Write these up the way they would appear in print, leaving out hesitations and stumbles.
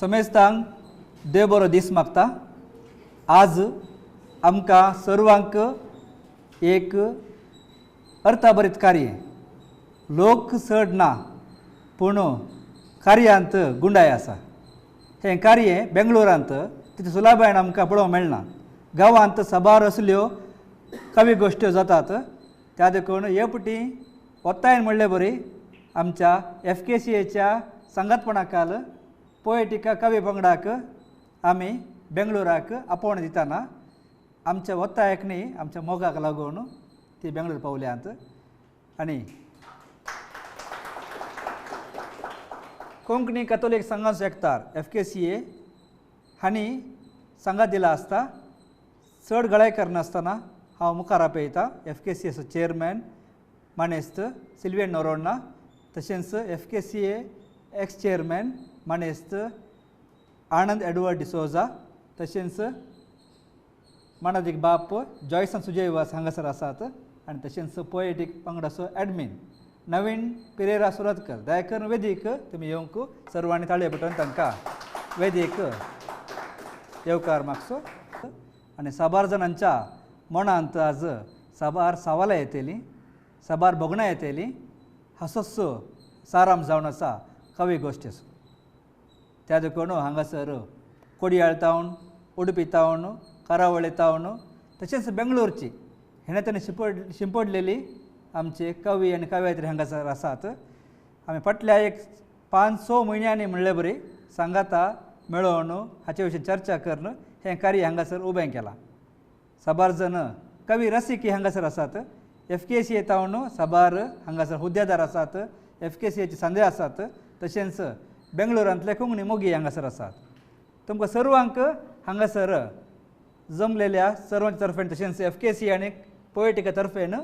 समेस्तांक देव बरो दीस मागता. आज आमकां सर्वांक एक अर्थाभरीत कार्य, लोक चड ना पूण कार्यांत गुंडाय आसा. हें कार्य बेंगलोरांत तितू सुलभायेन आमकां पळोवंक मेळना. गांवांत साबार असल्यो कवी गोश्ट्यो जातात. त्या देखून हे पटी ಒತ್ತಾಯन म्हणले बरी आमच्या एफ के सी एच्या सांगातपणा खाल पोएटिका कवी पंगडाक आमी बेंगलोराक आपोवणें दितना आमच्या ಒತ್ತಾಯಕ್ಕೆ न्ही आमच्या मोगाक लागून ती बेंगलोर पावल्यांत. आनी कोंकणी कॅथोलीक संघाचो एकतार एफ के सी ए हांणी सांगात दिला आसता. चड गळाय करनासतना हांव मुखार आपयता एफ के सी एचो चेअरमॅन मानेस्त सिल्वियन नोरोन्हा, तशेंच F K C A ex chairman मानेस्त आनंद एडवर्ड डिसोजा, तशेंच मानादीक बाप जॉयसन सुजय वास हांगासर आसात. आनी तशेंच पोएटीक पंगडाचो एडमीन नवीन पिरेरा सुरतकर. दया करून वेदीक तुमी येवंक सर्वांनी ताळये पटोवन तांकां वेदीक येवकार मागचो. आनी साबार जाणांच्या मनांत आज साबार सवालां येतलीं, साबार भोगणां येतलीं. हाचोच सारांश जावन आसा कवी गोश्टीचो. त्या देखून हांगासर कोडियाळ तावन, उडुपी तावन, करावळे तावन, तशेंच बेंगलोरची हेणे तेणे शिंपडलेली आमचे कवी आनी कवयित्री हांगासर आसात. आमी फाटल्या एक 5-6 म्हयन्यांनी म्हणले बरी सांगाता मेळोवन हाचे विशीं चर्चा करून हें कार्य हांगासर उबें केलां. साबार जण कवी रसिकी हांगासर आसात. एफ के सी ए तावन साबार हांगासर हुद्देदार आसात, एफ के सी एचे सांदे आसात, तशेंच बेंगलोरांतले कोंकणी मोगी हांगासर आसात. तुमकां सर्वांक हांगासर जमलेल्या सर्वांच्या तर्फेन तशेंच एफ के सी आनी पोएटिका तर्फेन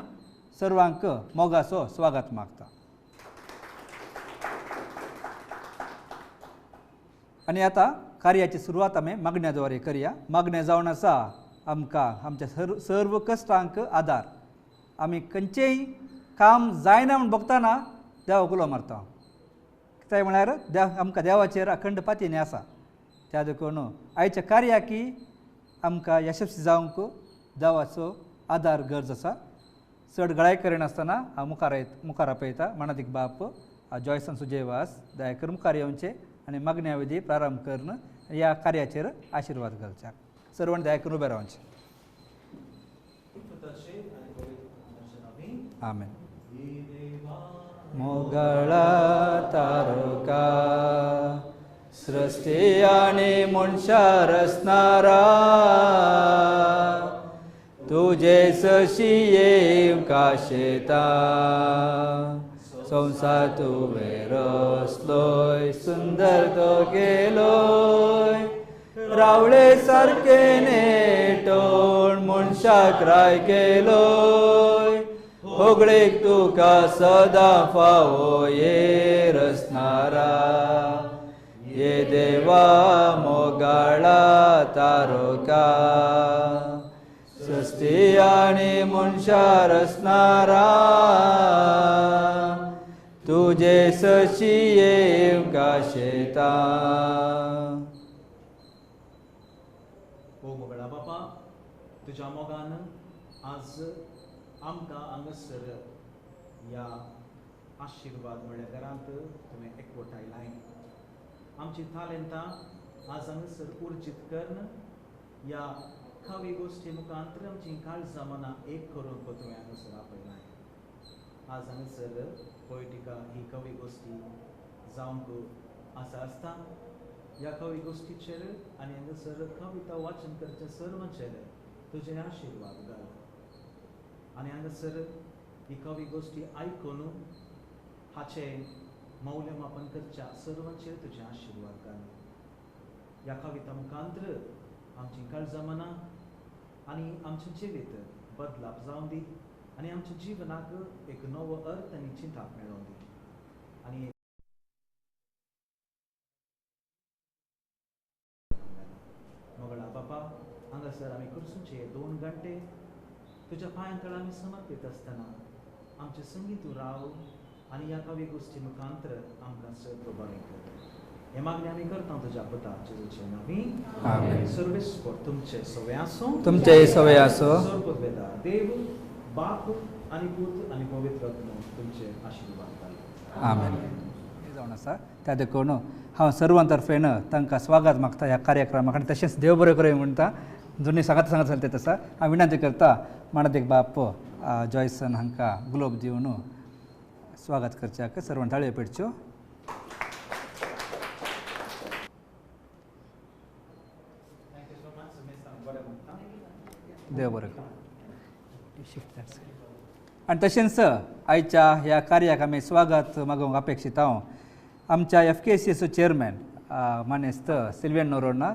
सर्वांक मोगाचो स्वागत मागता. आनी आतां कार्याची सुरवात आमी मागण्या द्वारे करया. मागणें जावन आसा आमकां आमच्या सर्व कश्टांक आदार. आमी खंयचेंय काम जायना म्हूण भोगतना देवाक उलो मारता. कित्याक म्हळ्यार देव आमकां देवाचेर अखंड पातयेन आसा. त्या देखून आयच्या कार्याकी आमकां यशस्वी जावंक देवाचो आदार गरज आसा. चड गळाय करिनासतना हांव मुखार आपयता मानादीक बाप जॉयसन सुजय वास. दया करून मुखार येवचें आनी मागण्या विधी प्रारंभ करून ह्या कार्याचेर आशिर्वाद घालचे. सर्वांनी दया करून उबें रावचें. आमेन. मोगळा तारका सृष्टी आनी मनशा रचणारा, तुजे सशी येवंक शेता संवसार तुवें रचलोय, सुंदर तो केलोय, रावळे सारकें नेटोण मनशाक राय केलोय, होगळेक तुका सदां फावो ये रचणारा, ये देवा मोगाळा तारका सृष्टी आनी मनशा रचणारा, तुजे सशी येवंक शेता. ओ मोगळा बापा, तुज्या मोगान आज आमकां हांगासर ह्या आशिर्वाद म्हळ्या घरांत तुवें एकवटायलाय. आमची तालेंतां आज हांगासर उर्जीत करून ह्या कवी गोश्टी मुखांतर आमची काळजां मनां एक करूंक तुवें हांगासर आपयलाय. आज हांगासर पोएटिका ही कवी गोश्टी जावंक आसा आसता. ह्या कवी गोश्टीचेर आनी हांगासर कविता वाचन करचे सर्वांचेर तुजे आशिर्वाद घाल. आनी हांगासर ही कवी गोश्टी आयकून हाचें मौल्यमापन करच्या सर्वांचेर तुजें आशिर्वाद घाल. ह्या कविता मुखांतर आमची काळजां मनां आनी आमचें जिवीत बदलाप जावं दी आनी आमच्या जिवनाक एक नवो अर्थ आनी चिंताप मेळोवं दी. आनी मोगळा बापा, हांगासर आमी कुर्सूचे 2 घंटे तुज्या पांयां तळा आमी समर्पीत आसतना आमचे संगी तूं राव आनी ह्या कवी गोश्टी मुखांतर आमकां सर्व बरें कर. हे मागणें आमी करता तुज्या पुता जेजूचे नांवी, आमेन। सर्वेस्पर तुमचे सवे आसूं, तुमचे सवे आसूं। सर्वपदवेदार देव बाप आनी पूत आनी पवित्र आत्मो तुमचे आशिर्वाद घालूं, आमेन। जावन आसा त्या देखून हांव सर्वां तर्फेन तांकां स्वागत मागता ह्या कार्यक्रमाक आनी तशेंच देव बरें करूं म्हणटा। जुनी सांगात सांगत चलते तसा हांव विनंती करता मानादीक बाप जॉयसन हांकां ग्लोब दिवन स्वागत करच्याक सर्वां ताळयो पेटच्यो। देव बरें करूं। आनी तशेंच आयच्या ह्या कार्याक आमी स्वागत मागूंक अपेक्षीत हांव आमच्या एफ के सी एचो चेअरमॅन मानेस्त सिल्वियन नोरोन्हा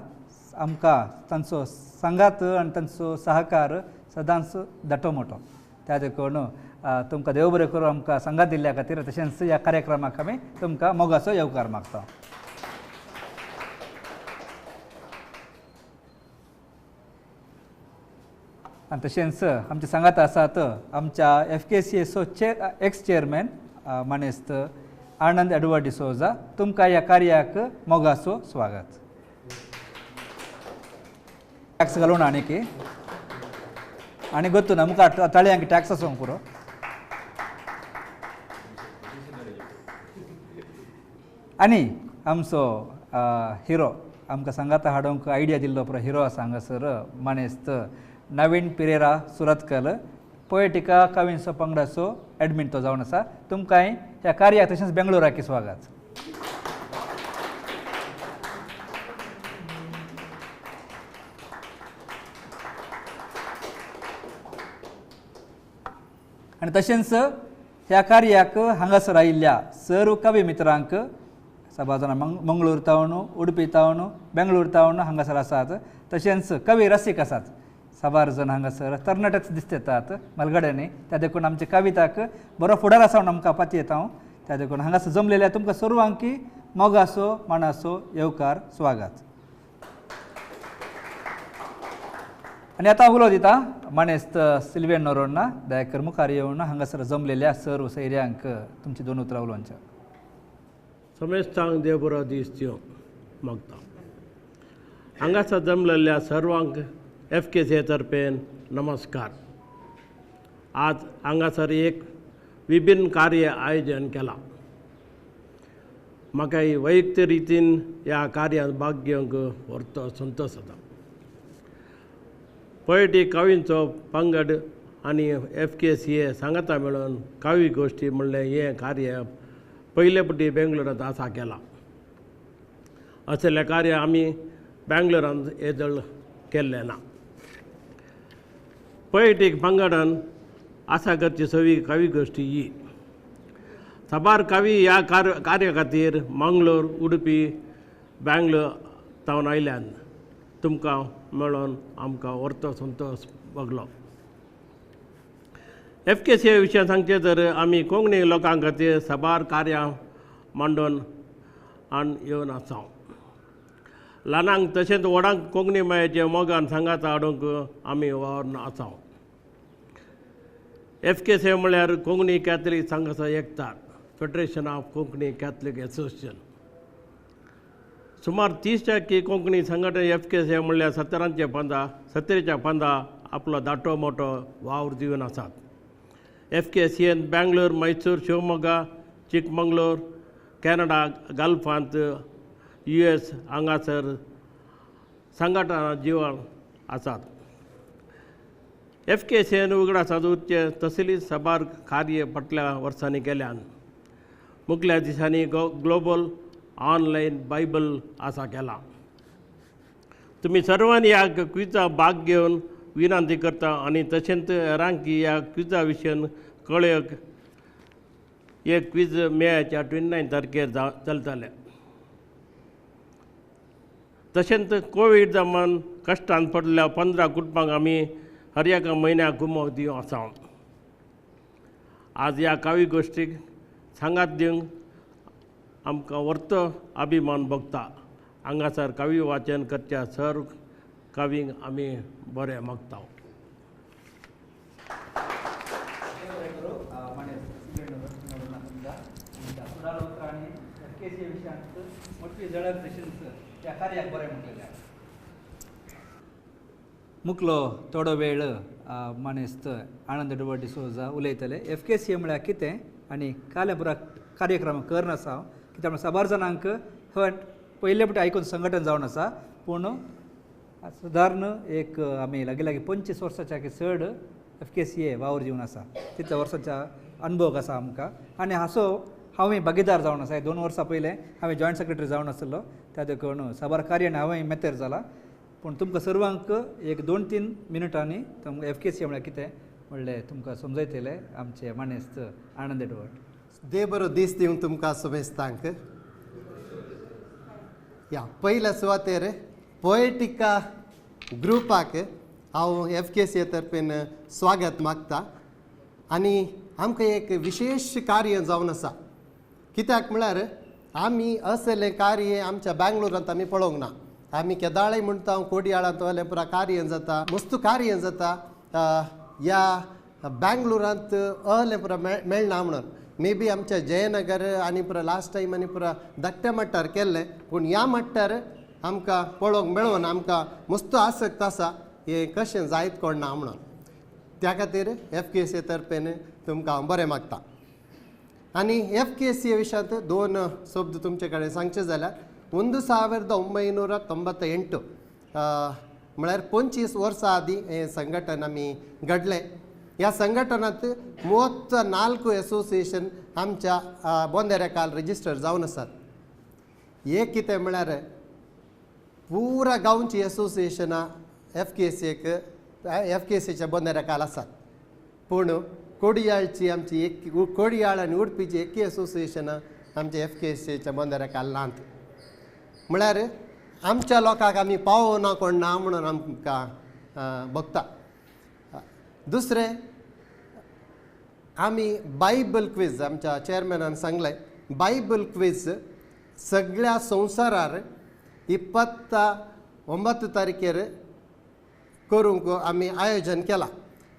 आमकां तांचो सांगात आनी तांचो सहकार सदांच दाटो मोटो त्या देखून तुमकां देव बरें करूं आमकां सांगात दिल्ल्या खातीर तशेंच ह्या कार्यक्रमाक आमी तुमकां मोगाचो येवकार मागता। आनी तशेंच आमचे सांगात आसात आमच्या एफ के सी एचो एक्स चेअरमॅन मानेस्त आनंद एडवर्ड डिसोजा, तुमकां ह्या कार्याक मोगाचो स्वागत। टॅक्स घालून आनी आनी गोत्तू ना मुखार ताळयांक टॅक्स आसूंक पुरो। आनी आमचो हिरो आमकां सांगाता हाडूंक आयडिया दिल्लो पुरो हिरो आसा हांगासर मानेस्त नवीन पिरेरा सुरतकल पोएटिका कविंचो पंगडाचो एडमीन तो जावन आसा, तुमकांय ह्या कार्याक तशेंच बेंगलोराक स्वागत। आनी तशेंच ह्या कार्याक हांगासर आयिल्ल्या सर्व कवी मित्रांक सभा जाणां मंगळूर तावन, उडपी तावन, बेंगळूर तावन हांगासर आसात, तशेंच कवी रसीक आसात साबार जण हांगासर तरणाटेच दिसतात मलगड्यांनी, त्या देखून आमच्या कविताक बरो फुडार आसा म्हूण आमकां पातयेता हांव। त्या देखून हांगासर जमलेल्या तुमकां सर्वांकी मोगाचो मानाचो येवकार स्वागत। आनी आतां उलो दिता मानेस्त सिल्वियन नोरोन्हा दयाकर मुखार येवन हांगासर जमलेल्या सर्व सैऱ्यांक तुमची दोन उतरां उलोवच्या। समेस्तांक देव बरो दीस दिवं मागता। हांगासर जमलेल्या सर्वांक एफ के सी तर्फेन नमस्कार। आज हांगासर एक विभिन्न कार्य आयोजन केलां। म्हाका वैयक्तीक रितीन ह्या कार्यांत भाग घेवंक व्हरतो संतोश जाता। पोएटी कवींचो पंगड आनी एफ के सी ए सांगाता मेळून कवी गोश्टी म्हणलें हें कार्य पयले फावटी बेंगलोरांत आसा केलां। असलें कार्य आमी बेंगलोरांत येदोळ केल्लें ना। पोएटीक पंगडान आसा करची सवी कवी गोश्टी ही साबार कवी ह्या कार्या खातीर मंगलोर, उडुपी, बेंगलोर तावन आयल्यान तुमकां मेळोन आमकां व्हरतो संतोश भोगलो। एफ के सी विशयान सांगचें तर आमी कोंकणी लोकां खातीर साबार कार्यां मांडून आनी येवन आसा। ल्हानांक तशेंच व्हडांक कोंकणी मायेचे मोगान सांगाता हाडूंक आमी वावरून आसा। एफ के सी म्हळ्यार कोंकणी कॅथलीक संघाचो एकतार, federation of Konkani Catholic association. सुमार 30% कोंकणी संघटन एफ के सी म्हणल्यार सत्तरीच्या पंदा आपलो दाटो मोटो वावर दिवन आसात। एफ के सीएन बेंगलोर, मैसूर, शिवमोगा, चिकमंगलोर, कॅनडा, गल्फांत, यू एस हांगासर संघटना जिवन आसात। एफ के सीएन उगडासांत उरचें तसली साबार कार्य फाटल्या वर्सांनी केल्यान मुखल्या दिसांनी ग्लोबल ऑनलायन बायबल आसा केलां। तुमी सर्वांनी ह्या क्विजा भाग घेवन विनंती करता आनी तशेंच हेरांक ह्या क्विजा विशयन कळोवंक एक क्विज मेच्या 29 तारखेर चलतलें। तशेंच कोवीड जमान कश्टान पडल्या 15 कुटुंबांक आमी हर एका म्हयन्याक गुमो दिवन आसा। आज ह्या कावी गोश्टीक सांगात दिवंक आमकां व्हरतो अभिमान भोगता। हांगासर कवी वाचन करच्या सर्व कवींक आमी बरें मागता। मोटवी झडप तशीच त्या कार्याक बरें म्हटलेलें. मुकलो थोडो वेळ मानेस्त आनंद एडवर्ड डिसोजा उलयतले. एफ के सी ए म्हळ्यार कितें आनी कालें पुरा कार्यक्रम करन आसा हांव, कित्याक म्हळ्यार साबार जाणांक हय पयले फावटी आयकून संघटन जावन आसा, पूण सुदारण एक आमी लागीं लागीं 25 वर्साच्या चड एफ के सी ए वावर दिवन आसा, तितल्या वर्साच्या अनुभव आसा आमकां. आनी हाचो हांवूय भागीदार जावन आसा. 2 वर्सां पयलें हांवें जॉयंट सेक्रेटरी जावन आसलो, त्या देखून साबार कार्यान हांवें मेतेर जाला. पूण तुमकां सर्वांक एक 2-3 मिनटांनी तुमकां एफ के सी ए म्हळ्यार कितें म्हणलें तुमकां समजयतले आमचे मानेस्त आनंद एडवर्ड. देव बरो दीस दिवंक तुमकां समेस्तांक. ह्या पयल्या सुवातेर पोएटिका ग्रुपाक हांव एफ के सी ए तर्फेन स्वागत मागता. आनी आमकां एक विशेश कार्य जावन आसा, कित्याक म्हळ्यार आमी असलें कार्य आमच्या बँगलोरांत आमी पळोवंक ना. आमी केदाळय म्हणटा कोडयाळांत वयलें पुरा कार्य जाता, मस्त कार्य जाता, ह्या बँगलोरांत अहलें पुरा मेळना म्हणून. मे बी आमच्या जयनगर आनी पुरा लास्ट टायम आनी पुरा धाकट्या मट्टार केल्लें, पूण ह्या मट्टार आमकां पळोवंक मेळोन आमकां मस्त आसक्त आसा हें कशें जायत कोण ना म्हणून. त्या खातीर एफ के सी ए तर्फेन तुमकां हांव बरें मागता. आनी एफ के सी ए विशयांत 2 शब्द तुमचे कडेन सांगचे जाल्यार 1998 म्हळ्यार 25 वर्सां आदीं हें संघटन आमी घडलें. ह्या संघटनांत 34 एसोसिएशन आमच्या बोंदेरेकाल रजिस्टर जावन आसात. एक कितें म्हळ्यार पुरा गांवची एसोसिएशनां एफ के सी एक एफ के सीच्या बोंदेरेकाल आसात, पूण कोडयाळची आमची एक कोडयाळ आनी उडपीची एक एसोसिएशनां आमच्या एफ के सीच्या बोंदेरेकाल नात. म्हळ्यार आमच्या लोकांक आमी पावना कोण ना म्हणून आमकां भोगता. दुसरें, आमी बायबल क्वीज आमच्या चेअरमॅनान सांगलें, बायबल क्वीज सगळ्या संवसारार 29 तारखेर करूंक आमी आयोजन केलां.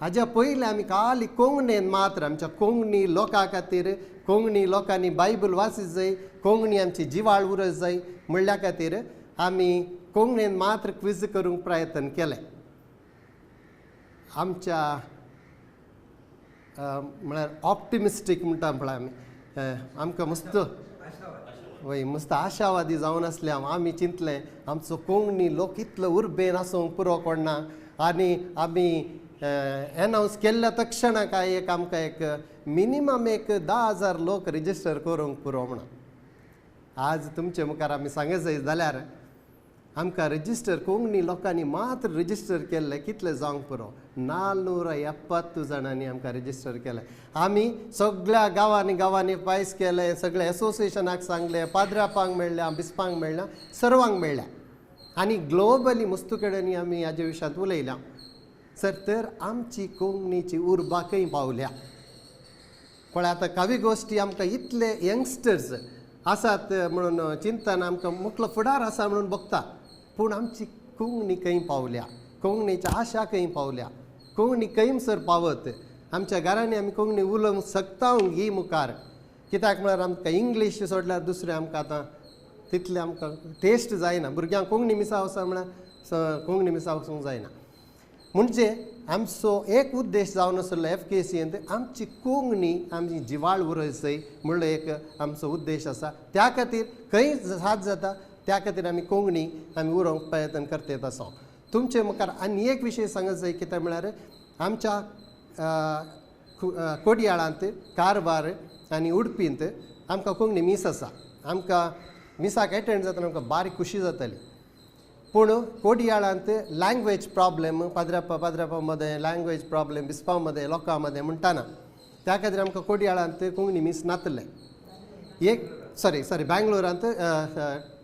हाज्या पयलीं आमी खाली कोंकणीन मात्र आमच्या कोंकणी लोकां खातीर, कोंकणी लोकांनी बायबल वाचीत जाय, कोंकणी आमची जिवाळ उरत जाय म्हणल्या खातीर आमी कोंकणीन मात्र क्वीज करूंक प्रयत्न केलें. आमच्या म्हळ्यार ऑप्टिमिस्टीक म्हणटा पळय आमी, आमकां मस्त वय मस्त आशावादी जावन आसले. आमी चिंतलें आमचो कोंकणी लोक इतलो उर्बेन आसूंक पुरो कोणना, आनी आमी एनावन्स केल्ल्या तक्षणा काय एक आमकां एक मिनिमम एक 10,000 लोक रजिस्टर करूंक पुरो म्हणून. आज तुमचे मुखार आमी सांगत जाय जाल्यार आमकां रजिस्टर कोंकणी लोकांनी मात्र रजिस्टर केल्लें कितलें जावंक पुरो, 470 जाणांनी आमकां रजिस्टर केलें. आमी सगळ्या गांवांनी गांवांनी पायस केलें, सगळ्या एसोसिएशनाक सांगलें, पाद्रापांक मेळ्ळ्या, बिस्पांक मेळ्ळ्या, सर्वांक मेळ्ळ्या. आनी ग्लोबली मुस्तू कडेन आमी हाजे विशयांत उलयल्या. सर तर आमची कोंकणीची उर्बा खंय पावल्या पळय. आतां कवी गोश्टी आमकां इतले यंगस्टर्स आसात म्हणून चिंतन आमकां मुखलो फुडार आसा म्हणून बघता, पूण आमची कोंकणी खंय पावल्या, कोंकणीची आशा खंय पावल्या, कोंकणी खंय सर पावत. आमच्या घरांनी आमी कोंकणी उलोवंक शकता ही मुखार, कित्याक म्हळ्यार आमकां इंग्लीश सोडल्यार दुसरें आमकां आतां तितलें आमकां टेस्ट जायना. भुरग्यांक कोंकणी मिसां वचूंक म्हळ्यार कोंकणी मिसां वचूंक जायना. म्हणजे आमचो एक उद्देश जावन आसलो एफ के सींत आमची कोंकणी आमची जिवाळ उरत जाय म्हणलो एक आमचो उद्देश आसा. त्या खातीर खंय साथ जाता त्या खातीर आमी कोंकणी आमी उरोवंक प्रयत्न करतात आसा. तुमचे मुखार आनी एक विशय सांगत जाय कितें म्हळ्यार आमच्या कोडयाळांत कारवार आनी उडपींत आमकां कोंकणी मीस आसा. आमकां मिसाक एटेंड जातना आमकां बारीक खुशी जाताली, पूण कोडयाळांत लँग्वेज प्रॉब्लेम, पाद्रापा पाद्रापा मदें लँग्वेज प्रॉब्लेम, बिस्पा मदें लोकां मदें म्हणटाना, त्या खातीर आमकां कोडयाळांत कोंकणी मीस नातलें. एक सॉरी सॉरी बँगलोरांत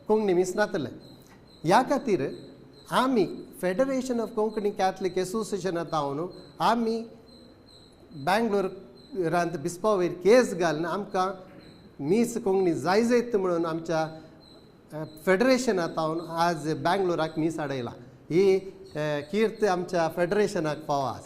कोंकणी मीस नातलें. ह्या खातीर आमी फेडरेशन ऑफ कोंकणी कॅथलीक एसोसिएशनांत हांव आमी बँगलोरांत बिस्पा वयर केस घालून आमकां मीस कोंकणी जाय जायत म्हणून आमच्या फेडरेशनांत हांव आज बँगलोराक मीस हाडयला. ही कीर्त आमच्या फेडरेशनाक पाव आज.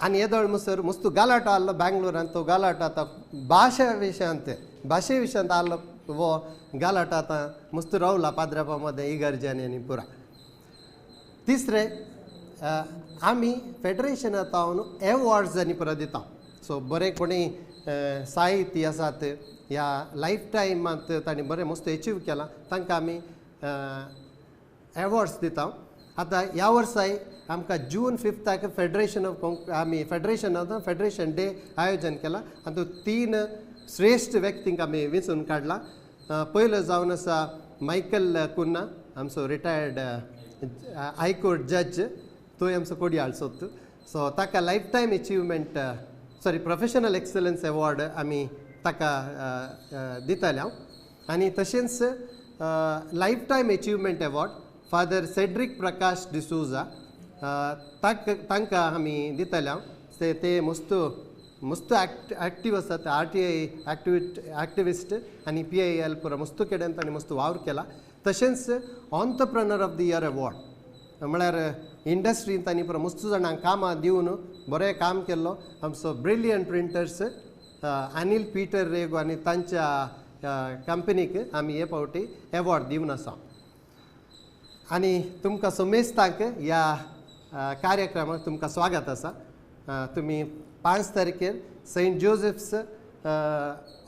आनी येदोळ मुसर मस्त गालाटो आहलो बँगलोरांत तो गालाटो आतां भाशा विशयांत भाशे विशयांत आहलो वो गालाटो आतां मस्त रावला पाद्रापा मदें इगर्जांनी आनी पुरा. तिसरें आमी फेडरेशनांत हांव एवॉर्ड्स आनी पुरो दिता. सो बरें कोणी साहित्य आसात ह्या लायफ टायमांत तांणी बरें मस्त एचीव केलां तांकां आमी एवॉर्ड्स दिता. आतां ह्या वर्साय आमकां जून 5 फेडरेशन ऑफ आमी फेडरेशनांत फेडरेशन डे आयोजन केलां आनी 3 श्रेश्ठ व्यक्तींक आमी वेंचून काडला. पयलो जावन आसा मायकल कुन्ना आमचो रिटायर्ड हायकोर्ट जज, तोय आमचो कोडयाळ सोदता. सो ताका life time achievement sorry professional excellence award आमी ताका दितले हांव. आनी तशेंच life time achievement award father Cedric Prakash D'Souza तांकां आमी दितले हांव. ते मस्त मस्त एक्टिव आसात, RTI activist आनी PIL पुरो मस्त कडेन तांणी मस्त वावर केला. तशेंच entrepreneur of the year award म्हळ्यार इंडस्ट्रीन तांणी पुरो मस्त जाणांक कामां दिवन बरें काम केल्लो आमचो brilliant printers Anil Peter Rego आनी तांच्या कंपनीक आमी हे फावटी एवॉर्ड दिवन आसा. आनी तुमकां समेस्तांक ह्या कार्यक्रमाक तुमकां स्वागत आसा. तुमी 5 तारखेर सेंट जोसेफ्स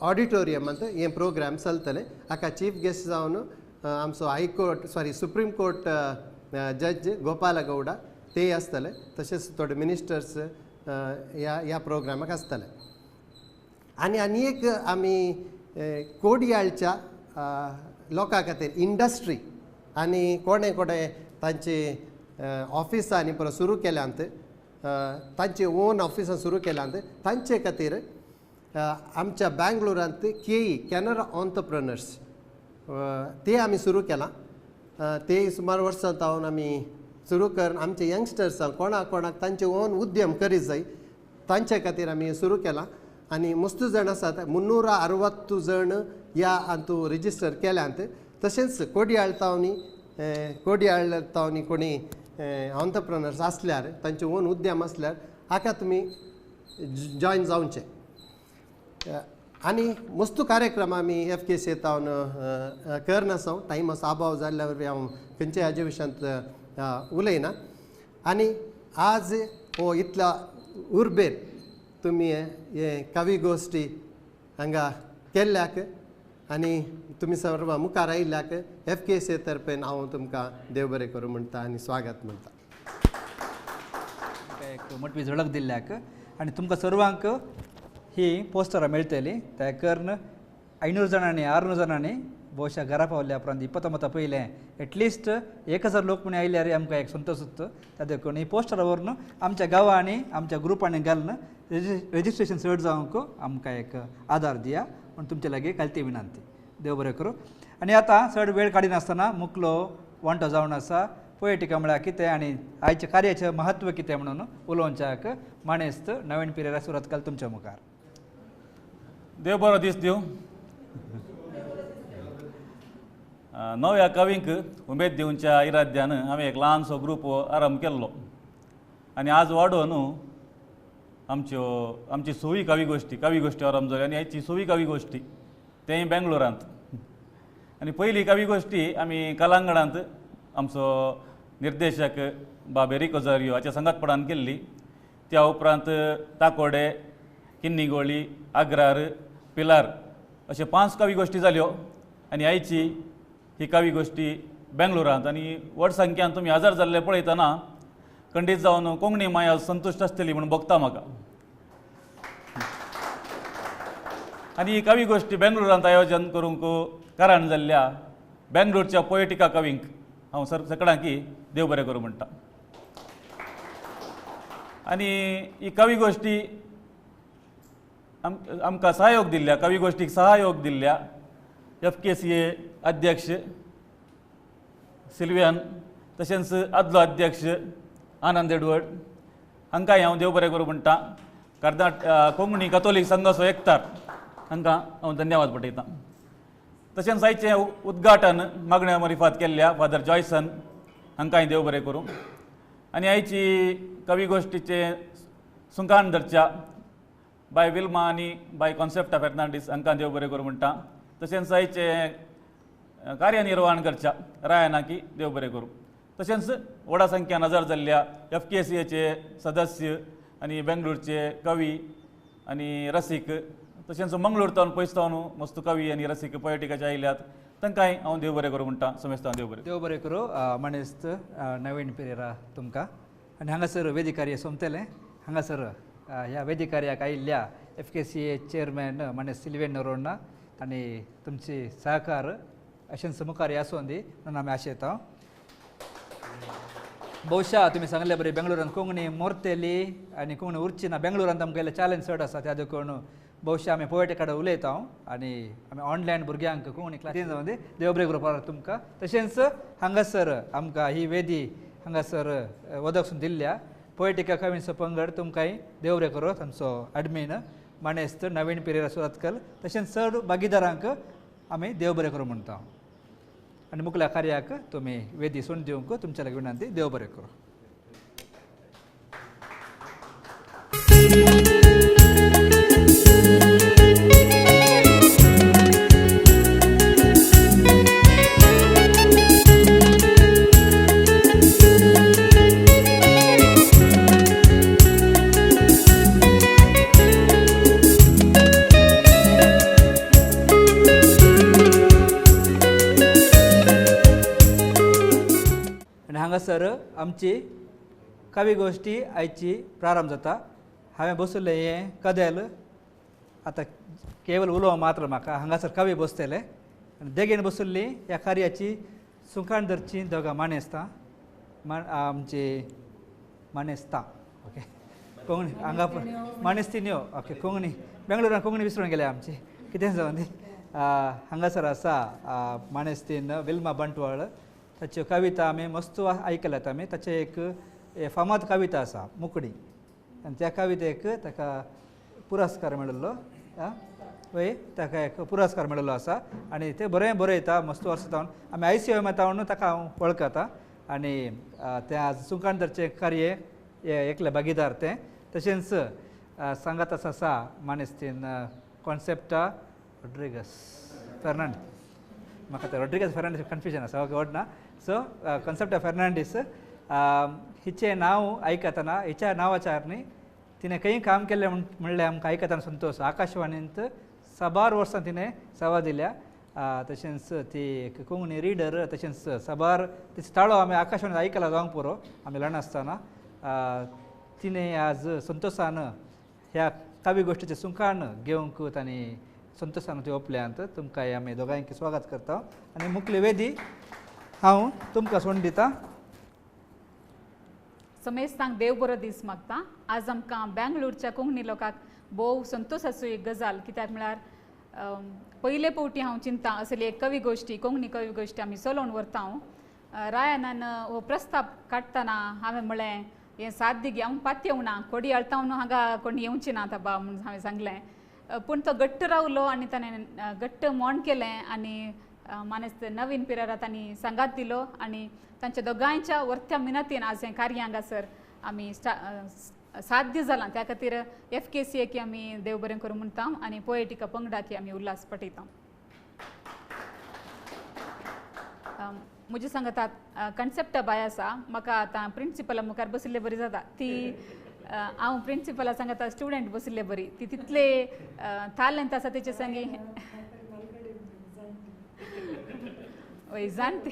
ऑडिटोरियमांत हें प्रोग्राम चलतलें. हाका चीफ गेस्ट जावन आमचो high court sorry supreme court जज गोपाल गौडा ते आसतले, तशेंच थोडे मिनिस्टर्स ह्या ह्या प्रोग्रामाक आसतले. आनी आनी एक आमी कोडयाळच्या लोकां खातीर इंडस्ट्री आनी कोणे कोणे तांचे ऑफिसां आनी परत सुरू केल्यांत, तांचे ओन ऑफिसां सुरू केल्यांत, तांचे खातीर आमच्या बँगलोरांत केई कॅनरा ऑन्टरप्रेनर्स ते आमी सुरू केलां. ते सुमार वर्सां जावन आमी सुरू करून आमचे यंगस्टर्सांक कोणाक कोणाक तांचे ओन उद्यम करीत जाय तांचे खातीर आमी सुरू केलां. आनी मस्त जाण आसात 360 जण ह्या हातूंत रजिस्टर केल्यांत. तशेंच कोडयाळ तावनी कोडयाळ तावनी कोणी ऑन्टरप्रेनर्स आसल्यार तांचे ओन उद्यम आसल्यार हाका तुमी जॉयन जावचें. आनी मस्त कार्यक्रम आमी FKC तावन करनासा, टायम असो अभाव जाल्ल्या वरवीं हांव खंयच्या हाजे विशयांत उलयना. आनी आज हो इतल्या उर्बेर तुमी हे कवी गोश्टी हांगा केल्ल्याक आनी तुमी सर्व मुखार आयिल्ल्याक FKC तर्फेन हांव तुमकां देव बरें करूं म्हणटा आनी स्वागत म्हणटा. एक मोटवी झळक दिल्ल्याक आनी तुमकां सर्वांक ही पोस्टरां मेळटली. त्या करून 500 जाणांनी 600 जाणांनी बहुशा घरा पावल्या उपरांत 29 पयलें एटलिस्ट 1000 लोक म्हण आयल्यार आमकां एक संतोश जाता. त्या देखून ही पोस्टरां व्हरून आमच्या गांवांनी आमच्या ग्रुपांनी घालून रजिस्ट्रेशन चड जावंक आमकां एक आदार दिया म्हण तुमचे लागीं खालती विनंती. देव बरें करूं. आनी आतां चड वेळ काडिनासतना मुकलो वांटो जावन आसा पोएटिका म्हळ्यार कितें आनी आयच्या कार्याचें म्हत्व कितें म्हणून उलोवच्याक माणेस्त नवीन पिरेरा सुरतकाल तुमच्या मुखार. देव बरो दीस दिवं. नव्या कवींक उमेद दिवच्या इराद्यान हांवें एक ल्हानसो ग्रूप आरंभ केल्लो आनी आज वाडोवन आमच्यो आमची सोवी कवी गोश्टी आरंभ जाली आनी आयची सोवी कवी गोश्टी तेंय बेंगलोरांत. आनी पयली कवी गोश्टी आमी कलांगणांत आमचो निर्देशक बाब एरिक ओजारियो हाच्या संगातपणान केल्ली. त्या उपरांत ताकोडे, किन्नीगोळी, आग्रार, पिलार अशे 5 कवी गोश्टी जाल्यो आनी आयची ही कवी गोश्टी बेंगलोरांत. आनी व्हड संख्यान तुमी हजर जाल्ले पळयतना खंडीत जावन कोंकणी माया संतुश्ट आसतली म्हूण भोगता म्हाका. आनी ही कवी गोश्टी बेंगलोरांत आयोजन करूंक कारण जाल्ल्या बेंगलोरच्या पोएटिका कवींक हांव सगळ्यांकी देव बरें करूं म्हणटा. आनी ही कवी गोश्टी आमकां सहयोग दिल्ल्या कवी गोश्टीक सहयोग दिल्ल्या FKCA अध्यक्ष सिल्वियन तशेंच आदलो अध्यक्ष आनंद एडवर्ड हांकांय हांव देव बरें करूं म्हणटा. कोंकणी कथोलीक संघाचो एकतार हांकां हांव धन्यवाद पठयतां. तशेंच आयचें उद्घाटन मागण्या मरिफात केल्ल्या फादर जॉयसन हांकांय देव बरें करूं. आनी आयची कवी गोश्टीचें सुंकान धरच्या बाय विल्मा आनी बाय कॉन्सेप्टा फेर्नांडीस हांकां देव बरें करूं म्हणटा. तशेंच आयचें कार्यनिर्वहण करच्या रायनाकी देव बरें करूं. तशेंच व्हडा संख्यान हजर जाल्ल्या एफ के सी एचे सदस्य आनी बेंगलोरचे कवी आनी रसीक तशेंच मंगळूर तावन पयस तावन मस्त कवी आनी रसीक पोएटिकाचे आयल्यात तांकांय हांव देव बरें करूं म्हणटा. समेस्तां देव बरें. देव बरें करूं मानेस्त नवीन पेरेरा तुमकां. आनी हांगासर वेदिकार्य सोंपतलें. हांगासर ह्या वेदिकार्याक आयिल्ल्या F K C A chairman मानेस्त सिल्वेन नोरोण्णा आनी तुमची सहकार अशेंच मुखार आसूं दी म्हणून आमी आशेता. बहुशा तुमी सांगले बरें बेंगलोरान कोंकणी मोरतली आनी कोंकणी उरची ना. बेंगलोरान आमकां इल्लें चॅलेंज चड आसा त्या देखून बहुशा आमी पोएटी कडेन उलयता आनी आमी ऑनलायन भुरग्यांक कोंकणी क्लासीन जावन दी. देव बरें करूं तुमकां. तशेंच हांगासर आमकां ही वेदी हांगासर वदकसून दिल्ल्या पोएटिका कवींचो पंगड तुमकांय देव बरें करूं. तांचो एडमीन मानेस्त नवीन पिरेरा सुरतकल तशेंच चड भागीदारांक आमी देव बरें करूं म्हणटा. आनी मुखल्या कार्याक तुमी वेदी सोडून दिवंक तुमच्या लागीं विनंती. देव बरें करूं. हांगासर आमची कवी गोश्टी आयची प्रारंभ जाता. हांवें बसयल्लें हें कदेल आतां केवल उलोवप मात्र म्हाका हांगासर कवी बसतले आनी देगेन बसल्ली ह्या कार्याची सुंकाण धरची दोगां मानेस्तां आमची मानेस्तां ओके कोंकणी हांगा मानेस्ती न्हय ओके कोंकणी बेंगलोरान कोंकणी विसरून गेल्या आमची कितें जावन दी. हांगासर आसा मानेस्तीन विल्मा बंटवाळ. ताच्यो कविता आमी मस्त आयकल्यात आमी. ताचें एक फामाद कविता आसा मुकडी आनी त्या कवितेक ताका पुरस्कार मेळिल्लो वय ताका एक पुरस्कार मेळिल्लो आसा आनी तें बरें बरयता मस्त वर्सां जावन आमी I C M तावन ताका हांव वळखता आनी तें आज सुंकांदरचें कार्य एकलें भागीदार तें. तशेंच सांगात आसा मानेस्तीन कॉन्सेप्टा रोड्रिगस फेर्नांडीस म्हाका तें रोड्रिगस फेर्नांडीस कन्फ्युजन आसा ओके व्हड ना. सो कॉन्सेप्टा फेर्नांडीस हिचें नांव आयकतना हिच्या नांवाच्या न्ही तिणें खंय काम केल्लें म्हणलें आमकां आयकतना संतोश. आकाशवाणींत साबार वर्सां तिणें सेवा दिल्या. तशेंच ती एक कोंकणी रिडर तशेंच साबार तिचो ताळो आमी आकाशवाणींत आयकला जावंक पुरो आमी ल्हान आसतना. तिणें आज संतोशान ह्या कवी गोश्टीचें सुंकाण घेवंक तांणी संतोशान ती ओपल्यांत. तुमकां आमी दोगांयक स्वागत करता आनी मुखली वेदी हांव तुमकां सोडून दिता. समेस्तांक देव बरो दीस मागता. आज आमकां बेंगलोरच्या कोंकणी लोकांक भोव संतोशाचो एक गजाल कित्याक म्हळ्यार पयले फावटी हांव चिंता असली एक कवी गोश्टी कोंकणी कवी गोश्टी आमी चलोवन व्हरता. हांव रायनान हो प्रस्ताव काडटना हांवें म्हळें हें साध्य गी हांव पातयेवना कोडी अळतावन हांगा कोण येवची ना आतां बा म्हूण हांवें सांगलें. पूण तो घट्ट रावलो आनी ताणें घट्ट मोण केलें आनी मानेस्त नवीन पिरारा तांणी सांगात दिलो आनी तांच्या दोगांयच्या वर्त्या मिनतीन आज हें कार्य हांगासर आमी साध्य जालां. त्या खातीर एफ के सी ए आमी देव बरें करूं म्हणटा आनी पोएटिका पंगडाक आमी उल्हास पटयता. म्हजे सांगतात कन्सेप्टा बाय आसा म्हाका आतां प्रिंसिपला मुखार बशिल्ले बरी जाता ती हांव प्रिंसिपला सांगता स्टुडंट बशिल्ले बरी ती तितले तालंत आसा तेचे संगी वय जाणटी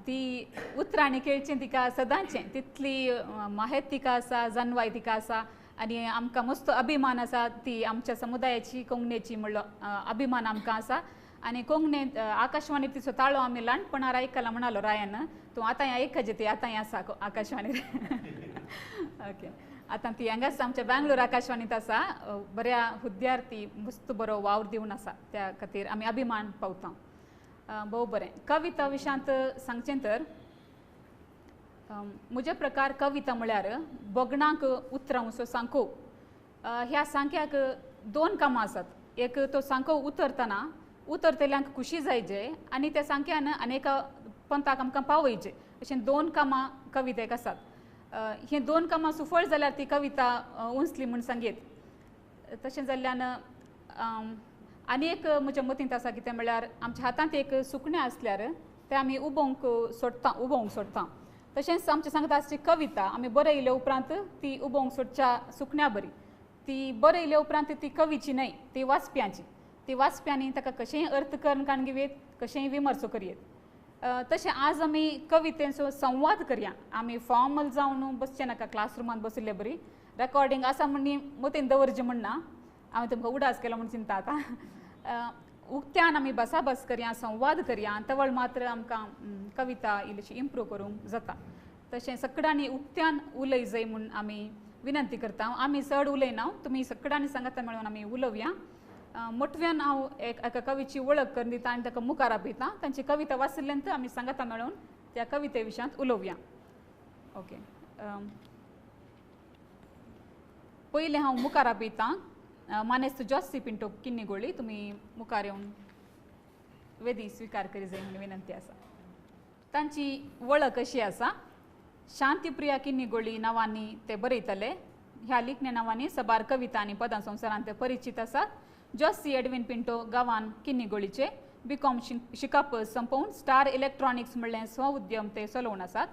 ती उतरांनी खेळचें तिका सदांचें तितली माहेत तिका आसा जानवाय तिका आसा आनी आमकां मस्त अभिमान आसा ती आमच्या समुदायाची कोंकणीची म्हणलो अभिमान आमकां आसा. आनी कोंकणी आकाशवाणी तिचो ताळो आमी ल्हानपणार आयकला म्हणालो रायन तूं आतां आयकजे ती आतां आसा आकाशवाणीर ओके आतां ती हांगाच आमच्या बेंगलोर आकाशवाणींत आसा. बऱ्या हुद्द्यार ती मस्त बरो वावर दिवन आसा त्या खातीर आमी अभिमान पावता. भोव बरें कविता विशयांत सांगचें तर म्हजे प्रकार कविता म्हळ्यार भोगणांक उतरां असो सांको. ह्या सांक्याक दोन कामां आसात. एक तो सांको उतरतना उतरतल्यांक खुशी जायजे आनी त्या सांक्यान आनी एका पंथाक आमकां पावयचे अशें दोन कामां कवितेक आसात. हें दोन कामां सुफळ जाल्यार ती कविता उंचली म्हूण सांगयत. तशें जाल्ल्यान आनी एक म्हज्या मतींत आसा कितें म्हळ्यार आमच्या हातांत एक सुकणें आसल्यार तें आमी उबोवंक सोडटा. तशेंच आमच्या सांगता आसची कविता आमी बरयल्या उपरांत ती उबोवंक सोडच्या सुकण्या बरी. ती बरयल्या उपरांत ती कवीची न्हय, ती वाचप्यांची. ती वाचप्यांनी ताका कशेंय अर्थ करून काडून घेवयेत, कशेंय विमर्सो करयेत. तशें आज आमी कवितेचो संवाद करया. आमी फॉर्मल जावन बसचें नाका क्लासरुमांत बशिल्ले बरी. रेकॉर्डिंग आसा म्हण मतीन दवरचें म्हण ना, हांवें तुमकां उडास केलो म्हूण चिंता आतां. उक्त्यान आमी बसाबस करया, संवाद करया, तवळ मात्र आमकां कविता इल्लीशी इम्प्रूव करूंक जाता. तशें सगळ्यांनी उक्त्यान उलय जाय म्हूण आमी विनंती करता. आमी चड उलयना, तुमी सगळ्यांनी सांगाता मेळून आमी उलोवया. मोटव्यान हांव एका कवीची वळख करून दिता आनी ताका मुखार आपयता. तांची कविता वाचिल्ल्यान आमी सांगाता मेळून त्या कविते विशयांत उलोवया. ओके, पयलें हांव मुखार आपयता मानेस्त जॉसी पिंटो किन्नीगोळी. तुमी मुखार येवन वेदी स्विकार करी जाय म्हूण विनंती आसा. तांची वळख अशी आसा. शांतिप्रिया किन्नीगोळी नांवांनी ते बरयतले. ह्या लिखण्या नांवांनी सबार कविता आनी पदां संवसारांत ते परिचीत आसात. जॉसी एडविन पिंटो गांवान किन्नीगोळीचे बी.कॉम शिकप संपोवन स्टार इलेक्ट्रॉनिक्स म्हणलें स्व उद्यम ते चलोवन आसात.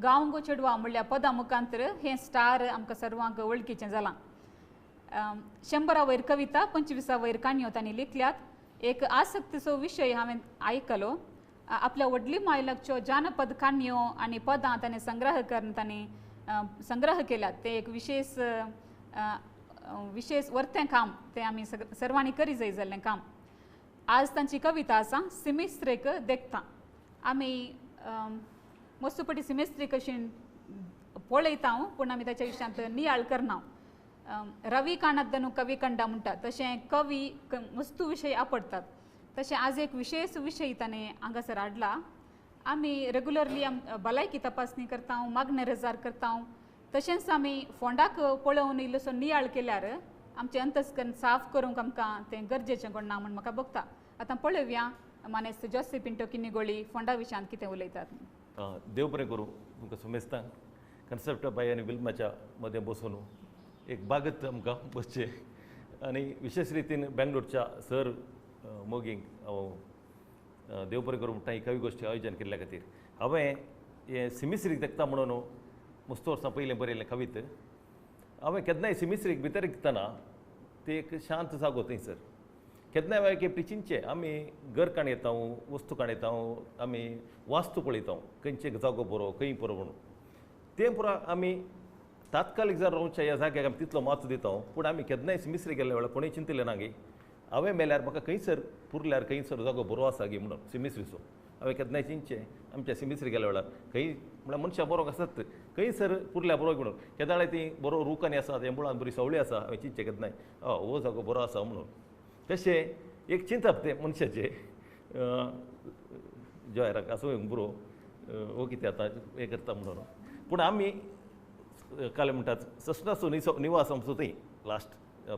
गांव गो चेडवा म्हणल्या पदां मुखांतर हें स्टार आमकां सर्वांक वळखीचें जालां. 100 वयर कविता, 25 वयर काणयो तांणी लिखल्यात. एक आसक्तीचो विशय हांवें आयकलो. आपल्या व्हडली मायलाच्यो जानपद काणयो आनी पदां ताणें संग्रह करून तांणी संग्रह केल्यात. तें एक विशेष विशेष वर्तें काम, तें आमी सर्वांनी करी जाय जाल्लें काम. आज तांची कविता आसा सिमिस्त्रेक देखता. आमी मस्तपटी सिमिस्त्रीक अशी पळयता पूण आमी ताच्या विशयांत नियाळ करना. रवी काणात कवी कंडा म्हणटा तशें कवी मस्तू विशय आपडटात. तशें आज एक विशेष विशय ताणें हांगासर हाडला. आमी रेगुलरली भलायकी तपासणी करता, मागणे रजार करता. तशेंच आमी फोंडाक पळोवन इल्लोसो नियाळ केल्यार आमचें अंतस्करण साफ करूंक आमकां तें गरजेचें कोण ना म्हूण म्हाका भोगता. आतां पळोवया मानेस्त जॉसी पिंटो किन्नीगोळी फोंडा विशयांत कितें उलयतात. देव बरें करूं तुमकां सुमेस्तांक. कन्सेप्ट बाय आनी विल्माच्या मदें बसून एक बागत आमकां बसचें आनी विशेश रितीन बेंगलोरच्या सर मोगींक हांव देव बरें करूं म्हणटा ही कवी गोश्टी आयोजन केल्ल्या खातीर. हांवें हें सिमिस्रीक देखता म्हणून मस्त वर्सां पयलें बरयलें कवित. हांवें केन्नाय सिमिस्रीक भितर रिगतना ते एक शांत जागो थंयसर. केन्नाय हांवें एक चिंतचें आमी घर काणयता, वस्तू काणयता, आमी वास्तू पळयता खंयचे जागो बरो खंय बरो म्हणून. तें पुरा आमी तात्कालीक जर रावच्या ह्या जाग्याक आमी तितलो म्हत्व दिता. पूण आमी केन्नाय सिमिस्री गेल्ल्या वेळार कोणूय चिंतिल्लें ना गी हांवें मेल्यार म्हाका खंयसर पुरल्यार खंयसर जागो बरो आसा गी म्हणून सिमिस्रीचो. हांवें केन्नाय चिंतचें आमच्या सिमिस्री गेल्या वेळार खंय म्हळ्यार मनशां बरो आसतात खंयसर पुरल्यार बरो म्हणून. केदाळे ती बरो रुखांनी आसा, तें मुळान बरी सवळी आसा. हांवें चिंतचें केन्नाय हो जागो बरो आसा म्हणून. तशें एक चिंतप तें मनशाचें जॉयराक आसूं बरो हो कितें आतां हें करता म्हणून. पूण आमी काल म्हणटात सस्नाचो निवास आमचो थंय लास्ट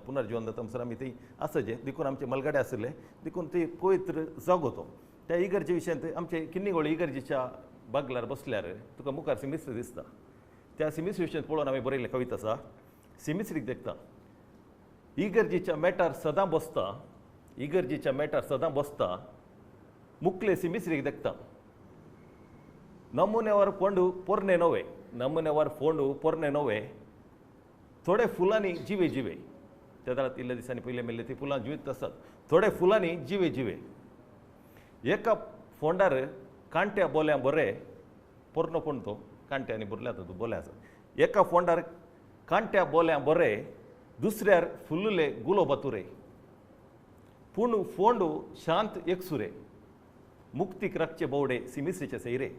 पुनर्जिवन जाता म्हणसर आमी थंय आसचें. देखून आमचे मलगाडे आशिल्ले देखून ते पवित्र जागो तो. त्या इगर्जे विशयांत आमचे किन्नीगोळी इगर्जेच्या बागलार बसल्यार तुका मुखार सिमिस्री दिसता. त्या सिमिस्री विशयांत पळोवन हांवें बरयल्लें कविता आसा सिमिस्रीक देखता. इगर्जेच्या मेटार सदां बसता, इगर्जेच्या मेटार सदां बसता, मुकले सिमिस्रीक देखता. नमुन्यावर फोंडू पोरणे नवे, नमुन्यावर फोंडू पोरणे नवे, थोडे फुलांनी जिवे जिवे. त्या दारात इल्ल्या दिसांनी पयलें मेल्ले ती फुलां जिवीत आसतात. थोडे फुलांनी जिवे जिवे. एका फोंडार कांट्या बोल्या बरे पोरणो फोंड तो कांट्यांनी भरल्या तो बोल्या आसा. एका फोंडार कांट्या बोल्या बरे, दुसऱ्यार फुलले गुलो बातुरे. पूण फोंडू शांत एकसुरे, मुक्तीक राखचे बोवडे सिमिस्रीचे सैरे.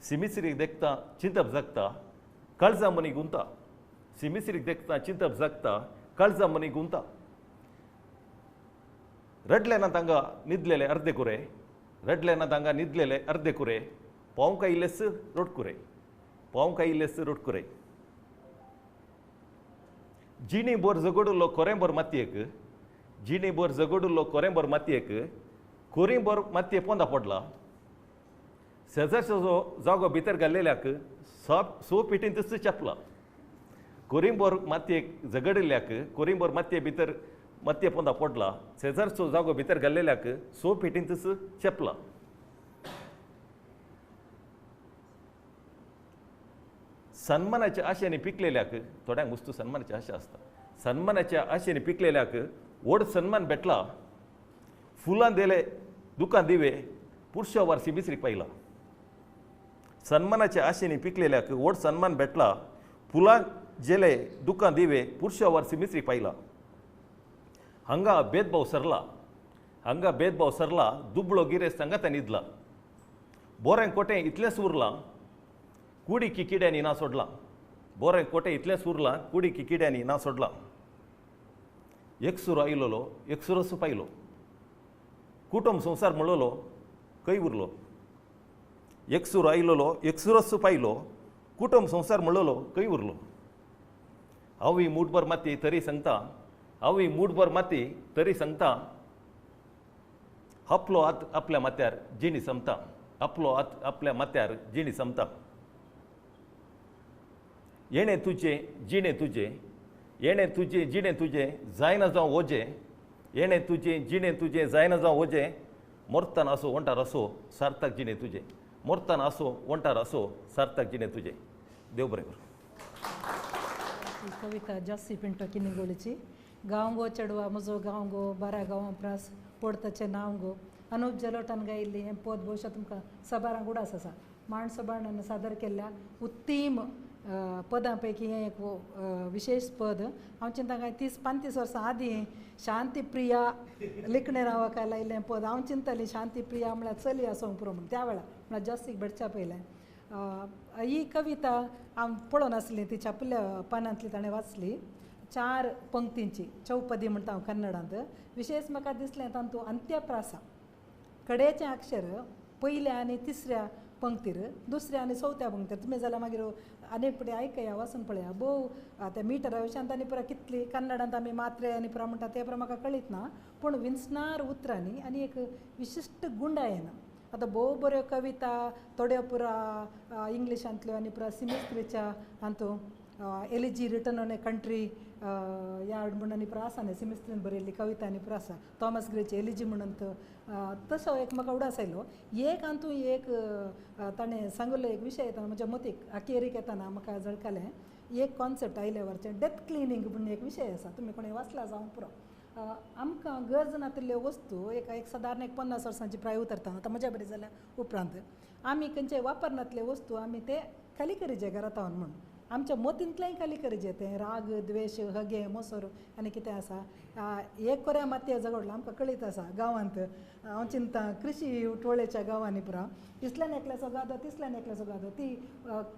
सिमिस्रीक देखता चिंतप जगता, काळजा मनी गुंता. सिमिस्रीक देखता चिंतप जगता, काळजा मनी गुंता. रडले ना तांगा निदलेले अर्दे कुरे, रडले ना तांगा निदलेले अर्दे कुरे, पावंक आयिल्लेस रोटकुरे, पावंक आयिल्लेस रोटकुरे. जिणी बोर झगडुल्लो कोरेंबर मातयेक, जिणी बोर झगडुल्लो कोरेंबर मातयेक, कोरींबर मातये पोंदा पडला. शेजारचो जो जागो भितर घाल्लेल्याक सो पिटींतच चेपला. कोरिंबोर मातयेक झगडिल्ल्याक कोरिंबोर मातये भितर मातये पोंदा पडला. शेजारचो जागो भितर घाल्लेल्याक सो पिटींतच चेपला. सन्मानाच्या आशेने पिकलेल्याक थोड्यांक वस्तू सन्मानाची आशा आसता. सन्मानाच्या आशेने पिकलेल्याक व्हड सन्मान भेटला. फुलां दिले दुकां दिवे पुरशा वारसी बिसरीक पायला. सन्मानाच्या आशेने पिकलेल्याक व्हड सन्मान भेटला. फुलां जेले दुकां दिवे पुरशा वारसी मिसरीक पायला. हांगा भेदभाव सरला, हांगा भेदभाव सरला. दुबळो गिरेस्त सांगाता न्हिदला. बोरें कोटें इतलेंच उरलां कुडीकी किड्यांनी ना सोडलां. बोरें कोटें इतलेंच उरलां कुडीकी किड्यांनी ना सोडलां. एकसुरो आयलोलो एकसुरोच पायलो. कुटुंब संवसार म्हणलोलो खंय उरलो. एकसुरो आयलोलो एकसुरोच पायलो. कुटुंब संवसार म्हणलोलो खंय उरलो. हांव ही मूठभर माती तरी सांगता, हांव ही मूठभर माती तरी सांगता. आपलो हात आपल्या माथ्यार जिणी समता. आपलो हात आपल्या माथ्यार जिणी समता. येणें तुजें जिणें तुजें, येणें तुजें जिणें तुजें जायना जावं ओजें. येणें तुजें जिणें तुजें जायना जावं ओजें. मोरतान आसो वंटार आसो सार्थक जिणें तुजें. मोरतान आसो वंटार आसो सार्थक जिणें तुजें. देव बरें करूं. कविता जास्ती पिंटो किनिगोळीची. गांव गो चेडवा म्हजो गांव गो बारा गांवां प्रास पोडताचें नांव गो. अनुप जलोटान गायिल्ली हें पद भोवशा तुमकां सबारांक उडास आसा. मांड सबाणान सादर केल्ल्या उत्तीम पदां पैकी हें एक विशेश पद. हांव चिंता कांय 30-35 वर्सां आदीं शांतिप्रिया लिखणे नांवाक लायिल्लें पद. हांव चिंताली शांतिप्रिया म्हळ्यार चली आसूंक पुरो म्हूण त्या वेळार, म्हळ्यार जास्तीक भेटच्या पयलें. ही कविता हांव पळोवन आसली, ती छापिल्ल्या पानांतली ताणें वाचली. 4 पंक्तींची चौपदी म्हणटा हांव कन्नडांत. विशेश म्हाका दिसलें तातूंत अंत्यप्रासा कडेचें अक्षर पयल्या आनी तिसऱ्या पंक्तीर, दुसऱ्या आनी चवथ्या पंक्तीर. तुमी जाल्यार मागीर आनी फुडें आयकया वाचून पळया. भोव आतां मिटरा विशयांत आनी पुरा कितली कन्नडांत आमी मात्रे आनी पुरा म्हणटा तें पुरा म्हाका कळीत ना, पूण विंचणार उतरांनी आनी एक विशिश्ट गुंडायेन. आतां भोव बऱ्यो कविता थोड्यो पुरा इंग्लिशांतल्यो आनी पुरा सिमिस्त्रीच्या हातूंत elegy written on a country yard म्हणून आनी पुरा आसा न्ही सिमिस्त्रीन बरयल्ली कविता आनी पुरा आसा. थॉमस ग्रेची एलिजी म्हणून तसो एक म्हाका उडास आयलो. एक हातूंत एक ताणें सांगिल्लो एक विशय येतना म्हज्या मतीक अखेरीक येतना म्हाका झळकलें. एक कॉन्सेप्ट आयले वरचें डेथ क्लिनींग म्हणून एक विशय आसा, तुमी कोणें वाचला जावं पुरो. आमकां गरज नातिल्ल्यो वस्तू एक एक सादारण एक 50 वर्सांची प्राय उतरता आतां म्हज्या बरी जाल्या उपरांत आमी खंयचे वापरनातले वस्तू आमी ते खाली करीचे घरांत म्हूण आमच्या मतींतलेंय खाली करीचे. तें राग द्वेश हगे मोसर आनी कितें आसा. एक कोऱ्या मातये झगडलो आमकां कळीत आसा गांवांत. हांव चिंता कृशी टोळेच्या गांवांनी पुरा इसल्यान एकल्याचो गादो तिसल्यान एकल्याचो गादो ती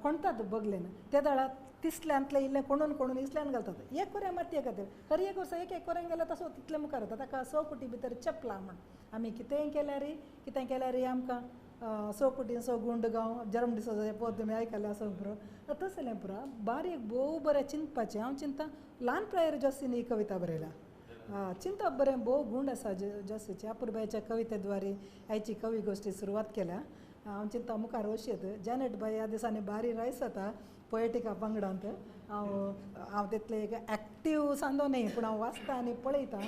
कोणतात बगलेन त्या दळात तिसल्यांतलें इल्लें कोणून कोणून इसल्यान घालतात. एक कोऱ्या मातये खातीर हर एक वर्सा एक एक कोऱ्यान गेल्यार तसो तितले मुखार वता. ताका 100 कोटी भितर चेपला म्हण आमी कितेंय केल्यार कितें केल्यार आमकां 100 कोटी 100 गुंड गांव जरम डिसोजाचें पद तुमी आयकलें आसूं पुरो. तसलें पुरा बारीक भोव बरें चिंतपाचें. हांव चिंता ल्हान प्रायेर जोसीन ही कविता बरयल्या. चिंतप बरें भोव गूंड आसा जोसीचें. अपुरबायेच्या कविते द्वारे आयची कवी गोश्टी सुरवात केल्या. हांव चिंता मुखार वशेत जॅनेट बाय ह्या दिसांनी बारी रायस जाता पोएटिका पंगडांत. हांव हांव तितलें एक एक्टीव सांदो न्ही, पूण हांव वाचता आनी पळयतां.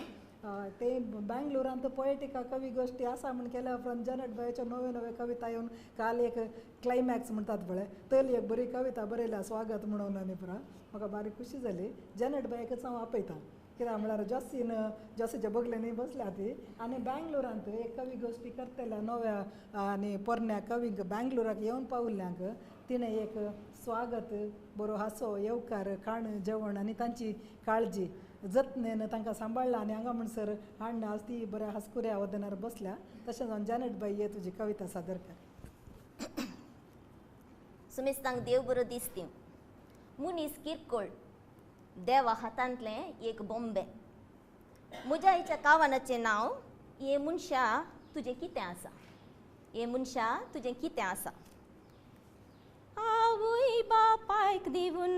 ते बेंगलोरांत पोएटिका कवी गोश्टी आसा म्हूण केल्या उपरांत जॅनेट बायच्यो नव्यो नव्यो कविता येवन काल एक क्लायमॅक्स म्हणटात पळय तली एक बरी कविता बरयल्या स्वागत म्हणून आनी पुरा म्हाका बारीक खुशी जाली. जॅनेट बायकच हांव आपयतां कित्याक म्हळ्यार जोसीन जोसीच्या बगलेनी बसल्या ती. आनी बेंगलोरांत एक कवी गोश्टी करतल्या नव्या आनी पोरण्या कवींक बेंगलोराक येवन पाविल्ल्यांक तिणें एक स्वागत बरो हांसो येवकार खाण जेवण आनी तांची काळजी जतनेन तांकां सांबाळ्ळा आनी हांगा म्हणसर हाडना आज ती बऱ्या हांसकुऱ्या वदनार बसल्या. तशें जावन जॅनेट बाय ये तुजी कविता सादर कर. सुमेस्तांक देव बरो दीस दिवं. मनीस किरकोळ देवा हातांतलें एक बॉम्बे. म्हज्या आईच्या कावानाचें नांव ये मनशा तुजें कितें आसा. ये मनशा तुजें कितें आसा. आवय बापायक दिवन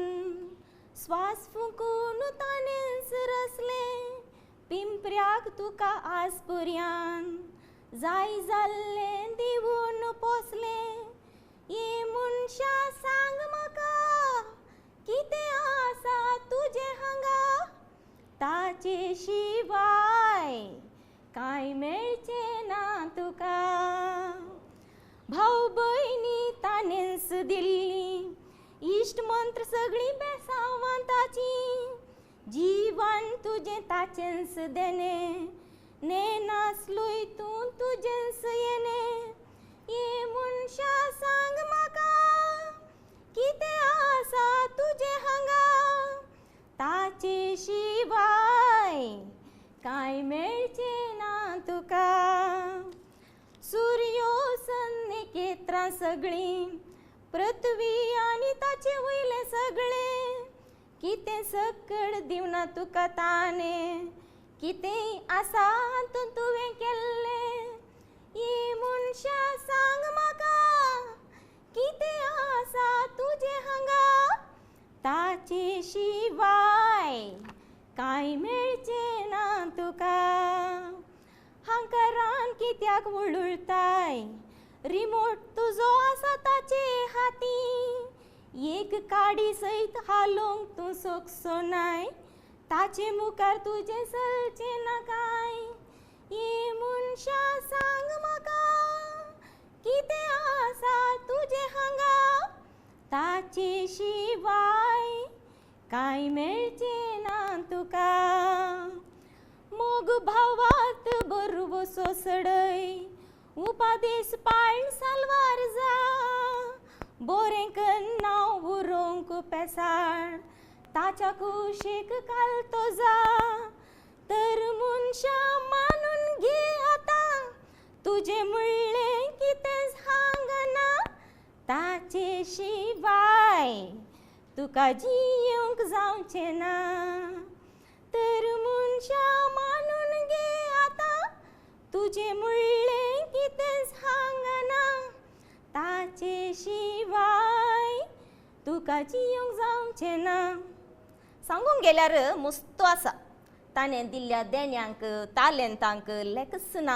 स्वास फुंकून ताणेंच रसलें पिंपऱ्याक तुका आज पुर्यान जाय जाल्लें दिवन पोसलें. ये मनशा सांग म्हाका कितें आसा तुजें हांगा ताचे शिवाय कांय मेळचें ना तुका. भाव भयणी ताणेंच दिल्ली इश्ट मंत्र सगळीं बेसांवां ताची जीवन तुजें ताचेंच देणें नेनासलोय तूं तुजेंच येणें. ये मनशा सांग म्हाका कितें आसा तुजें हांगा ताचे शिवाय कांय मेळचें ना तुका. सुर्यो सन्निकेत्रां सगळीं पृथ्वी आनी ताचे वयलें सगळें कितें सकळ दिवना तुका ताणें कितें आसा हातूंत तुवें केल्लें. ये मनशा सांग म्हाका कितें आसा तुजें हांगा ताचे शिवाय कांय मेळचें ना तुका. हांकारान कित्याक वळुळताय रिमोट तुजो आसा ताचे हाती एक काडी सयत हालोवंक तूं सोगसो नाय ताचे मुखार तुजें चलचें ना कांय. ये मनशा सांग म्हाका कितें आसा तुजें हांगा ताचे शिवाय कांय मेळचें ना तुका. मोग भावात बरवसो सडय उपादेस पाळण साल्वार जा बोरें कन्ना उरोवंक पेसाळ ताच्या कुशीक घालतो जा. तर मनशा मानून घे आतां तुजें म्हणलें कितेंच हांगना ताचे शिवाय तुका जियोंक जावचें ना. तर मनशा मानून घे आतां तुजें म्हणलें कितेंच हांगना ताचे शिवाय तुका जियोंक जावचें ना. सांगूंक गेल्यार मुस्तो आसा ताणें दिल्ल्या देण्यांक तालेंतांक लेखच ना.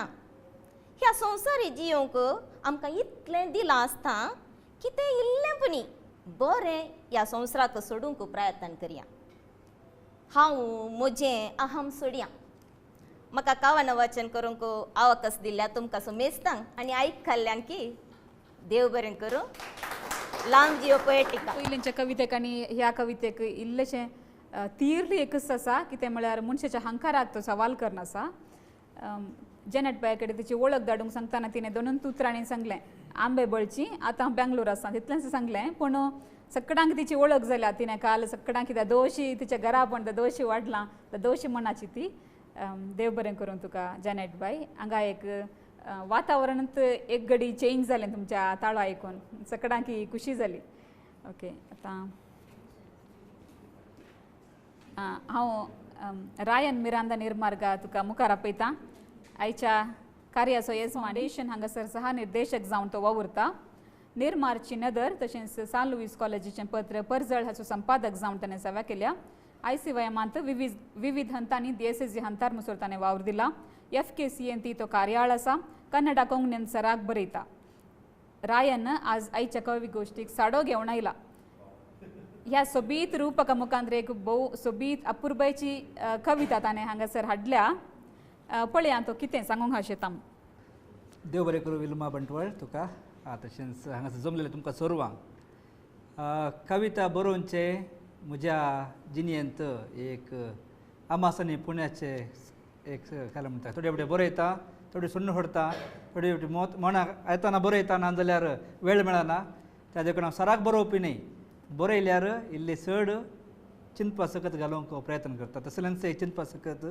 ह्या संवसारी जियोंक आमकां इतलें दिलां आसता कितें इल्लें पुणी बरें ह्या संवसाराक सोडूंक प्रयत्न करया. हांव म्हजें अहम सोडया. म्हाका कवन वाचन करूंक आवकस दिल्ल्या तुमकां सुमेस्तांक आनी आयक खाल्ल्यांक की देव बरें करूं. लांब जियो पोएटिका. पयलींच्या कवितेक आनी ह्या कवितेक इल्लेशें तीर्ल एकच आसा कितें म्हळ्यार मनशाच्या हंकाराक तो सवाल करना आसा. जेनेट बाय कडेन तिची वळख धाडूंक सांगतना तिणें दोनूच उतरांनी सांगलें आंबे बळची आतां हांव बेंगलोर आसा तितलेंच सांगलें. पूण सगळ्यांक तिची वळख जाल्या तिणें काल सगळ्यांक कित्याक दोशी तिच्या घरा पण दोशी वाडलां दोशी मनाची ती. देव बरें करूं तुका जेनेट बाय. हांगा एक वातावरणांत एक घडी चेंज जालें तुमच्या ताळो आयकून सगळ्यांक खुशी जाली. ओके आतां हांव रायन मिरांदा निर्मार्गा तुका मुखार आपयता. आयच्या कार्याचो येस फावंडेशन हांगासर सहा निर्देशक जावन तो वावुरता. निर्मार्ची नदर तशेंच सान लुईस कॉलेजीचें पत्र परजळ हाचो संपादक जावन ताणें सेवा केल्या. I C वायमांत विविध हंतांनी डी एस एस जी हंतार मुसोर ताणें वावर दिला. एफ के सी एन ती तो कार्याळ आसा. कन्नडा कोंकणीन सराक बरयता. रायन आज आयच्या कवी गोश्टीक साडो घेवन आयला. ह्या सोबीत रूपका मुखांत एक भोव सोबीत अपुरबायची कविता ताणें हांगासर हाडल्या. पळया तो कितें सांगूंक आशेता. देव बरें करूं विल्मा बंटवाळ तुका तशेंच हांगासर जमलेलें तुमकां सर्वांक. कविता बरोवचे म्हज्या जिणेंत एक आमास आनी पुण्याचे एक काय म्हणटा थोडे फावटी बरयता थोडी सुन्न सोडता थोडे फावटी मोत मनाक येतना बरयता ना जाल्यार वेळ मेळना त्या देखून हांव सराक बरोवपी न्ही. बरयल्यार इल्लें चड चिंतपा सकत घालूंक प्रयत्न करता. तसलेंच एक चिंतपा सकत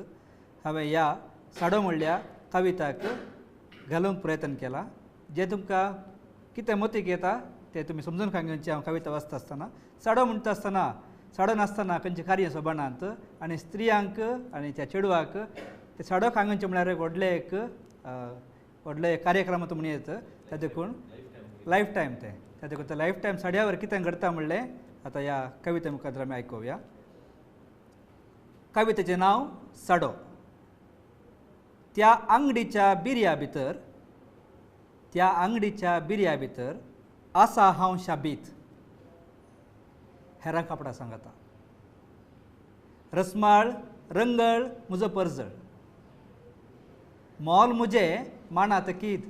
हांवें ह्या साडो म्हणल्या कविताक घालूंक प्रयत्न केला. जे तुमकां कितें मतीक येता तें तुमी समजून घेवचें. हांव कविता वाचता आसतना साडो म्हणटा आसतना साडो नासतना खंयचें कार्य सोबनात आनी स्त्रियांक आनी त्या चेडवाक ते साडो खांगचे म्हळ्यार एक व्हडलें एक व्हडलें कार्यक्रम म्हणून येत त्या देखून लायफ टायम तें त्या देखून लायफ टायम साड्यावर कितें घडटा म्हणलें आतां ह्या कविते मुखार आमी आयकुया. कवितेचें नांव साडो. त्या आंगडीच्या बिरया भितर त्या आंगडीच्या बिरया भितर आसा हांव शाबीत हेरां कापडां सांगता रसमाळ रंगळ म्हजो परजळ मोल म्हजें मानात कीद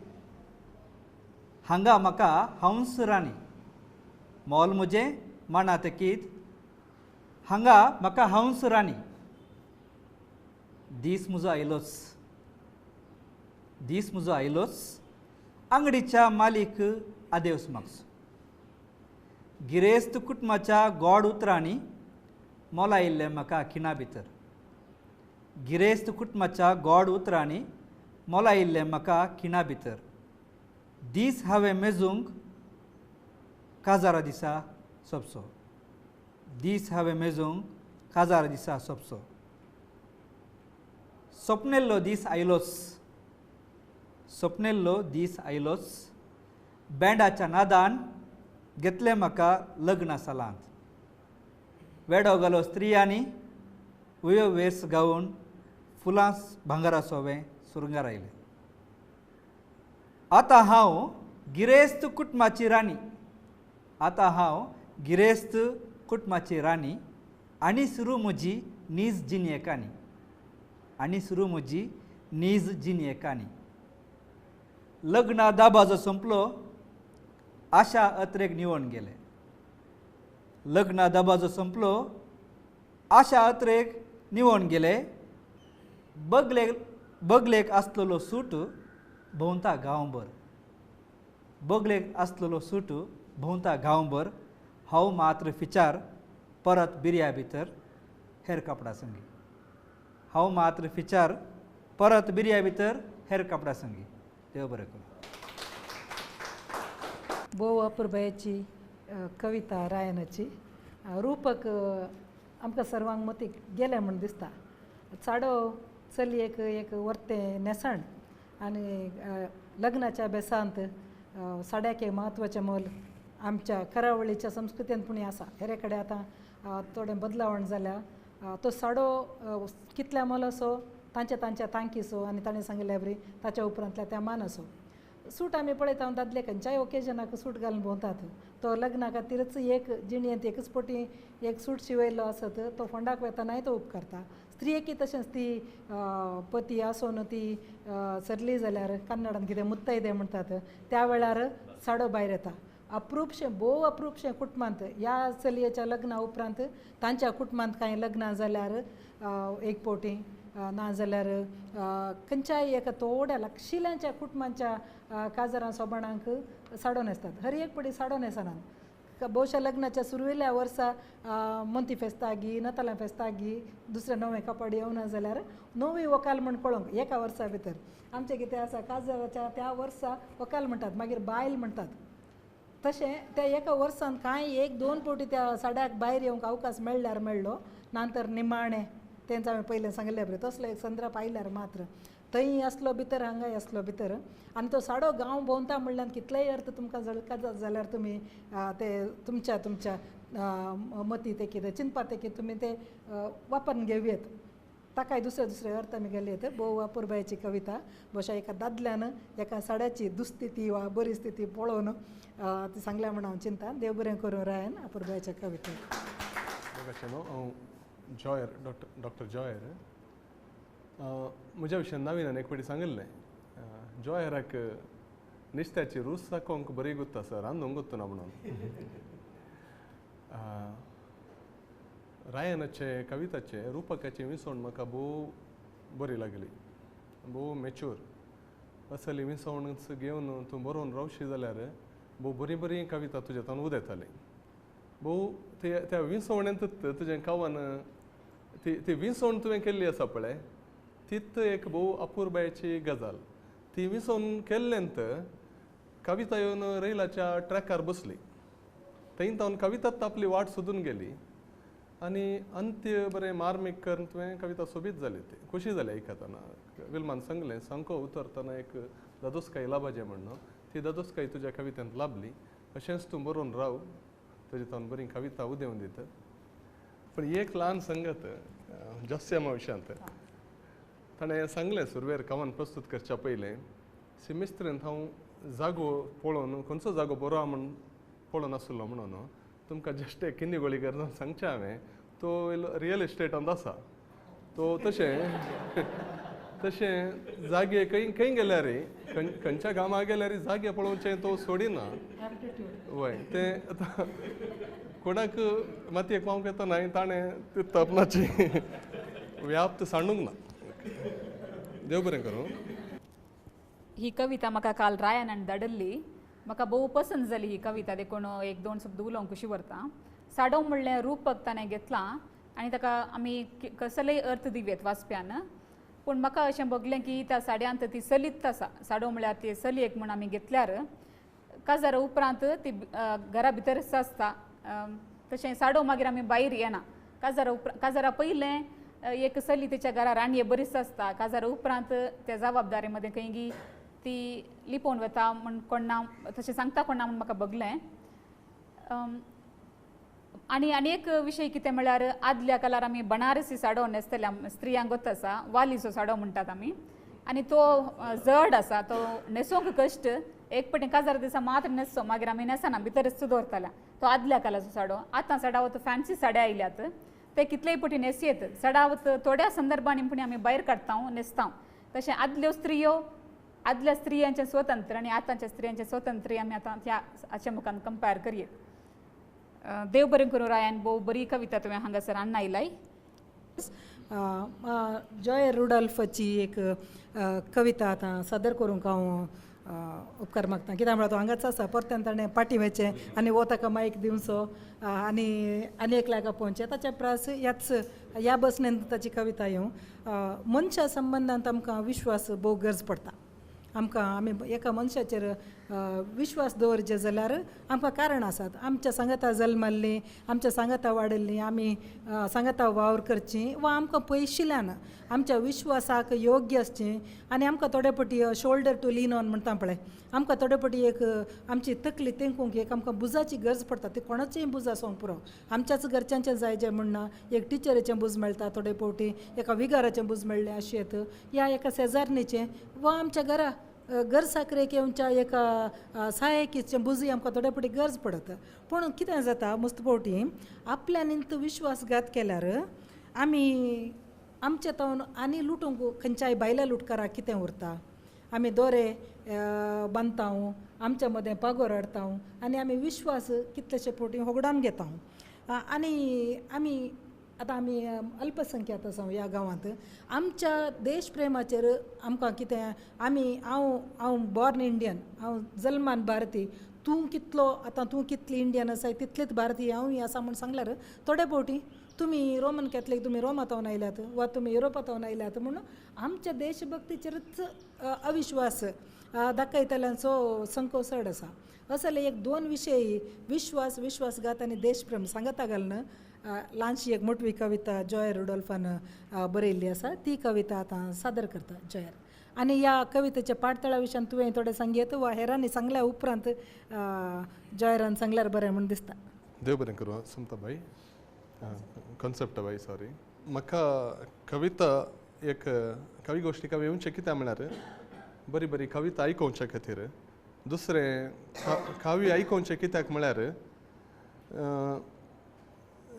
हांगा म्हाका हंस राणी मोल म्हजें मानात कीद हांगा म्हाका हंस राणी दीस म्हजो आयलोच दीस म्हजो आयलोच आंगडीच्या मालीक आदेवस मागचो गिरेस्त कुटुंबाच्या गोड उतरांनी मोलायिल्लें म्हाका खिणा भितर गिरेस्त कुटुंबाच्या गोड उतरांनी मोलायिल्लें म्हाका खिणा भितर दीस हांवें मेजूंक काजारा दिसा सोंपचो दीस हांवें मेजूंक काजारा दिसा सोंपचो सोपनेल्लो दीस आयलोच सोपनेल्लो दीस आयलोच बँडाच्या नादान घेतलें म्हाका लग्न सालांत वेडो घालो स्त्रियांनी उयो वेस गावन फुलां भांगरा सोवें सुरंगार आयलें आतां हांव गिरेस्त कुटुंबाची राणी आतां हांव गिरेस्त कुटुंबाची राणी आनी सुरू म्हजी नीज जिणेकाणी आनी सुरू म्हजी नीज जिणेकाणी लग्ना दाबाजो सोंपलो आशा अत्रेक निवण गेले लग्ना दबाजो सोंपलो आशा अत्रेक निवण गेले बगलेक बगलेक आसलेलो सूट भोंवता गांवभर बगलेक आसलेलो सूट भोंवता गांवभर हांव मात्र फिचार परत बिरया भितर हेर कापडा संगी हांव मात्र फिचार परत बिरया भितर हेर कापडा संगी. देव बरें करूं. भोव अपुरबायेची कविता रायनाची रूपक आमकां सर्वांक मतीक गेलें म्हूण दिसता. चाडो चलयेक एक वर्तें न्हेसण आनी लग्नाच्या बेसांत साड्याक एक म्हत्वाचें मोल आमच्या करावळीच्या संस्कृतीन पुणी आसा. हेरे कडेन आतां थोडें बदलावण जाल्या. तो साडो कितल्या मोल असो तांच्या तांच्या तांकीसो आनी ताणें सांगिल्ल्या बरी ताच्या उपरांतल्या त्या मानासो. सूट आमी पळयता दादले खंयच्याय ओकेजनाक सूट घालून भोंवतात. तो लग्ना खातीरच एक जिणेंत एकच पटी एक सूट शिवयल्लो आसत तो फोंडाक वेतनाय तो उपकारता. स्त्रियेकी तशेंच ती पती आसून ती सरली जाल्यार कन्नडान कितें मुत्तैदे म्हणटात त्या वेळार साडो भायर येता. अप्रूपशें भोव अप्रूपशें कुटुंबांत ह्या चलयेच्या लग्ना उपरांत तांच्या कुटुंबांत कांय लग्नां जाल्यार एक फावटी ना जाल्यार खंयच्याय एका थोड्या लागशिल्यांच्या कुटुंबांच्या काजरां सोबणांक साडो न्हेसतात. हर एक पटी साडो न्हेसनात. भोवशा लग्नाच्या सुरवेल्या वर्सा मोंती फेस्तागी नतालां फेस्तागी दुसरें नवें कपडे येवना जाल्यार नवी वकाल म्हण पळोवंक एका वर्सा भितर आमचें कितें आसा काजराच्या त्या वर्सा वकाल म्हणटात मागीर बायल म्हणटात. तशें त्या एका वर्सान कांय एक दोन फावटी त्या साड्याक भायर येवंक अवकाश मेळ्ळ्यार मेळ्ळो नातर निमाणें तेंच हांवें पयलें सांगिल्लें बरें तसलो एक संद्रप आयल्यार मात्र थंय आसलो भितर हांगाय आसलो भितर आनी तो साडो गांव भोंवता म्हणल्यार कितलेय अर्थ तुमकां जळका जाल्यार तुमी ते तुमच्या तुमच्या मती ते कितें चिंतपा ते कितें तुमी ते वापरून घेवयेत. ताकाय दुसरे दुसरे अर्थ आमी गेले येत. भोव अपुरबायेची कविता भोवशा एका दादल्यान एका साड्याची दुस्थिती वा बरी स्थिती पळोवन ती सांगल्या म्हूण हांव चिंता. देव बरें करूं रायन अपुरबायेच्या कवितेक. हांव जॉयर डॉक्टर जॉयर म्हज्या विशयान नवीनान एक फावटी सांगिल्लें जॉयराक नुस्त्याची रूच दाखोवंक बरी गुत्त आसा रांदूंक गुत्त ना म्हणून. रायनाचे कविताचे रुपकाची विसवण म्हाका भोव बरी लागली भोव मॅच्योर असली विसवण घेवन तूं बरोवन रावशी जाल्यार भोव बरी बरी कविता तुज्या तातूंत उदेताली. भोव त्या विसवणेंतूच तुजें कवन ती ती विसवण तुवें केल्ली आसा पळय तीच एक भोव अपुरबायेची गजाल. ती विसवण केल्लेंत कविता येवन रैलाच्या ट्रॅकार बसली थंय तावन कवितात आपली वाट सोदून गेली आनी अंत्य बरें मार्मीक करून तुवें कविता सोबीत जाली. ती खोशी जाली आयकतना. विल्मान सांगलें सांको उतरतना एक दादोसकाय लाभाचें म्हणून ती दादोसकाय तुज्या कवितेंत लाभली. अशेंच तूं बरोवन राव तुजे तावन बरी कविता उदेवन दिता. पूण एक ल्हान संगत जस्यमा विशयांत ताणें सांगलें सुरवेर कवन प्रस्तूत करच्या पयलें सिमिस्त्रींत हांव जागो पळोवन खंयचो जागो बरो आहा म्हूण पळोवन आसलो म्हणून तुमकां जस्ट एक किन्नी गोळी जावन सांगचें हांवें तो रियल इस्टेटांत आसा तो तशें तशें जागे खंय खंय गेल्यार खंयच्या गांवां गेल्यार जागे पळोवचें तो सोडिना. वय तें आतां कोणाक मातयेक पावंक येता न्हय ताणें ती तपनाची व्याप्त सांडूंक ना. देव बरें करूं. ही कविता म्हाका काल रायान धाडिल्ली, म्हाका भोव पसंत जाली ही कविता, देखून एक दोन शब्द उलोवंक कशी व्हरता. साडो म्हणलें रूपक ताणें घेतलां आनी ताका आमी कसलेय अर्थ दिवयेत वाचप्यान, पूण म्हाका अशें भोगलें की त्या साड्यांत ती सलीत आसा. साडो म्हळ्यार ती सलयेक म्हूण आमी घेतल्यार काजारा उपरांत ती घरा भितरच आसता. तशें साडो मागीर आमी भायर येना. काजारा उपरांत काजारा पयलें एक सली तिच्या घरा रांडये बरीच आसता, काजारा उपरांत त्या जबाबदारी मदें खंयगी ती लिपोवन वता म्हूण कोणा तशें सांगता कोणा म्हूण म्हाका भोगलें. आनी आनी एक विशय कितें म्हळ्यार आदल्या काळार आमी बनारसी साडो न्हेसतल्या स्त्रियांक गोत आसा, वालीचो साडो म्हणटात आमी, आनी तो जड आसा, तो न्हेसोंक कश्ट. एक पटी काजार दिसा मात्र न्हेसचो, मागीर आमी न्हेसना, भितरच दवरताल्या. तो आदल्या काळाचो साडो. आतां चडावत फॅन्सी साड्या आयल्यात, ते कितलेय पटी न्हेसयेत, चडावत थोड्या संदर्भांनी पूण आमी भायर काडटा न्हेसता. तशें आदल्यो स्त्रियो, आदल्या स्त्रियांचें स्वतंत्र आनी आतांच्या स्त्रियांचें स्वतंत्र आमी आतां त्या हाच्या मुखान कंपेर करयेत. देव बरें करूं रायान, भोव बरी कविता तुवें हांगासर हाडून आयलाय. जॉय रुडॉल्फाची एक कविता आतां सादर करूंक हांव उपकार मागता. कित्याक म्हळ्यार तो हांगाच आसा, परत्यान ताणें पाटी वचचें आनी वो ताका मायक दिवचो आनी आनी एकल्याक आपोवचें, ताच्या प्रास ह्याच ह्या बसनेन ताची कविता येवं. मनशा संबंदांत आमकां विश्वास भोव गरज पडटा. आमकां आमी एका मनशाचेर विश्वास दवरचे जाल्यार आमकां कारण आसात. आमच्या सांगाता जल्मल्लीं, आमच्या सांगाता वाडिल्लीं, आमी सांगाता वावर करचीं वा आमकां पयशिल्ल्यान आमच्या विश्वासाक योग्य आसचीं आनी आमकां थोडे पटी शोल्डर टू लीन ऑन म्हणटा पळय, आमकां थोडे पटी एक आमची तकली तेंकूंक एक आमकां बुजाची गरज पडटा. ती कोणाचीय बुज आसूंक पुरो, आमच्याच घरच्यांचें जाय जें म्हणना. एक टिचरीचें बुज मेळटा थोडे फावटी, एका विगाराचें बुज मेळ्ळें अशें येत, या एका शेजारणीचें वा आमच्या घरा घर साकरेक येवच्या एका सहायकीचें बुजूय आमकां थोडे फावटी गरज पडत. पूण कितें जाता मस्त फावटी आपल्यान विश्वासघात केल्यार आमी आमच्या तावन आनी लुटूंक खंयच्याय भायल्या लुटकाराक कितें उरता. आमी दोरे बांदता, आमच्या मदें पागोर हाडटा आनी आमी विश्वास कितलेशे फावटी होगडावन घेता. आनी आमी आतां आमी अल्पसंख्यात आसा ह्या गांवांत, आमच्या देश प्रेमाचेर आमकां कितें आमी हांव हांव बॉर्न इंडियन, हांव जल्मान भारतीय, तूं कितलो आतां तूं कितली इंडियन आसाय तितलीच भारतीय हांवूय आसा म्हूण सांगल्यार थोडे फावटी तुमी रोमन कॅथलीक, तुमी रोमांत आयल्यात वा तुमी युरोपांत आयल्यात म्हूण आमच्या देशभक्तीचेरच अविश्वास दाखयतल्यांचो संको चड आसा. असले एक दोन विशय विश्वास, विश्वासघात आनी देशप्रेम सांगाता घालून ल्हानशी एक मोटवी कविता जॉय रुडॉल्फान बरयल्ली आसा. ती कविता आतां सादर करता जॉयर. आनी ह्या कवितेच्या पाठतळा विशयान तुवें थोडें सांगयत वा हेरांनी सांगल्या उपरांत जॉयरान सांगल्यार बरें म्हूण दिसता. देव बरें करूं सुमता बाई, कॉन्सेप्ट बाई, सॉरी. म्हाका कविता एक कवी गोश्टी कवी येवचें कित्याक म्हळ्यार बरी बरी कविता आयकोवच्या खातीर, दुसरें काव्य आयकोवचें कित्याक म्हळ्यार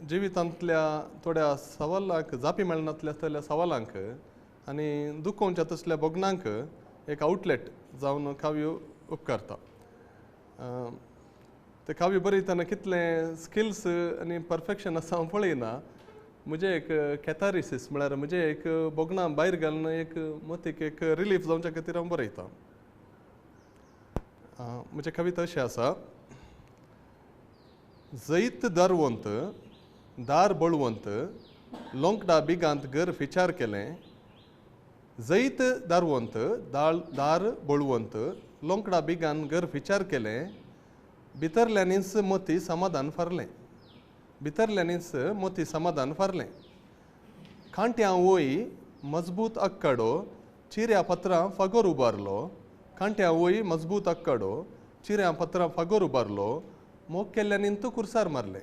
जिवितांतल्या थोड्या सवालांक जापी मेळनातल्या तसल्या सवालांक आनी दुखोवच्या तसल्या भोगणांक एक आवटलेट जावन काव्य उपकारता. ते काव्य बरयतना कितलें स्किल्स आनी परफेक्शन आसा हांव पळयना, म्हजें एक कॅथारिसीस म्हळ्यार म्हजें एक भोगणां भायर घालून एक मतीक एक रिलीफ जावच्या खातीर हांव बरयतां. म्हजें कविता अशें आसा. जैत दारवंत दार बळवंत लोंकडा बिगांत घर फिचार केलें, जैत दारवंत दार बळवंत लोंकडा बिगान घर फिचार केलें, भितरल्यांनीच मती समाधान फारलें, भितरल्यांनीच मती समाधान फारलें. कांट्यां वय मजबूत अक्काडो चिऱ्या पत्रां फागोर उबारलो, कांट्यां वय मजबूत अक्काडो चिऱ्या पत्रां फागोर उबारलो, मोग केल्ल्यांनी तो कुर्सार मारलें,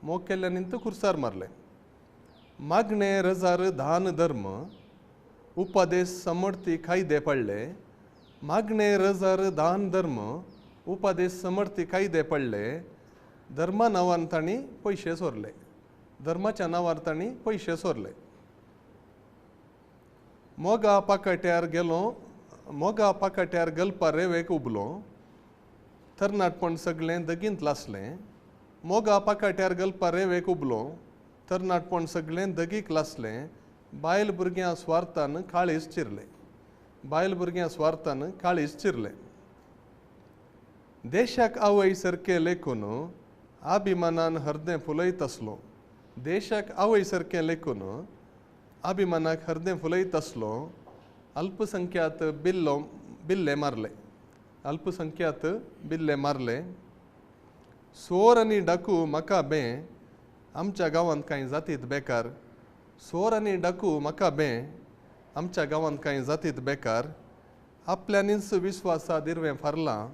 मोग केल्ल्यांनी तो कुर्सार मारलें. मागणे रजार दान धर्म उपदेश समर्थी कायदे पडले, मागणे रजार दान धर्म उपादेश समर्थी कायदे पडले धर्मा नांवान तांणी पयशे सोरले धर्माच्या नांवार तांणी पयशे सोरले. मोगा पाकाट्यार गेलो मोगा पाकाट्यार गल्पा रेवेक उबलो तरणाटपण सगळें दगींत लासलें मोगा पाकाट्यार गल्पा रेवेक उबलो तरणाटपण सगळें दगीक लासलें बायल भुरग्यां स्वार्थान काळीज चिरलें बायल भुरग्यां स्वार्थान काळीज चिरलें. देशाक आवय सारकें लेखून अभिमानान हरदें फुलयत आसलो देशाक आवय सारकें लेखून अभिमानाक हरदें फुलयत आसलो अल्पसंख्यात बिल्लो बिल्ले मारले अल्पसंख्यात बिल्ले मारले. सोर आनी डाकू म्हाका बें आमच्या गांवांत कांय जातीत बेकार सोर आनी डाकू म्हाका बें आमच्या गांवांत कांय जातीत बेकार आपल्यानीच विस्वासा दिरवें फारलां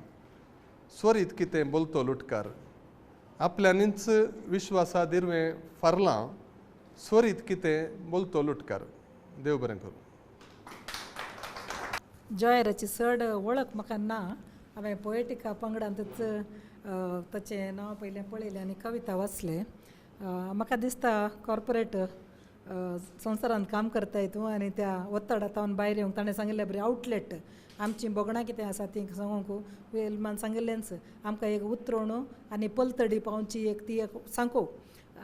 स्वरीत कितें बोलतो लुटकार आपल्यानीच विश्वासा दिरवें फारलां स्वरीत कितें बोलतो लुटकार. देव बरें करूं. जॉयराची चड वळख म्हाका ना. हांवें पोएटिका पंगडांतच ताचें नांव पयलें पळयलें आनी कविता वाचले. म्हाका दिसता कॉर्पोरेट संवसारांत काम करताय तूं आनी त्या ओत्तडांत भायर येवंक ताणें सांगिल्लें बरें आवटलेट आमचीं भोगणां कितें आसा तीं सांगूंक वेलमान सांगिल्लेंच आमकां एक उतरोण आनी पलतडी पावची एक ती एक सांको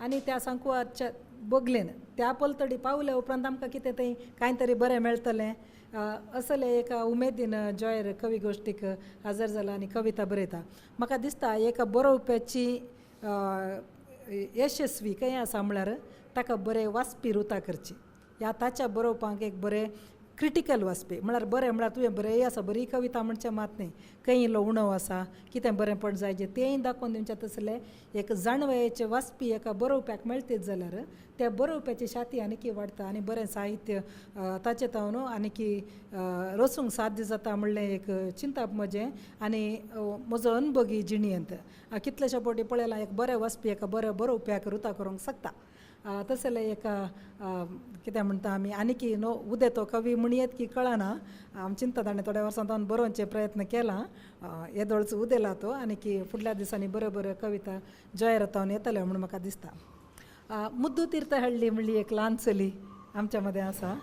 आनी त्या सांकवाच्या बगलेन त्या पलतडी पावल्या उपरांत आमकां कितें थंय कांय तरी बरें मेळटलें असले एका उमेदीन जॉयर कवी गोश्टीक हजर जाला आनी कविता बरयता. म्हाका दिसता एका बरोवप्याची यशस्वी खंय आसा म्हळ्यार ताका बरें वाचपी रुता करची ह्या ताच्या बरोवपाक एक बरें क्रिटिकल वाचपी म्हळ्यार बरें म्हळ्यार तुवें बरें आसा बरी कविता म्हणचें मात न्ही खंय इल्लो उणव आसा कितें बरेंपण जाय जें तेंय दाखोवन दिवचें तसलें एक जाणवयेचें वाचपी एका बरोवप्याक मेळटीत जाल्यार त्या बरोवप्याची छाती आनीकी वाडटा आनी बरें साहित्य ताचें तावन आनीकी रचूंक साध्य जाता म्हणलें एक चिंतप म्हजें आनी म्हजो अनुभवी जिणेंत कितलेशे फावटी पळयलां एक बरें वाचपी एका बऱ्या बरोवप्याक रुता करूंक शकता. तसलें एक कितें म्हणटा आमी आनीकी न्हू उदें तो कवी म्हणयेत की कळना आमी चिंता ताणें थोड्या वर्सां तावन बरोवचे प्रयत्न केला येदोळच उदेला तो आनीकी फुडल्या दिसांनी बऱ्यो बऱ्यो कविता जॉयरा तावन येतल्यो म्हूण म्हाका दिसता. मुद्दू तीर्थहळ्ळी म्हणली एक ल्हान चली आमच्या मदें आसा.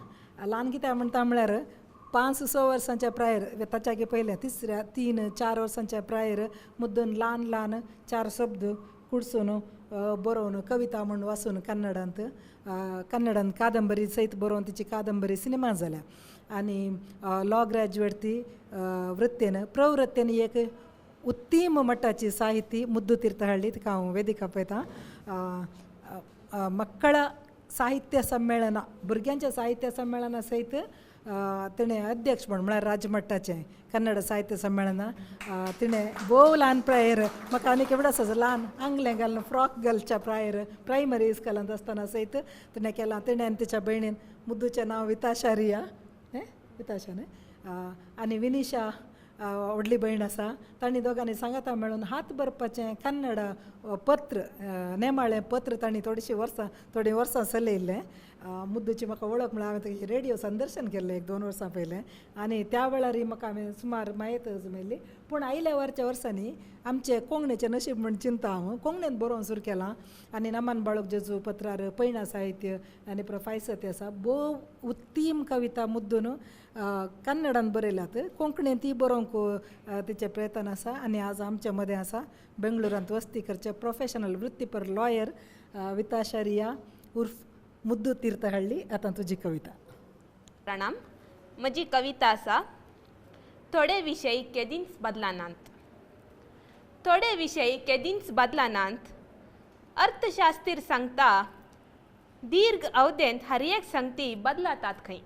ल्हान कित्याक म्हणटा म्हळ्यार 5-6 वर्सांच्या प्रायर ताच्याकी पयलें तिसऱ्या 3-4 वर्सांच्या प्रायर मुद्दून ल्हान ल्हान 4 शब्द कुडसून बरोवन कविता म्हूण वाचून कन्नडांत कन्नडांत कादंबरी सयत बरोवन तिची कादंबरी सिनेमा जाल्या आनी लॉ ग्रॅज्युएट ती वृत्तेन प्रवृत्तेन एक उत्तीम मट्टाची साहित्य मुद्दू तीर्थहळ्ळी तिका हांव वेदिका पळयतां. मक्कळ साहित्य संमेळना भुरग्यांच्या साहित्य संमेळना सयत तिणें अध्यक्ष म्हण म्हळ्यार राज्यमट्टाचें कन्नड साहित्य संमेळना तिणें भोव ल्हान प्रायर म्हाका आनी केवडो आसा ल्हान आंगलें घालून फ्रॉक घालच्या प्रायर प्रायमरी इस्कॉलांत आसतना सयत तिणें केलां. तिणें आनी तिच्या भयणीन मुद्दूचें नांव विताशा रिया हें विताशा न्हय आनी विनिशा व्हडली भयण आसा तांणी दोगांनी सांगाता मेळून हात बरपाचें कन्नड पत्र नेमाळें पत्र तांणी थोडीशीं वर्सां थोडीं वर्सां चलयल्लें. मुद्दूची म्हाका वळख म्हळ्यार हांवें रेडियो संदर्शन केल्लें 1-2 वर्सां पयलें आनी त्या वेळारय म्हाका हांवें सुमार म्हायत मेळ्ळी. पूण आयल्या वरच्या वर्सांनी आमचें कोंकणीचें नशीब म्हूण चिंता हांव कोंकणींत बरोवंक सुरू केलां आनी नमन बाळक जेजू पत्रार पयणा साहित्य आनी प्रोफायसर ते आसा भोव उत्तीम कविता मुद्दून कन्नडान बरयल्यात कोंकणींत ती बरोवंक तिचें प्रयत्न आसा आनी आज आमच्या मदें आसा बेंगळुरांत वस्ती करचें प्रोफेशनल वृत्तीपर लॉयर विताशा रिया उर्फ मुद्दू तीर्थहळ्ळी. आतां तुजी कविता. प्रणाम. म्हजी कविता आसा थोडे विशय केदींच बदलनात. थोडे विशय केदींच बदलनात. अर्थशास्त्र सांगता दीर्घ अवधेंत हर एक संगती बदलतात खंय.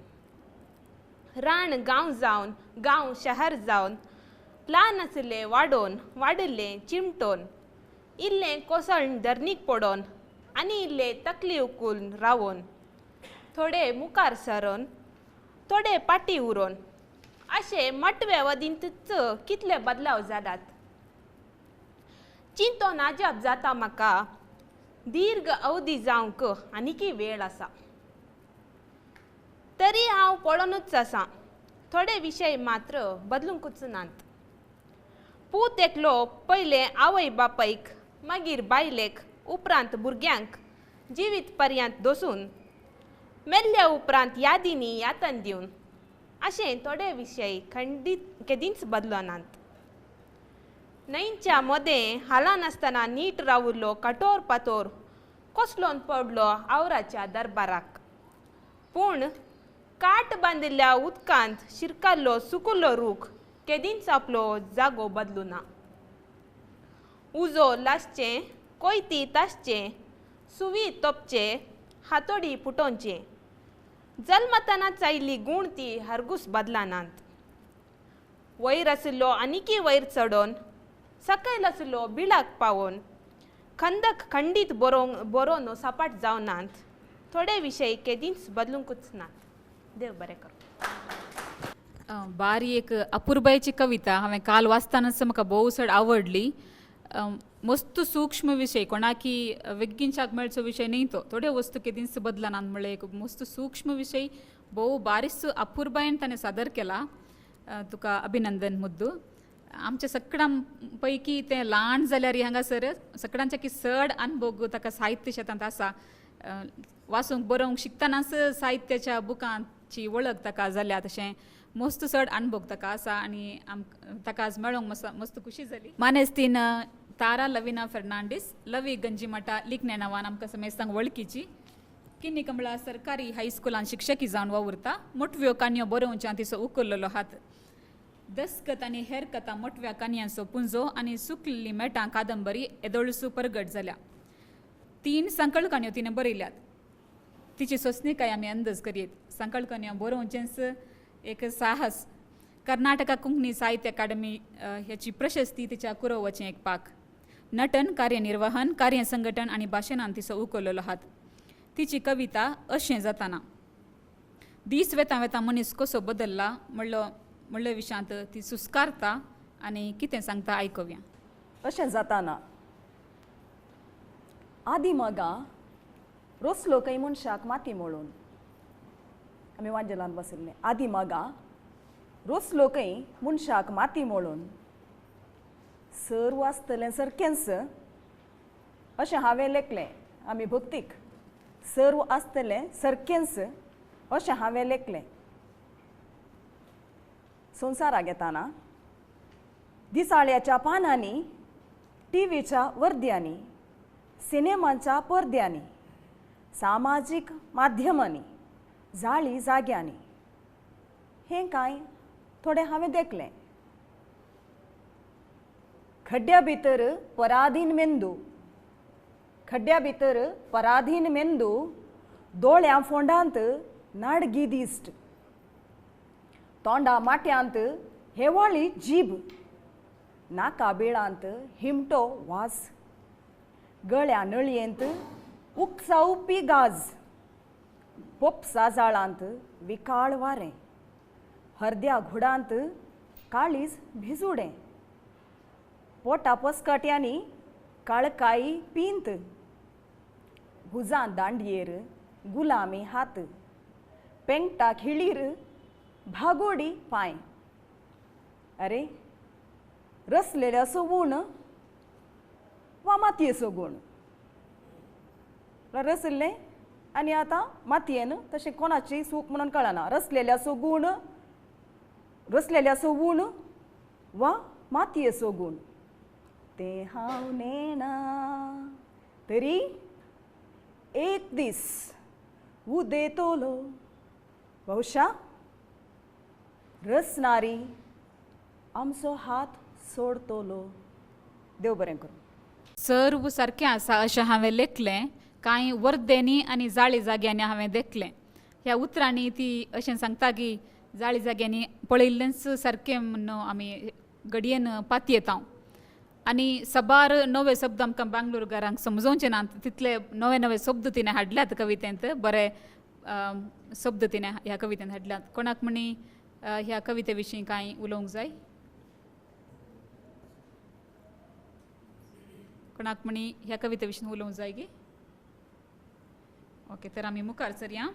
रान गांव जावन गांव शहर जावन ल्हान आशिल्लें वाडोवन वाडिल्लें चिमटोन इल्लें कोसळून धरणीक पडोन आनी इल्ले तकली उकून रावोन थोडे मुखार सरोन थोडे पाटी उरोन अशे मटवे वदींतच कितले बदलाव जातात. चिंतोन अजाप जाता म्हाका दीर्घ अवधी जावंक आनीकी वेळ आसा तरी हांव पळोवनूच आसा थोडे विशय मात्र बदलूंकूच नात. पूत एकलो पयलें आवय बापायक, मागीर बायलेक, उपरांत भुरग्यांक जिवीत पर्यंत दसून मेल्ल्या उपरांत यादींनी यातन दिवन अशें थोडे विशय खंडीत केदींच बदलनात. न्हंयच्या मदें हालनासतना नीट रावुल्लो कठोर पातोर कसलोन पडलो आवराच्या दरबाराक. पूण काट बांदिल्ल्या उदकांत शिरकाल्लो सुकुल्लो रूख केदींच आपलो जागो बदलूना. उजो लासचें, कोयती तासचें, सुवी तोपचे, हातोडी फुटोवचें, जल्मतानाच आयिल्ली गूण ती हरगूस बदलनात. वयर आशिल्लो आनिकी वयर चडोवन, सकयल आशिल्लो बिळाक पावोवन, खंदक खंडीत बरोवन सपाट जावनात. थोडे विशय केदींच बदलुंकूच नात. देव बरें करूं. बारी एक अपुरबायेची कविता हांवें काल वाचतानाच म्हाका भोव चड आवडली. मस्त सूक्ष्म विशय, कोणाकी वेगीनशाक मेळचो विशय न्ही तो, थोड्यो वस्तू केदींच बदलनात म्हळ्यार एक मस्त सूक्ष्म विशय भोव बारीस अपुरबायेन ताणें सादर केला. तुका अभिनंदन मुद्दू. आमच्या सगळ्यां पैकी तें ल्हान जाल्यार हांगासर सगळ्यांच्या की चड अनुभव ताका साहित्य शेतांत आसा. वाचूंक बरोवंक शिकतनाच साहित्याच्या बुकांची वळख ताका जाल्या, तशें मस्त चड अनुभव ताका आसा आनी ताका आज मेळोंक मस्त खुशी जाली. मानेस्तीन तारा लविना फेर्नांडीस, लवी गंजीमठा लिखणे नांवान आमकां समेस्तांक वळखीची. किन्नी कमळा सरकारी हायस्कुलान शिक्षकी जावन वावुरता. मोटव्यो काणयो बरोवच्या तिचो उखल्लेलो हात. दसकत आनी हेर कथा मोटव्या काणयांचो पुंजो आनी सुकलेली मेटां कादंबरी येदोळसू परगट जाल्या. 3 सांकळ काणयो तिणें बरयल्यात. तिची सोंसणीकाय आमी अंदाज करयेत. सांकळ काणयो बरोवचेंच एक साहस. कर्नाटका कोंकणी साहित्य अकादमी ह्याची प्रशस्ती तिच्या कुरोवाचें एक पाक. नटन, कार्यनिर्वहन, कार्य संघटन आनी भाशणान तिचो उखल्लेलो हात. तिची कविता अशें जाताना दीस वेता वेता मनीस कसो बदल्ला म्हणलो विशयांत ती सुस्कारता आनी कितें सांगता आयकुया. अशें जाताना आदी मगा रोसलो खंय मनशाक माती मोळून आमी वांजेलान बशिल्ले. आदी मगा रोसलो खंय मनशाक माती मोळून सर वाचतलें सारकेंच अशें हांवें लेखलें. आमी भक्तीक सर्व आसतलें सारकेंच अशें हांवें लेखलें. संवसाराक येताना दिसाळ्याच्या पानांनी, टिवीच्या वर्द्यांनी, सिनेमांच्या पडद्यांनी, सामाजीक माध्यमांनी, जाळी जाग्यांनी हें कांय थोडें हांवें देखलें. खड्ड्या भितर पराधीन मेंदू, खड्ड्या भितर पराधीन मेंदू, दोळ्यां फोंडांत नाडगी दिश्ट, तोंडा माट्यांत हेवाळी जीब, नाका बिळांत हिमटो वास, गळ्या नळयेंत उकसावपी गाज, पोपसा जाळांत विकाळ वारें, हरद्या घुडांत काळीज भिजुडें, पोटा पसकट्यांनी काळकाई पिंत, भुजां दांडयेर गुलामी हात, पेंगटा खिळीर भागोडी पांय. अरे रसलेल्याचो गूण वा मातयेचो गूण, रसलें आनी आतां मातयेन तशें कोणाची सूख म्हणून कळना. रसलेल्याचो गूण, रसलेल्याचो गूण वा मातयेचो गूण तें हांव नेणा. तरी एक दीस उदेतलो बहुशा रसनारी आमचो हात सोडतलो. देव बरें करूं. सर्व सारकें आसा अशें हांवें लेखलें. कांय वर्देंनी आनी जाळी जाग्यांनी हांवें देखलें. ह्या उतरांनी ती अशें सांगता की जाळी जाग्यांनी पळयल्लेंच सारकें म्हूण आमी घडयेन पातयेता. आनी साबार नवे शब्द आमकां बेंगलोरकारांक समजोवचे नात तितले नवे नवे शब्द तिणें हाडल्यात कवितेंत. बरे शब्द तिणें ह्या कवितेंत हाडल्यात. कोणाक म्हणी ह्या कविते विशीं कांय उलोवंक जाय? कोणाक म्हणी ह्या कविते विशीं उलोवंक जाय की? ओके, तर आमी मुखार सरया.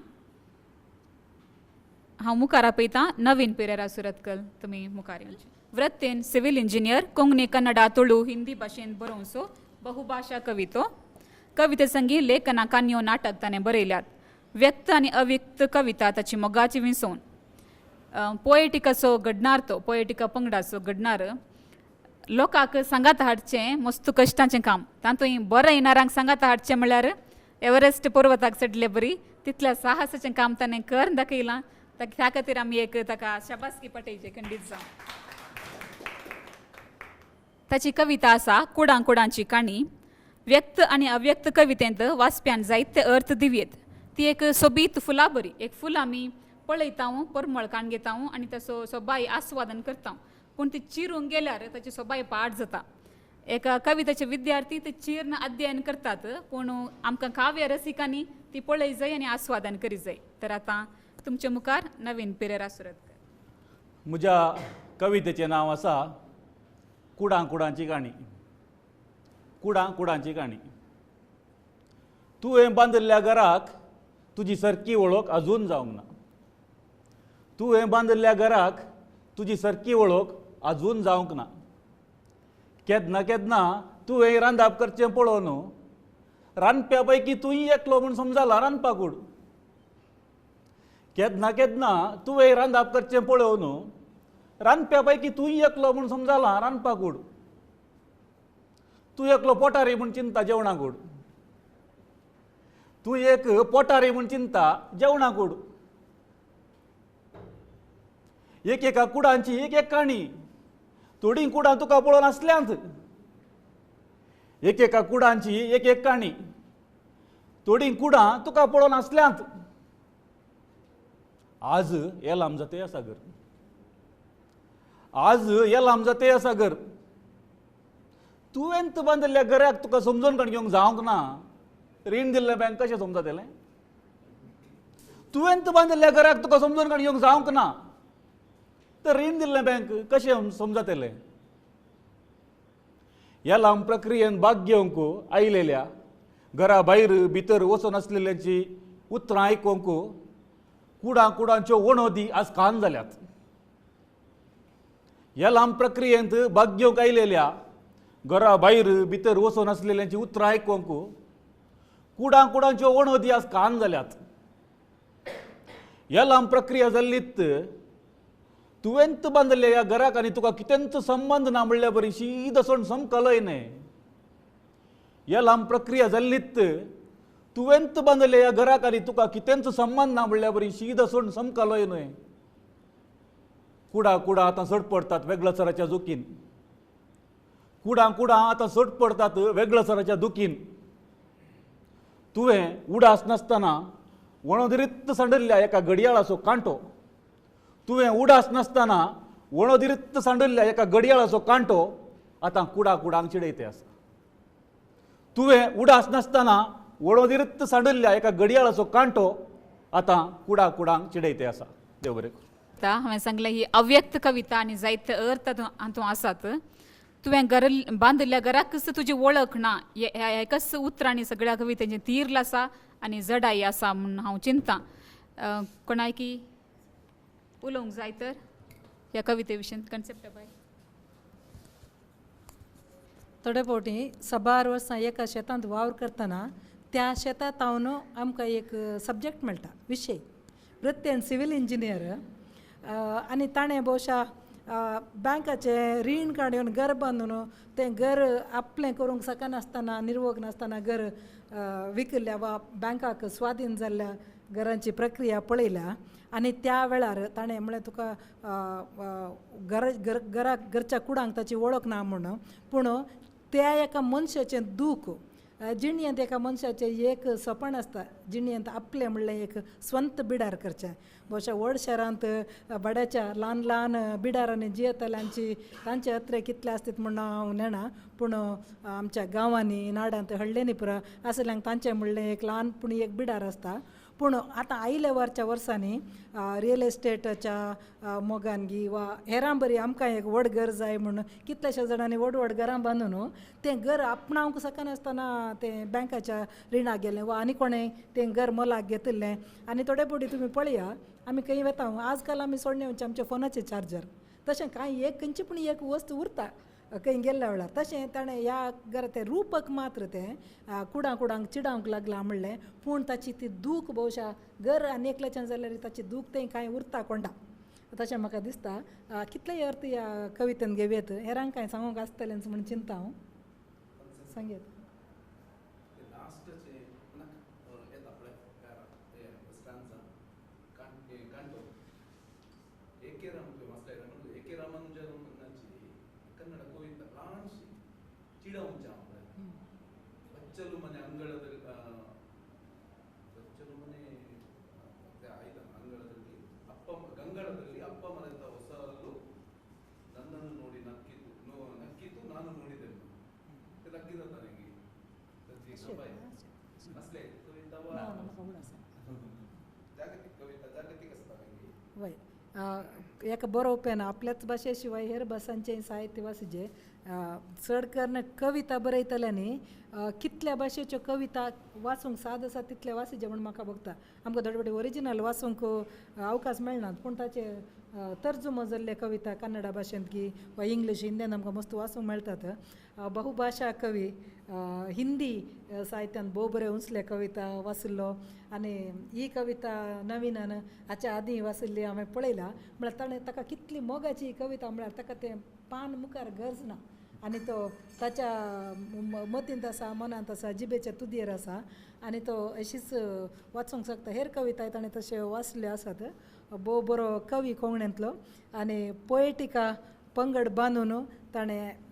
हांव मुखार आपयतां नवीन पेरेरा सुरतकल, तुमी मुखार येवचे. वृत्तेन सिव्हिल इंजिनियर, कोंकणी, कन्नडा, तुळू, हिंदी भाशेन बरोवचो बहुभाशा कवितो. कविते संगी लेखना, काणयो, नाटक ताणें बरयल्यात. व्यक्त आनी अव्यक्त कविता ताची मोगाची विसवण. पोएटिकाचो घडणार तो, पोएटिका पंगडाचो घडणार. लोकांक सांगात हाडचें मस्त कश्टांचें काम. तातूंत बरें येणारांक सांगात हाडचें म्हणल्यार एवरेस्ट पर्वताक चडले बरी तितल्या साहसाचें काम ताणें कर दाखयलां. त्या खातीर आमी एक ताका शाबासकी पटयची खंडीत जावं. ताची कविता आसा कुडां कुडांची काणी. व्यक्त आनी अव्यक्त कवितेंत वाचप्यान जायते अर्थ दिवयेत. ती एक सोबीत फुलां बरी. एक फूल आमी पळयता, परमळ काण घेता आनी ताचो सोबाय आस्वादन करता, पूण ती चिरूंक गेल्यार ताची सोबाय पाड जाता. एका कवितेचे विद्यार्थी ते चिर्ण अध्ययन करतात, पूण आमकां काव्य रसिकांनी ती पळय जाय आनी आस्वादन करी जाय. तर आतां तुमचे मुखार नवीन पिरेरा सुरतकर. म्हज्या कवितेचें नांव आसा कुडां कुडांची काणी. कुडां कुडांची काणी. तुवें बांदिल्ल्या घराक तुजी सारकी वळख अजून जावंक ना. तुवें बांदिल्ल्या घराक तुजी सारकी वळख अजून जावंक ना. केन्ना केन्ना तुवें रांदप करचें पळोवन रांदप्या पैकी तूंय एकलो म्हूण समजाला रांदपाकूड. केन्ना केन्ना तुवें रांदप करचें पळोवन रांदप्या पैकी तूंय एकलो म्हूण समजाला रांदपाकूड. तूं एकलो पोटारी म्हूण चिंता जेवणाकूड. तूं एक पोटारी म्हूण चिंता जेवणाकूड. एक एका कुडांची एक एक काणी. थोडीं कुडां तुका पळोवन आसल्यांत. एक एका कुडांची एक एक काणी. थोडीं कुडां तुका पळोवन आसल्यांत. आज येलाम जाते आसा घर. आज येलाम जाते आसा घर. तुवें बांदिल्ल्या घराक तुका समजून काण घेवंक जावंक ना. रीण दिल्लें बँक कशें समजतलें? तुवें बांदिल्ल्या घराक तुका समजून काण घेवंक जावंक ना तर रीण दिल्लें बँक कशें समजतलें? ह्या लांब प्रक्रियेन भाग घेवंक आयलेल्या घरा भायर भितर वचून आसलेल्यांची उतरां आयकूंक कुडां कुडांच्यो वणोदी आज कान जाल्यात. ह्या लांब प्रक्रियेंत भाग घेवंक आयलेल्या घरा भायर भितर वचून आसलेल्यांची उतरां आयकूंक कुडां कुडांच्यो वणोदी आज कान जाल्यात. ह्या लांब प्रक्रिया जाल्लीत तुवेंत बांदले ह्या घराक आनी तुका कितेंच संबंद ना म्हणल्या बरी शीद सण समकलय न्हय. ह्या लांब प्रक्रिया जाल्लीत तुवेंत बांदले ह्या घराक आनी तुका कितेंच संबंद ना म्हणल्या बरी शीद सण समकलय न्हय. कुडां कुडां आतां सट पडटात वेगळचाराच्या दुखीन. कुडां कुडां आतां सट पडटात वेगळचाराच्या दुखीन. तुवें उडास नासतना वणोदिरीत सांडिल्ल्या एका घडयाळाचो कांटो. तुवें उडास नासतना वणोदिरीत सांडिल्ल्या एका घडयाळाचो कांटो आतां कुडां कुडांक चिडयते आसा. तुवें उडास नासतना वणोदिरीत सांडिल्ल्या एका घडयाळाचो कांटो आतां कुडां कुडांक चिडयते आसा. देव बरें करूं. आतां हांवें सांगलें ही अव्यक्त कविता आनी जायते अर्थ हातूंत आसात. तुवें घर बांदिल्ल्या घराकच तुजी वळख ना ह्या एकाच उतरांनी सगळ्या कवितेचें तीर्ल आसा आनी जडाई आसा म्हूण हांव चिंता. कोणायकी उलोवंक जाय तर ह्या कविते विशीं कन्सेप्ट बाय? थोडे फावटी साबार वर्सां एका शेतांत वावर करतना त्या शेतांत हांव आमकां एक सब्जॅक्ट मेळटा, विशय. वृत्तेन सिवील इंजिनियर आनी ताणें भोवशा बँकाचें रीण काडून घर बांदून तें घर आपलें करूंक शकनासतना निर्वोग नासतना घर विकल्ल्या वा बँकाक स्वाधीन जाल्ल्या घरांची प्रक्रिया पळयल्या आनी त्या वेळार ताणें म्हणलें तुका घर घराक घरच्या कुडांक ताची वळख ना म्हूण. पूण त्या एका मनशाचें दूख जिणयेंत एका मनशाचें एक सपन आसता जिणयेंत आपलें म्हणलें एक स्वंत बिडार करचें. भोवशा व्हड शहरांत भाड्याच्या ल्हान ल्हान बिडारांनी जियेतल्यांची तांचे अत्रे कितले आसतात म्हूण हांव नेणा, पूण आमच्या गांवांनी नाडांत हळ्ळेनी पुरा आसल्यांक तांचें म्हणलें एक ल्हान पूण एक बिडार आसता. पूण आतां आयल्या वरच्या वर्सांनी रियल इस्टेटाच्या मोगान वा हेरां बरी आमकां एक व्हड घर जाय म्हूण कितल्याश्या जाणांनी व्हड व्हड घरां बांदून तें घर आपणावंक शकनासतना तें बँकाच्या रिणाक गेलें वा आनी कोणें तें घर मोलाक घेतिल्लें. आनी थोडे फावटी तुमी पळया आमी खंय वता आजकाल आमी सोडणे वचचे आमच्या फोनाचे चार्जर तशें कांय एक खंयची पूण एक वस्त उरता खंय गेल्ल्या वेळार. तशें ताणें ह्या घरा तें रुपक मात्र तें कुडां कुडांक चिडावंक लागलां म्हणलें, पूण ताची ती दूख भोवशा घर आनी एकल्याच्यान जाल्यार ताची दूख तें कांय उरता कोंडा तशें म्हाका दिसता. कितलेय अर्थ ह्या कवितेन घेवयेत, हेरांक कांय सांगूंक आसतलेंच म्हूण चिंता हांव सांगेत. वय एका बरोवप्यान आपल्याच भाशे शिवाय हेर भासांचें साहित्य वाचचें. चड करून कविता बरयतल्यांनी कितल्या भाशेच्यो कविता वाचूंक साद आसा तितले वाचचे म्हूण म्हाका भोगता. आमकां थोडे फावटी ओरिजिनल वाचूंक अवकाश मेळनात, पूण ताचे तर्जुमो जाल्ले कविता कन्नडा भाशेंत की वा इंग्लीश हिंदीन आमकां मस्त वाचूंक मेळटात. बहुभाशा कवी हिंदी साहित्यान भोव बऱ्यो उंचले कविता वाचिल्लो आनी ही कविता नवीनान हाच्या आदीं वाचिल्ली हांवें पळयला. म्हळ्यार ताणें ताका कितली मोगाची ही कविता म्हळ्यार ताका तें पान मुखार गरज ना आनी तो ताच्या मतींत आसा, मनांत आसा, जिबेच्या तुदयेर आसा आनी तो अशीच वाचूंक शकता. हेर कविताय ताणें तश्यो वाचल्यो आसात. भोव बरो कवी कोंकणींतलो आनी पोएटिका पंगड बांदून ताणें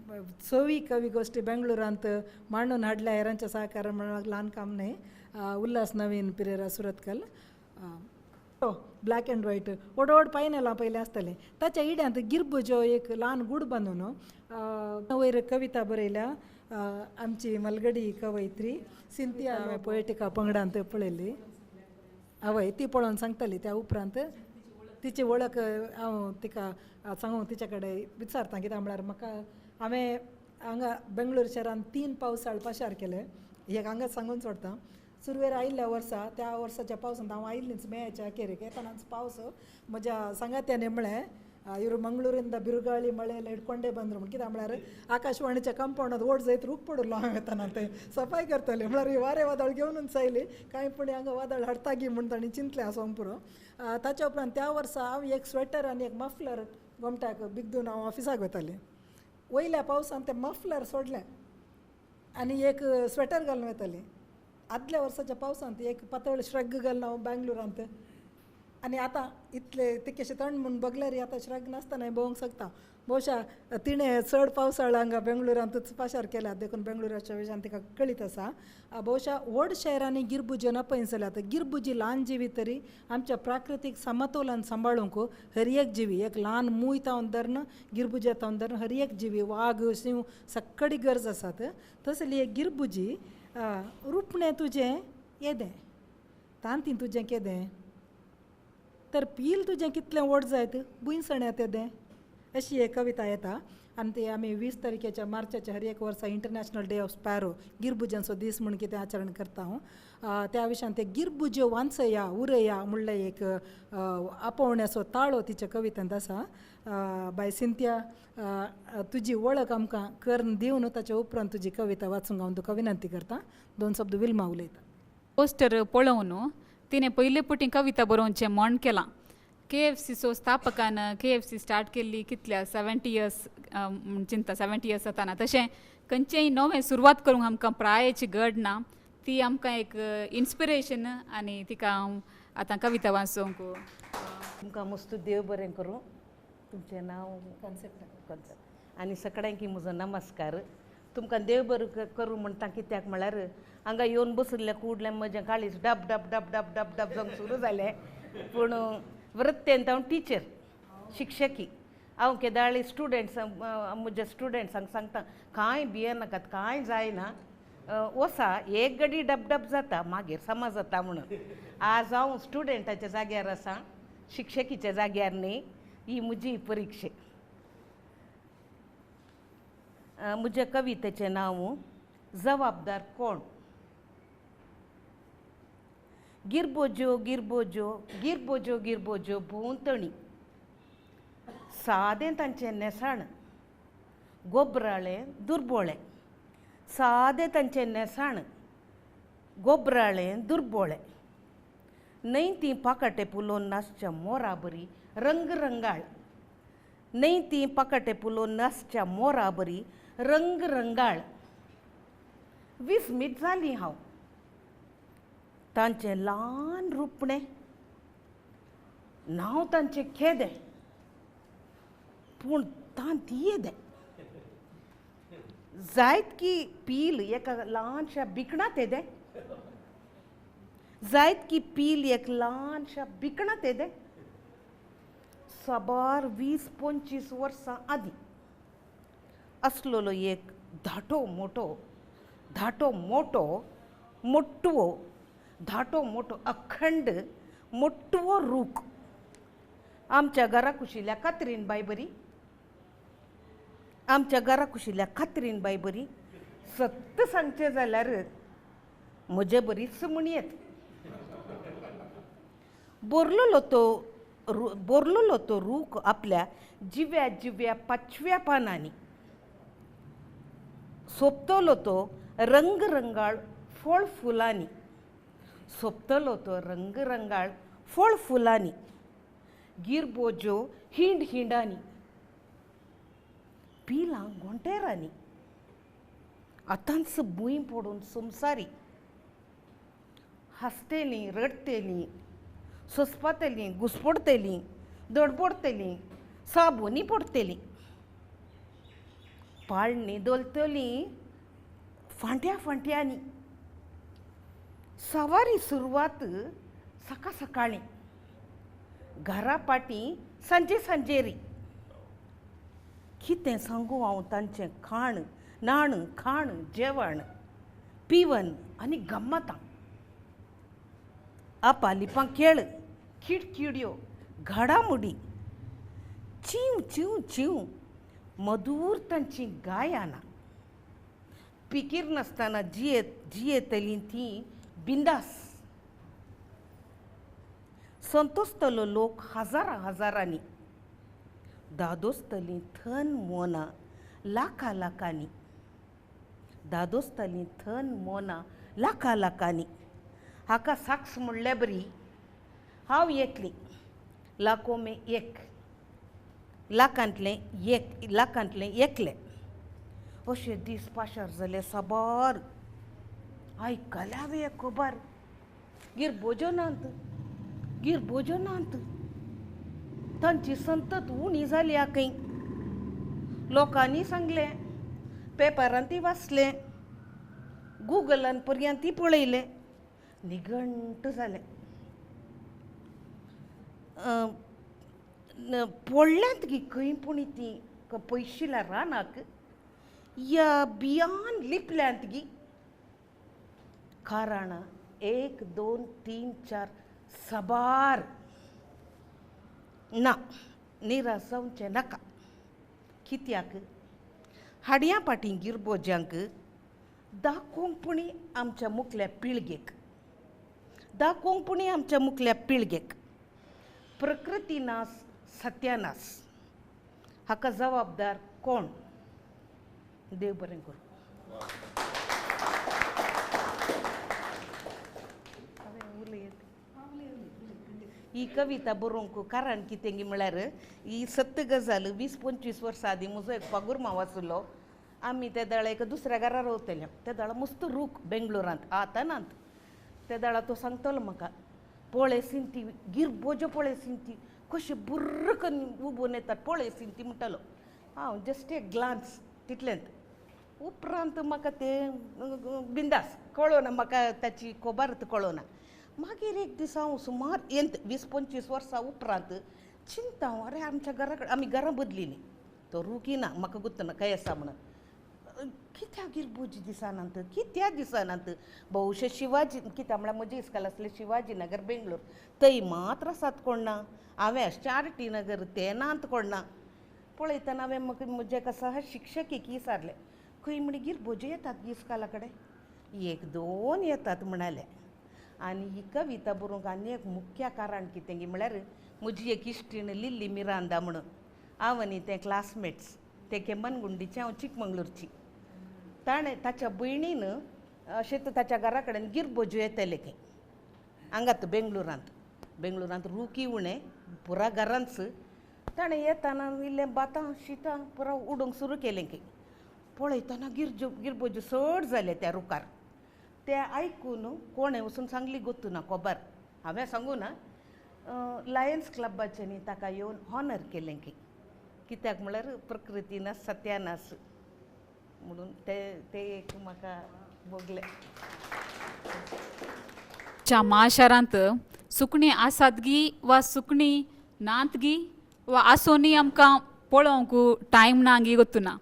सवी कवी गोश्टी बेंगळुरांत मांडून हाडल्या हेरांच्या सहकार्य म्हणून ल्हान काम न्हय. Ulhas Naveen Pereira Surathkal. Black and white व्हड व्हड पायनेलां पयलीं आसतालीं ताच्या इड्यांत गिरबुज्यो एक ल्हान गूड बांदून वयर कविता बरयल्या. आमची मलगडी कवयत्री सिंतिया हांवें पोएटिका पंगडांत पळयली. हय, ती पळोवन सांगताली. त्या उपरांत तिची वळख हांव तिका सांगूंक तिच्या कडेन विचारता कित्याक म्हळ्यार म्हाका हांवें हांगा बेंगळूर शहरान 3 पावसाळ पाशार केले. एक हांगा सांगून सोडटा. सुरवेर आयिल्ल्या वर्सा त्या वर्साच्या पावसांत हांव आयिल्लीच मेयाच्या अखेरेक येतानाच पावस म्हज्या सांगात्याने म्हळें ಇವರು ಮಂಗಳೂರಿಂದ ಬಿರುಗಾಳಿ ಮಳೆಯೆಲ್ಲ ಹಿಡ್ಕೊಂಡೇ ಬಂದರು. कित्याक म्हळ्यार आकाशवाणीच्या कंपाउंडात व्हड जायत रूख पडिल्लो हांव येताना ते सफाय करताले. म्हळ्यार ही वारें वादळ घेवनूच आयली कांय पूण हांगा वादळ हाडटा म्हूण तांणी चिंतलें आसूंक पुरो. ताच्या उपरांत त्या वर्सा हांव एक स्वेटर आनी एक मफलर गोमट्याक बिगदून हांव ऑफिसाक वतालें. वयल्या पावसान तें मफलर सोडलें आनी एक स्वेटर घालून वतालें. आदल्या वर्साच्या पावसांत एक पातळ श्रग घालून हांव बेंगलोरांत आनी आतां इतले तितकेशे थंड म्हूण बगल्यार आतां श्रग नासतना भोंवंक शकता. भोवशा तिणें चड पावसाळ हांगा बेंगळुरांतूच पाशार केल्या देखून बेंगळुराच्या विशयान तिका कळीत आसा. भोवशा व्हड शहरांनी गिरबुज्यो नपयन जाल्यात. गिरबुजी ल्हान जिवी तरी आमच्या प्राकृतीक समतोलन सांबाळूंक हर एक जिवी एक ल्हान मूय तावन धरून गिरबुज्या तावन धरून हर एक जिवी वाग शिंव सक्कडी गरज आसात. तसली एक गिरबुजी रुपणें तुजें येदें तांती तुजें केदें तर पील तुजें कितलें व्हड जायत भुंयसण्यात येदें अशी एक कविता येता. आनी ती आमी 20 तारखेच्या मार्चाच्या हर एक वर्सा इंटरनॅशनल डे ऑफ स्पॅरो गिरबुज्यांचो दीस म्हूण कितें आचरण करता हांव. त्या विशयान ते गिरबुज्यो वांचया उरया म्हणलें एक आपोवण्याचो ताळो तिच्या कवितेंत आसा. बाय सिंतिया तुजी वळख आमकां करून दिवन ताच्या उपरांत तुजी कविता वाचूंक हांव तुका विनंती करता. 2 शब्द विल्मा उलयता. पोस्टर पळोवन तिणें पयले पटी कविता बरोवचें म्हण केलां. KFCचो स्थापकान KFC start केल्ली कितल्या 70 इयर्स चिंता 70 इयर्स जाताना. तशें खंयचेंय नवें सुरवात करूंक आमकां प्रायेची गड ना, ती आमकां एक इन्स्पिरेशन आनी तिका हांव आतां कविता वाचूंक. तुमकां मस्त देव बरें करूं. तुमचें नांव कॉन्सेप्ट कॉन्सेप्ट आनी सगळ्यांकी म्हजो नमस्कार. तुमकां देव बरें करूं म्हणटा कित्याक म्हळ्यार हांगा येवन बशिल्ल्या कुडल्या म्हजें काळीज डब डब डब डब डब डब जावंक सुरू जालें. पूण वृत्तेन हांव टिचर शिक्षकी. हांव केदाळी स्टुडंट्स म्हज्या स्टुडंट्सांक सांगता कांय भियेनाकात कांय जायना वसा एक गडी डब डब जाता मागीर समज जाता म्हणून. आज हांव स्टुडंटाच्या जाग्यार आसा, शिक्षकीच्या जाग्यार न्ही. ही म्हजी परिक्षे. म्हज्या कवितेचें नांव जबाबदार कोण. गिरबोज्यो गिरबोज्यो गिरबोज्यो गिरबोज्यो भोंवतणी सादें तांचें न्हेसण गोबराळें दुर्बोळें सादें तांचें न्हेसण गोबराळें दुर्बोळें न्हय तीं पाकाटे पुलोवन नाचच्या मोरा बरी रंगरंगाळ न्हय तीं पाकाटे पुलोवन नाचच्या मोरा बरी रंगरंगाळ विस्मीत जाली हांव तांचें ल्हान रुपणें नांव तांचें खेदें पूण तांत येदें जायत की पील एका ल्हानशा बिकणांत येदें जायत की पील एक ल्हानशा बिकणांत येदें साबार 20-25 वर्सां आदीं आसलेलो एक धाटो मोटो मोटवो धाटो मोटो अखंड मोटवो रूख आमच्या घरा कुशिल्ल्या कात्रीन बाय बरी आमच्या घरा कुशिल्ल्या कात्रीन बाय बरी सत्त सांगचें जाल्यार म्हजे बरीच म्हणयेत बोरलेलो तो रूख आपल्या जिव्या जिव्या पाचव्या पानांनी सोंपतलो तो रंगरंगाळ फळ फुलांनी सोंपतलो तो रंगरंगाळ फळ फुलांनी गिरबोज्यो हिंड हिंडांनी पिलां घोंटेरांनी आतांच भूंय पडून संवसारी हांसतेलीं रडतेलीं सोंसपातेलीं घुसपडतेलीं दडबडतेलीं साबोनी पडतेलीं पाळणी दलतलीं फांट्या फांट्यांनी सवारी सुरवात सकाळ सकाळीं घरा पाटी सांजे सांजेरी कितें सांगू हांव तांचें खाण न्हाण खाण जेवण पिवन आनी गम्मतां आपालिपां खेळ खिडखिड्यो घडामोडी चींव चींव चींव मधूर तांची गायनां पिकीर नासतना जियेतलीं तीं बिंदास संतोसतलो लोक हजारा हजारांनी दादोसतलीं थन मोनां लाखा लाखांनी दादोसतलीं थन मोनां लाखा लाखांनी हाका साक्ष म्हणल्या बरी हांव एकली लाखो में एक लाखांतलें एक लाखांतलें एकलें अशे दीस पाशार जाले साबार आयकल्या हांवें एक खबर गिरबोजनांत गिरबोजनांत तांची संतत उणी जाली खंय लोकांनी सांगलें पेपरांत ती वाचलें गुगलान पर्यंत ती पळयलें निघंट जालें पडल्यांत की खंय पूण ती पयशिल्या रानाक या बियान लिपल्यांत गी कारणां 1 2 3 4 साबार ना निराश जावचें नाका कित्याक हाडयां पाटी गिरबोज्यांक दाखोवंक पुणी आमच्या मुखल्या पिळगेक दाखोवंक पुणी आमच्या मुखल्या पिळगेक प्रकृती नास सत्यानास हाका जबाबदार कोण देव बरें करूं. ही कविता बरोवंक कारण कितें म्हळ्यार ही सत्य गजाल 20-25 वर्सां आदीं म्हजो एक पागूर माव आसलो आमी ते दळा एका दुसऱ्या घरा रावतले ते दळा मस्त रूख बेंगलोरांत आतां नात ते दळा तो सांगतलो म्हाका पळय सिंती गिरबोज्यो पळय सिंती कशें बुर्र करून उबोवन येतात पळय सिंती म्हणटालो हांव जस्ट एक ग्लान्स तितलेंत उपरांत म्हाका तें बिंदास कळना म्हाका ताची खबरच कळना. मागीर एक दीस हांव सुमार येंत 20-25 वर्सां उपरांत चिंता हांव अरे आमच्या घरा कडेन आमी घरां बदलिलीं तो रूखी ना म्हाका गुत्तना खंय आसा म्हणून कित्याक गिरबोजी दिसनात कित्याक दिसनात बहुशे शिवाजी कित्याक म्हळ्यार म्हजें इस्काल आसलें शिवाजी नगर बेंगलोर थंय मात्र आसात कोण ना हांवें आसचें आर टी नगर तें नात कोण ना पळयतना हांवें म्हाका म्हज्या एका सह शिक्षकीक विचारलें खंय म्हण गिरबोजी येतात इस्काला कडेन 1-2 येतात म्हणाले. आनी ही कविता बरोवंक आनी एक मुख्य कारण कितें म्हळ्यार म्हजी एक इश्टीण लिल्ली मिरांदा म्हणून हांव आनी तें क्लासमेट्स, तें केम्बनगुंडीचें, हांव चिकमंगळूरची. ताणें ताच्या भयणीन अशें ताच्या घरा कडेन गिरबोज्यो येतले खंय हांगात बेंगळुरांत. बेंगळुरांत रुकी उणें पुरा घरांच. ताणें येताना इल्लें भातां शितां पुरा उडोवंक सुरू केलें खंय. पळयतना गिरबोज्यो चड जाले त्या रुखार. तें आयकून कोणें वचून सांगली गोत्तू ना खबर, हांवें सांगू ना. लायन्स क्लबाच्यांनी ताका येवन हॉनर केलें खंय, कित्याक म्हळ्यार प्रकृती ना सत्यानाश म्हणून तें तें एक म्हाका भोगलें. च्या म्हाशारांत सुकणीं आसात गी वा सुकणीं नात गी वा आसोनी आमकां पळोवंक टायम ना गी गोत्तू ना.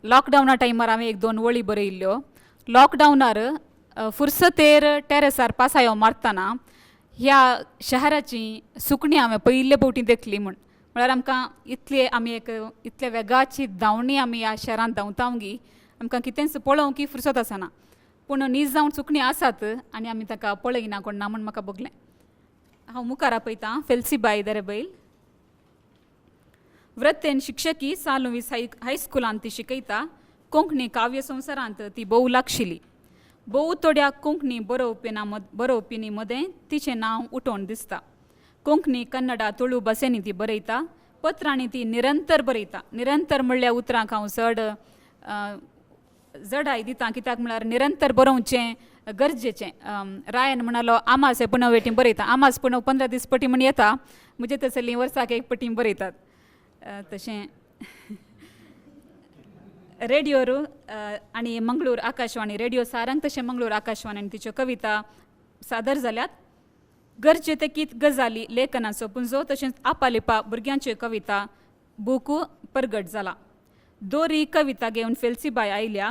लॉकडावना टायमार हांवें एक दोन वळी बरयल्ल्यो. लॉकडावनार फुरसतेर टेरसार पासायो मारतना ह्या शहराची सुकणीं हांवें पयले फावटी देखली म्हूण. म्हळ्यार आमकां इतले आमी एक इतले वेगाची धांवणी आमी ह्या शहरांत धांवता गी आमकां कितेंच पळोवंक फुरसत आसना. पूण नीज जावन सुकणीं आसात आनी आमी ताका पळयना कोण ना म्हूण म्हाका भोगलें. हांव मुखार आपयतां फेल्सीबाय दरेबैल. वृत्तेन शिक्षकी सालुवीस हायस्कुलांत ती शिकयता. कोंकणी काव्य संवसारांत ती भोव लागशिली. भोव थोड्या कोंकणी बरोवपीनी मदें तिचें नांव उठोवन दिसता. कोंकणी, कन्नडा, तुळू भाशेंनी ती बरयता. पत्रांनी ती निरंतर बरयता. निरंतर म्हणल्या उतरांक हांव चड जडाय दिता, कित्याक म्हळ्यार निरंतर बरोवचें गरजेचें. रायन म्हणालो आमास हे पुनव वेटी बरयता. आमास पुनव 15 दीस पटी म्हण येता, म्हजे तसली वर्साक एक पटी बरयतात. तशें रेडियोर आनी मंगळूर आकाशवाणी, रेडियो सारंग तशें मंगळूर आकाशवाणी आनी तिच्यो कविता सादर जाल्यात. गरजे तेकीत गजाली लेखनाचो पुंजो तशेंच आपालिपा भुरग्यांच्यो कविता बुकू परगट जाला. दोरी कविता घेवन फेल्सीबाय आयल्या.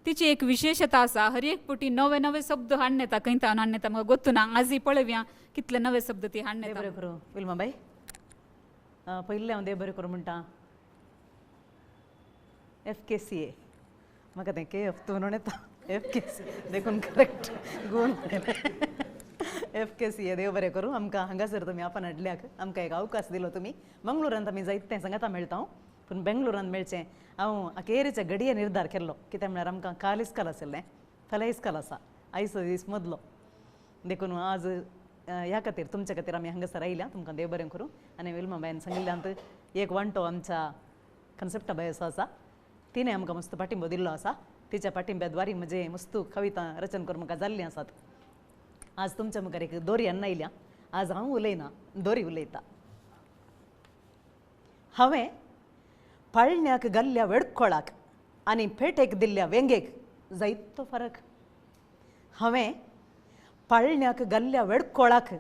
तिची एक विशेशता आसा, हर एक पटी नवे नवे शब्द हाडून येता. खंय तावन हाडून येता म्हाका गोत्तू ना. आजूय पळोवया कितले नवे शब्द ती हाडून येता. बरें करूं विल्माबाई, पयलें हांव देव बरें करूं म्हणटा. FKCA म्हाका तें के एफ म्हणून येता, FKC देखून करेक्ट गुण FKCA. देव बरें करूं आमकां हांगासर तुमी आपण हाडल्याक, आमकां एक अवकाश दिलो तुमी. मंगळुरांत आमी जायतें सांगाता मेळटा, पूण बेंगळुरांत मेळचें हांव अखेरीच्या घडये निर्धार केल्लो. कित्याक म्हळ्यार आमकां काल इस्काल आशिल्लें, फाल्यां इस्काल आसा, आयचो दीस मदलो. देखून आज ह्या खातीर तुमच्या खातीर आमी हांगासर आयल्या. तुमकां देव बरें करूं. आनी विल्माबायन सांगिल्ल्यांत एक वांटो आमच्या कन्सेप्टा बायचो आसा, तिणें आमकां मस्त पाठिंबो दिल्लो आसा. तिच्या पाठिंब्या द्वारी म्हजें मस्त कविता रचन करून म्हाका जाल्लीं आसात. आज तुमच्या मुखार एक दोरी हाडून आयल्या. आज हांव उलयना, दोरी उलयता. हांवें पाळण्याक घाल्ल्या वेडकोळाक आनी पेटेक दिल्ल्या वेंगेक जायतो फरक. हांवें पाळण्याक घाल्ल्या वेडकोळाक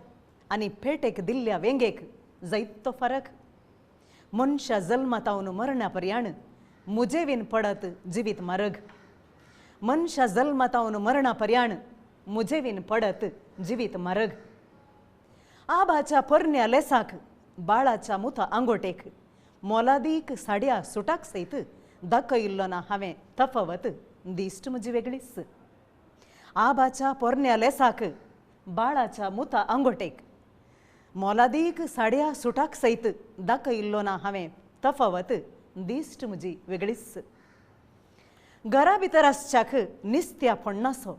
आनी पेटेक दिल्ल्या वेंगेक जायतो फरक. मनशा जल्मातावन मरणा पर्याण मुजेवीन पडत जिवीत मारग. मनशा जल्मातावन मरणा पर्याण मुजेवीन पडत जिवीत मारग. आबाच्या पोरण्या लेसाक बाळाच्या मुथा आंगोटेक मोलादीक साड्या सुटाक सयत दाखयल्लो ना हांवें तफावत दिश्ट म्हजी वेगळीच. आबाच्या पोरण्या लेसाक बाळाच्या मुथा आंगोटेक मोलादीक साड्या सुटाक सयत दाखयल्लो ना हांवें तफावत दिश्ट म्हजी वेगळीच. घरा भितर आसच्याक निस्त्या फोण्णाचो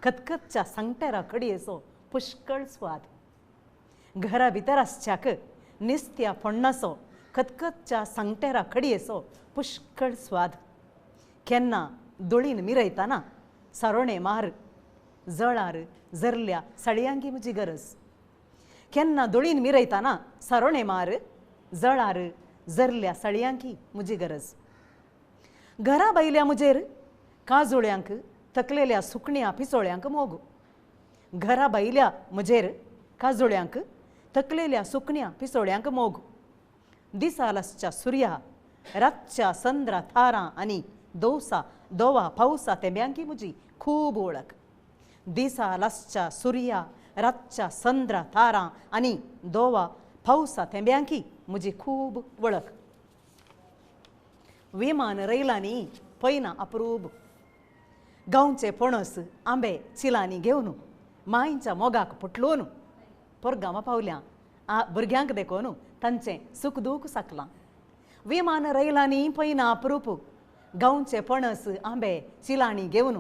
खतखतच्या सांगटेरा कडयेचो पुष्कळ स्वाद. घरा भितर आसच्याक निस्त्या फोण्णाचो खतखतच्या सांगटेरा कडयेचो पुष्कळ स्वाद. केन्ना दोळीन मिरयतना सारोणे मार जळार जरल्या सळयांगी म्हजी गरज. केन्ना दोळीन मिरयतना सारोणे मार जळार जरल्या सळयांकी म्हजी गरज. घरा भायल्या म्हजेर काजोळ्यांक थकलेल्या सुकण्या पिसोळ्यांक मोग. घरा भायल्या म्हजेर काजोळ्यांक थकलेल्या सुकण्या पिसोळ्यांक मोग. दिसालासच्या सुर्या रातच्या संद्रा थारां आनी दोसा दोवा पावसा तेंब्यांकी म्हजी खूब वळख. दिसा लासच्या सुर्या रातच्या संद्रा थारां आनी दोवा पावसा थेंब्यांकी म्हजी खूब वळख. विमान रैलांनी पयना अप्रूप. गांवचे पणस आंबे चिलांनी घेवन मांयच्या मोगाक पुटलोन पोरगांवां पावल्या भुरग्यांक देखून तांचें सूख दूख साकलां. विमान रैलांनी पयना अप्रूप गांवचे पणस आंबे चिलांनी घेवन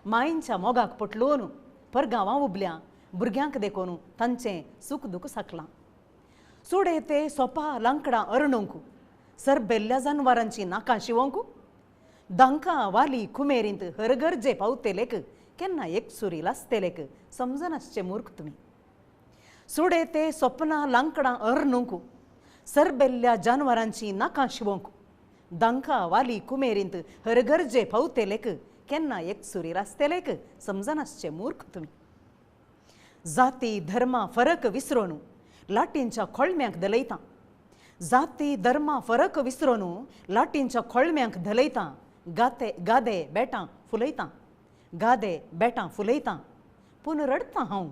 मायंच्या मोगाक पटलोवन परगांवां उबल्या भुरग्यांक देखून तांचें सूख दूख साकलां सुडे ते सोपा लांकडां अरणूंक सरबेल्ल्या जानवरांची नाकां शिवोंक दांकां वाली कुमेरींत हरगर्जे पावतेलेक केन्ना एक सुरी लासतेलेक समजनासचे मूर्ख तुमी सुडे ते सोपनां लांकडां अरणूंक सरबेल्ल्या जानवरांची नाकां शिवोंक दांकां वाली कुमेरींत हरगर्जे पावतेलेक केन्ना एक सुरी लासतेलेक समजनासचे मूर्ख तुमी जाती धर्मा फरक विसरोन लाटींच्या खोळम्यांक दलयता जाती धर्मा फरक विसरोन लाटींच्या खोळम्यांक धलयता गाते गादे बेटां फुलयता गादे बेटां फुलयता पूण रडता हांव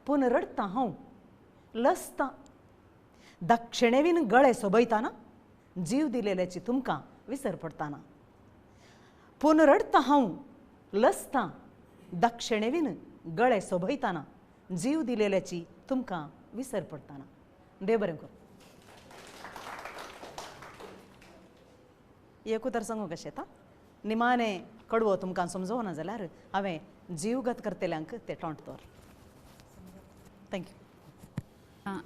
पूण रडता हांव लसता दक्षिणेवीन गळे सोबयताना जीव दिलेल्याची तुमकां विसर पडताना पूण रडता हांव लसता दक्षिणेवीन गळे सोबयताना जीव दिलेल्याची तुमकां विसर पडताना. देव बरें करूं. एक उतर सांगू कशें येता निमाणे कडवो तुमकां समजोवना जाल्यार हांवें जीवगत करतल्यांक ते टोंट दवर. Thank you.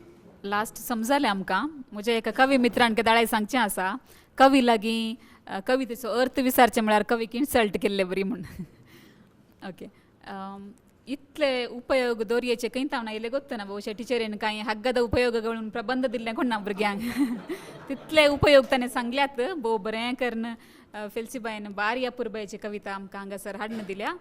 Last समजालें आमकां. म्हज्या एका कवी मित्रान केदाळाय सांगचें आसा कवी लागीं कवितेचो अर्थ विचारचें म्हळ्यार कवीक इन्सल्ट केल्ले बरी म्हूण. ओके इतले उपयोग दोरयेचे खंय तावन आयले गोत्तना ಬಹುಶಃ ಟಿಚರೇನು कांय हग्गದ ಉಪಯೋಗಗಳು ಪ್ರಬಂಧ दिल्लें कोण ना भुरग्यांक तितले उपयोग ताणें सांगल्यात. भोव बरें करून फेल्सीबायन बारी अपुरबायेची कविता आमकां हांगासर हाडून दिल्या.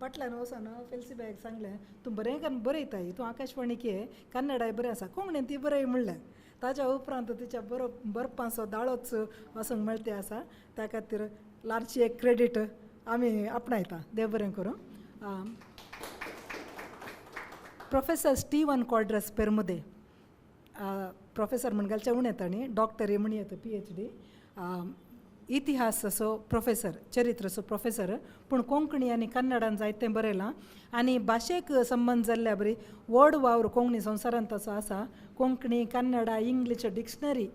पटल्यान वचून फेल्सीबायक सांगलें तूं बरें करून बरयताय तूं आकाशवाणीक कन्नडाय बरें आसा कोंकणीन ती बरय म्हणलें. ताच्या उपरांत तिच्या बरपांचो दाळोच वचूंक मेळटे आसा त्या खातीर ल्हानशी एक क्रेडीट आमी आपणायता. देव बरें करूं. प्रोफेसर स्टीवन क्वाड्रस पेरमुदे प्रोफेसर म्हण घालचे उणें तांणी डॉक्टर म्हण येता PhD इतिहासाचो प्रोफेसर चरित्राचो प्रोफेसर पूण कोंकणी आनी कन्नडान जायतें बरयलां आनी भाशेक संबंद जाल्ल्या बरी व्हड वावर कोंकणी संवसारांत ताचो आसा. कोंकणी कन्नडा इंग्लीश डिक्शनरी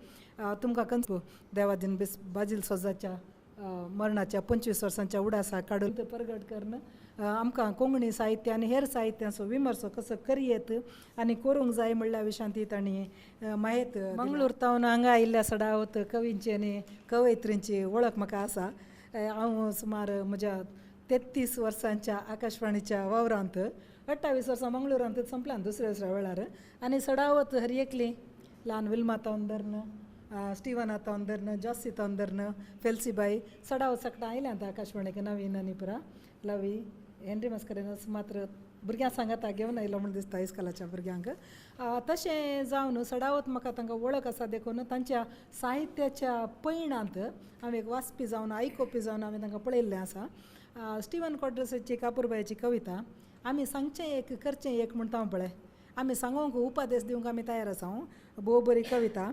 तुमकां कंच देवादीन बिस बाजील सोजाच्या मरणाच्या 25 वर्सांच्या उडासा काडून परगट करून आमकां कोंकणी साहित्य आनी हेर साहित्याचो विमर्सो कसो करयेत आनी करूंक जाय म्हणल्या विशयांत ती तांणी माहेत. मंगळूर तावन हांगा आयिल्ल्या सडावत कवींची आनी कवयित्रींची वळख म्हाका आसा. हांव सुमार म्हज्या 33 वर्सांच्या आकाशवाणीच्या वावरांत 28 वर्सां मंगळुरांत संपल्यान दुसऱ्या दुसऱ्या वेळार आनी सडावत हर एकली ल्हान विल्मा तावन धरून स्टिवना तावन धरून जॉसी तावन धरून फेल्सीबाई सडावत सगळां आयल्यांत आकाशवाणीक नवीन आनी पुरा लवी हेनरी मस्करेनस मात्र भुरग्यां सांगाता घेवन आयलो म्हूण दिसता इस्कॉलाच्या भुरग्यांक. तशें जावन सडावत म्हाका तांकां वळख आसा देखून तांच्या साहित्याच्या पयणांत हांव एक वाचपी जावन आयकोपी जावन हांवें तांकां पळयल्लें आसा. स्टिवन क्वाड्रसाची कापूरबायची कविता आमी सांगचें एक करचें एक म्हणटा हांव पळय आमी सांगूंक उपदेश दिवंक आमी तयार आसा. हांव भोव बरी कविता.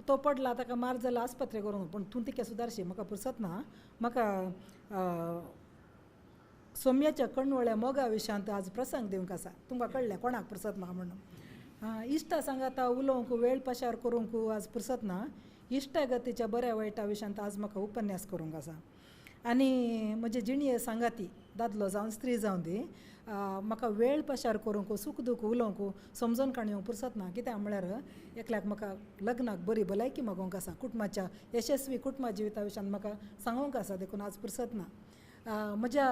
तो पडला ताका मार जाला आस्पत्रे करूंक पूण तूं तिका सुदारशी म्हाका पुरसत ना म्हाका सोम्याच्या कणवळ्या मोगा विशयांत आज प्रसंग दिवंक आसा तुमकां कळ्ळें कोणाक पुरसत ना म्हणून. इश्टा सांगाता उलोवंक वेळ पाशार करूंक आज पुरसत ना इश्टागतीच्या बऱ्या वायटा विशयांत आज म्हाका उपन्यास करूंक आसा. आनी म्हजे जिणये सांगाती दादलो जावन स्त्री जावन दी म्हाका वेळ पाशार करूंक सूख दूख उलोवंक समजून काण येवंक पुरसत ना कित्याक म्हळ्यार एकल्याक म्हाका लग्नाक बरी भलायकी मागोवंक आसा कुटुंबाच्या यशस्वी कुटुंबा जिविता विशयान म्हाका सांगोवंक आसा देखून आज पुरसत ना. म्हज्या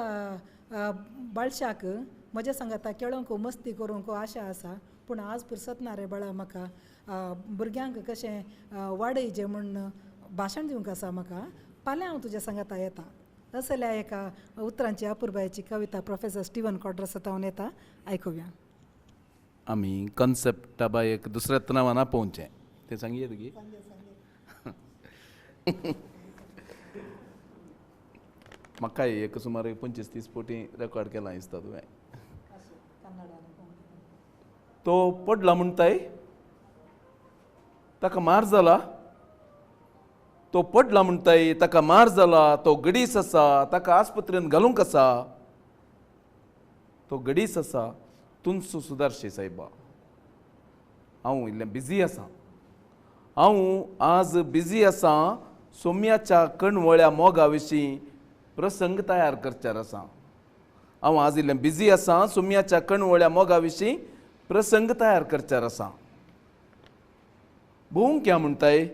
बाळशाक म्हज्या सांगाता खेळोंक मस्ती करूंक आशा आसा पूण आज पुरसत ना रे बाळा म्हाका भुरग्यांक कशें वाडयचें म्हूण भाशण दिवंक आसा म्हाका फाल्यां हांव तुज्या सांगाता येता. असल्या एका उतरांची अपुरबायेची कविता प्रोफेसर स्टिवन क्वाड्रस तावन येता आयकुया. आमी कॉन्सेप्टा बाय एक दुसऱ्याच नांवान आपोवचें तें सांगया तुगी. म्हाका एक सुमार 25-30 फावटी रेकॉर्ड केलां दिसता तुवें. तो पडला म्हणटाय ताका मार जाला तो पडला म्हणटाय ताका मार जाला तो गडीस आसा ताका आस्पत्रेंत घालूंक आसा तो गडीस आसा तुमचो सुदारशी सायबा हांव इल्लें बिजी आसा हांव आज बिजी आसा सोम्याच्या कणवळ्या मोगा विशीं प्रसंग तयार करच्यार आसा. हांव आज इल्लें बिजी आसा सोम्याच्या कणवळ्या मोगा विशीं प्रसंग तयार करच्यार आसा. भोवंक या म्हणटाय,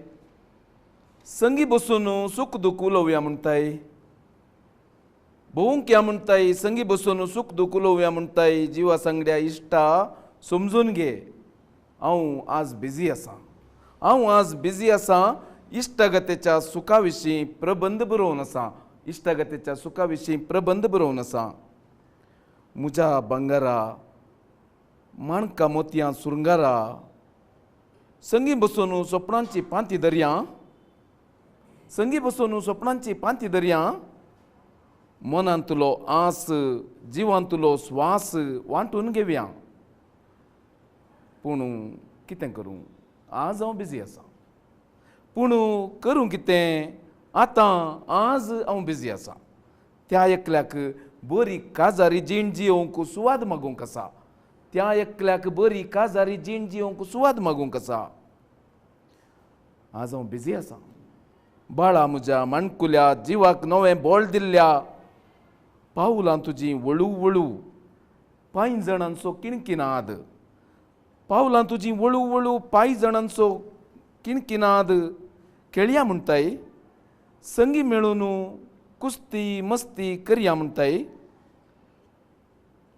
संगी बसून सूख दूख उलोवया म्हणटाय. भोवंक या म्हणटाय, संगी बसून सूख दूख उलोवया म्हणटाय. जिवा सांगड्या इश्टा समजून घे, हांव आज बिजी आसा. हांव आज बिजी आसा इश्टागतेच्या सुखा विशीं प्रबंध बरोवन आसा. इश्टागतेच्या सुखा विशीं प्रबंध बरोवन आसा. म्हज्या भांगरा माणका मोतयां सुरंगारा संगी बसून सोपणांची पांती दर्या, संगी बसून सोपणांची पांती दर्या. मनांतलो आस जिवांतलो स्वास वांटून घेवया. पूण कितें करूं, आज हांव बिजी आसा. पूण करूं कितें, आतां आज हांव बिजी आसा. त्या एकल्याक बरी काजारी जीण जियोवंक सुवाद मागूंक आसा. त्या एकल्याक बरी काजारी जीण जियोवंक सुवाद मागूंक आसा. आज हांव बिजी आसा. बाळा म्हज्या माणकुल्या जिवाक नवें बोळ दिल्ल्या, पावलां तुजीं वळू वळू पांय जाणांचो किणकिनाद. पावलां तुजीं वळू वळू पांय जाणांचो किणकिनाद. खेळया म्हणटाय, संगी मेळून कुस्ती मस्ती करया म्हणटाय.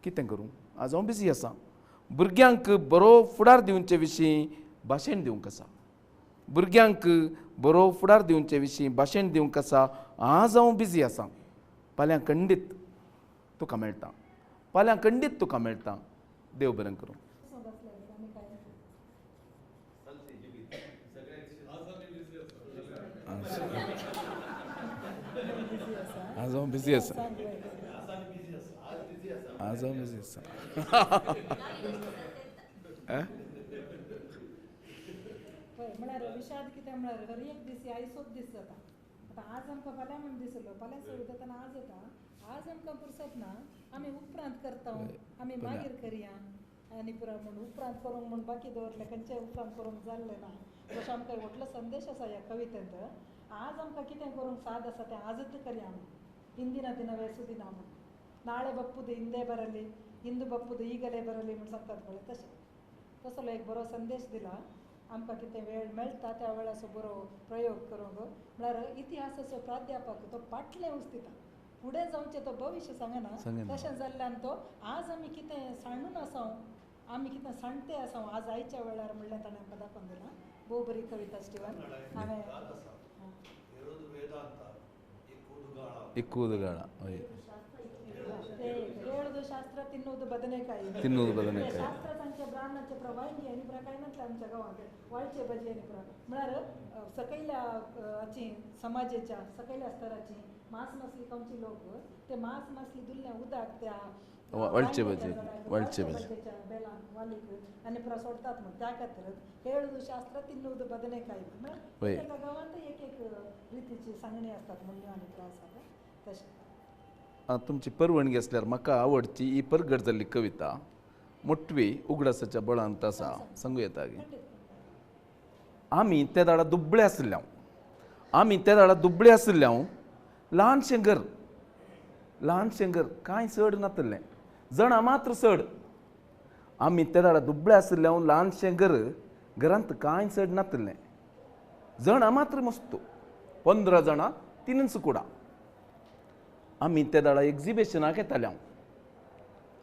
कितें करूं, आज हांव बिजी आसा. भुरग्यांक बरो फुडार दिवचे विशीं भाशण दिवंक आसा. भुरग्यांक बरो फुडार दिवचे विशीं भाशण दिवंक आसा. आज हांव बिजी आसा. फाल्यां खंडीत तुका मेळटा, फाल्यां खंडीत तुका मेळटा. देव बरें करूं. आज हांव बिजी आसा. आज हांव बिजी आसा. म्हळ्यार विशाद कितें म्हळ्यार हर एक दीस आयसोच दीस जाता. आतां आज आमकां फाल्यां म्हूण दिसलो, फाल्यां सुरू जाता आज जाता. आज आमकां पुरसत ना, आमी उपरांत करता, आमी मागीर करया आनी पुरो म्हूण उपरांत करूंक म्हूण बाकी दवरलें, खंयचें उपरांत करूंक जाल्लें ना. तशें आमकां व्हडलो संदेश आसा ह्या कवितेंत. आज आमकां कितें करूंक साद आसा तें आजच करया आमी. इंदिना दिना वेसुदिना म्हूण नाळे बप्पुದು ಹಿಂದೆ ಬರಲಿ, ಹಿಂದೂ ಬಪ್ಪುದು ಈಗಲೇ ಬರಲಿ म्हूण सांगतात पळय तशें. तसलो एक बरो संदेश दिला आमकां. कितें वेळ मेळटा त्या वेळाचो बरो प्रयोग करूंक. म्हळ्यार इतिहासाचो प्राध्यापक तो फाटलें उस्तिता, फुडें जावचें तो भविश्य सांगना. तशें जाल्ल्यान तो आज आमी कितें सांडून आसा, आमी कितें सांडते आसा आज आयच्या वेळार म्हणल्यार ताणें आमकां दाखोवन दिलां. भोव बरी कविता स्टिवन. हांवें इक्कूदुगाಳ ಹೇಳುದು ಶಾಸ್ತ್ರ, ತಿನ್ನುವುದು ಬದನೆಕಾಯಿ. ತಿನ್ನುವುದು ಬದನೆಕಾಯಿ. ಶಾಸ್ತ್ರ सांगचे ब्राह्मणाचे प्रवाही आनी पुरा कांय नासलें आमच्या गांवांत. वाळचे भजी आनी पुरा म्हळ्यार सकयल्या हाची समाजेच्या सकयल्या स्तराची मांस मासली खावची लोक ते मांस मासली दुल्ल्या उदक त्या वाळचे भजी, वाळचे भजी बेलांक वालीक आनी पुरा सोडतात म्हूण. त्या खातीर ಹೇಳುದು ಶಾಸ್ತ್ರ ತಿನ್ನುವುದು ಬದನೆಕಾಯಿ म्हळ्यार एका गांवांत एक एक रितीची सांगणी आसतात म्हणून आनी पुरा आसा तशें. तुमची परवणगी आसल्यार म्हाका आवडची ही परगट जाल्ली कविता मोटवी उगडासाच्या बळांत आसा, सांगू येता गे. आमी त्या दाडा दुबळे आशिल्ले हांव, आमी त्या दाडा दुबळे आशिल्ले हांव. ल्हानशें घर, ल्हानशें घर, कांय चड नातलें, जाणां मात्र चड. आमी त्या दाडा दुबळे आशिल्ले हांव, ल्हानशें घर, घरांत कांय चड नातलें, जाणां मात्र मस्त 15 जाणां तिनूच कुडां. आमी त्या दाडा एग्जिबिशनाक येताले हांव,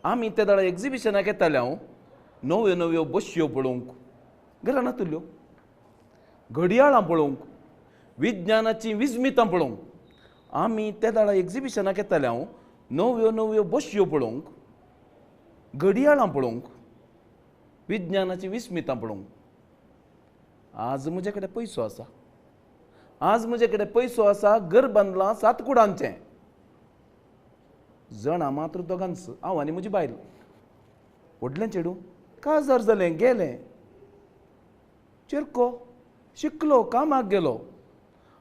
आमी त्या दाडा एग्जिबिशनाक येताले हांव. नव्यो नव्यो बशयो पळोवंक, घरां नातल्यो, घडयाळां पळोवंक, विज्ञानाचीं विस्मितां पळोवंक. आमी त्या दाडा एग्जिबिशनाक येताले हांव, नव्यो नव्यो बशयो पळोवंक, घडयाळां पळोवंक, विज्ञानाचीं विस्मितां पळोवंक. आज म्हजे कडेन पयसो आसा, आज म्हजे कडेन पयसो आसा, घर बांदलां 7 कुडांचें, जाणां मात्र दोगांच, हांव आनी म्हजी बायल. व्हडलें चेडूं काजार जालें, गेलें, चेरको शिकलो, कामाक गेलो.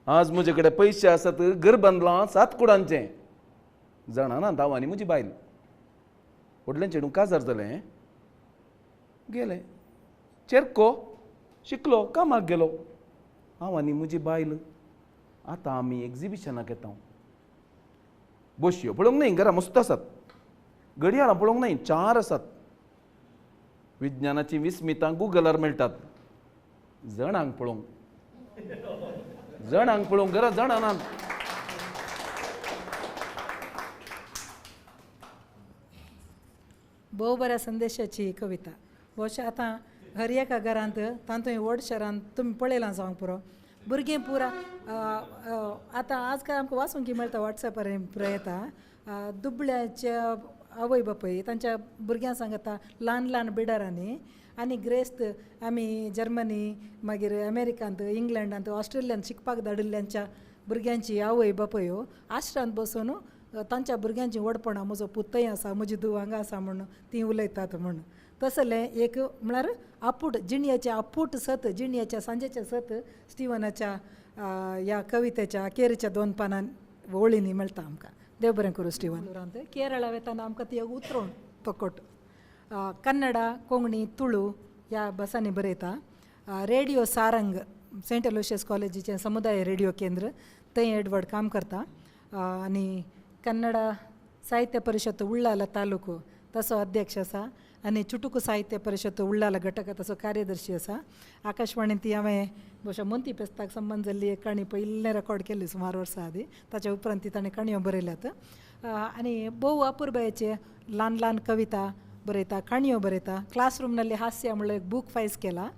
आज म्हजे कडेन पयशे आसात, घर बांदलां 7 कुडांचें, जाणां ना हांव आनी म्हजी बायल. व्हडलें चेडूं काजार जालें, गेलें, चेरको शिकलो, कामाक गेलो. हांव आनी म्हजी बायल आतां आमी एग्जिबिशनाक येता. बशयो पळोवंक न्हय, घरा मस्त आसात. घडयाळां पळोवंक न्हय, 4 आसात. विज्ञानाचीं विस्मितां गुगलार मेळटात. जणांक पळोवंक, जणांक पळोवंक घरा जाणां नात. भोव बऱ्या संदेशाची कविता. भोवशा आतां हर एका घरांत तातूंत व्हड शहरांत तुमी पळयलां जावंक पुरो भुरगीं पुरा आतां आज काल आमकां वाचूंक मेळटा वॉट्सॅपार पुरा येता. दुबळ्याच्या आवय बापूय तांच्या भुरग्यां सांगता ल्हान ल्हान बिडारांनी आनी ग्रेस्त आमी जर्मनी मागीर अमेरिकांत इंग्लंडांत ऑस्ट्रेलियांत शिकपाक धाडिल्ल्यांच्या भुरग्यांची आवय बापूय आश्रांत बसून तांच्या भुरग्यांची व्हडपणां म्हजो पूत थंय आसा म्हजी धूव हांगा आसा म्हूण तीं उलयतात म्हूण. तसलें एक म्हळ्यार आपूट जिणयेचें आपूट सत जिणयेच्या सांजेचें सत स्टिवनाच्या ह्या कवितेच्या अखेरच्या 2 पानां वळींनी मेळटा आमकां. देव बरें करूं स्टिवन. केरळा वेताना आमकां ती उतरोण तोकोट कन्नडा कोंकणी तुळू ह्या भासांनी बरयता. रेडियो सारंग सेंट एलोशियस कॉलेजीचें समुदाय रेडियो केंद्र थंय एडवर्ड काम करता. आनी कन्नडा साहित्य परिशद उल्लाला तालुको तसो अध्यक्ष आसा आनी चुटुकू साहित्य परिशद उल्लाला घटक तसो कार्यदर्शी आसा. आकाशवाणींत ती हांवें भोवशा मोंती पेस्ताक संबंद जाल्ली एक काणी पयलें रेकॉर्ड केल्ली सुमार वर्सां आदीं. ताच्या उपरांत ती ताणें काणयो बरयल्यात. आनी भोव अपुरबायेचे ल्हान ल्हान कविता बरयता, काणयो बरयता. क्लासरूम हास्य म्हणल्यार एक बूक फायज केला.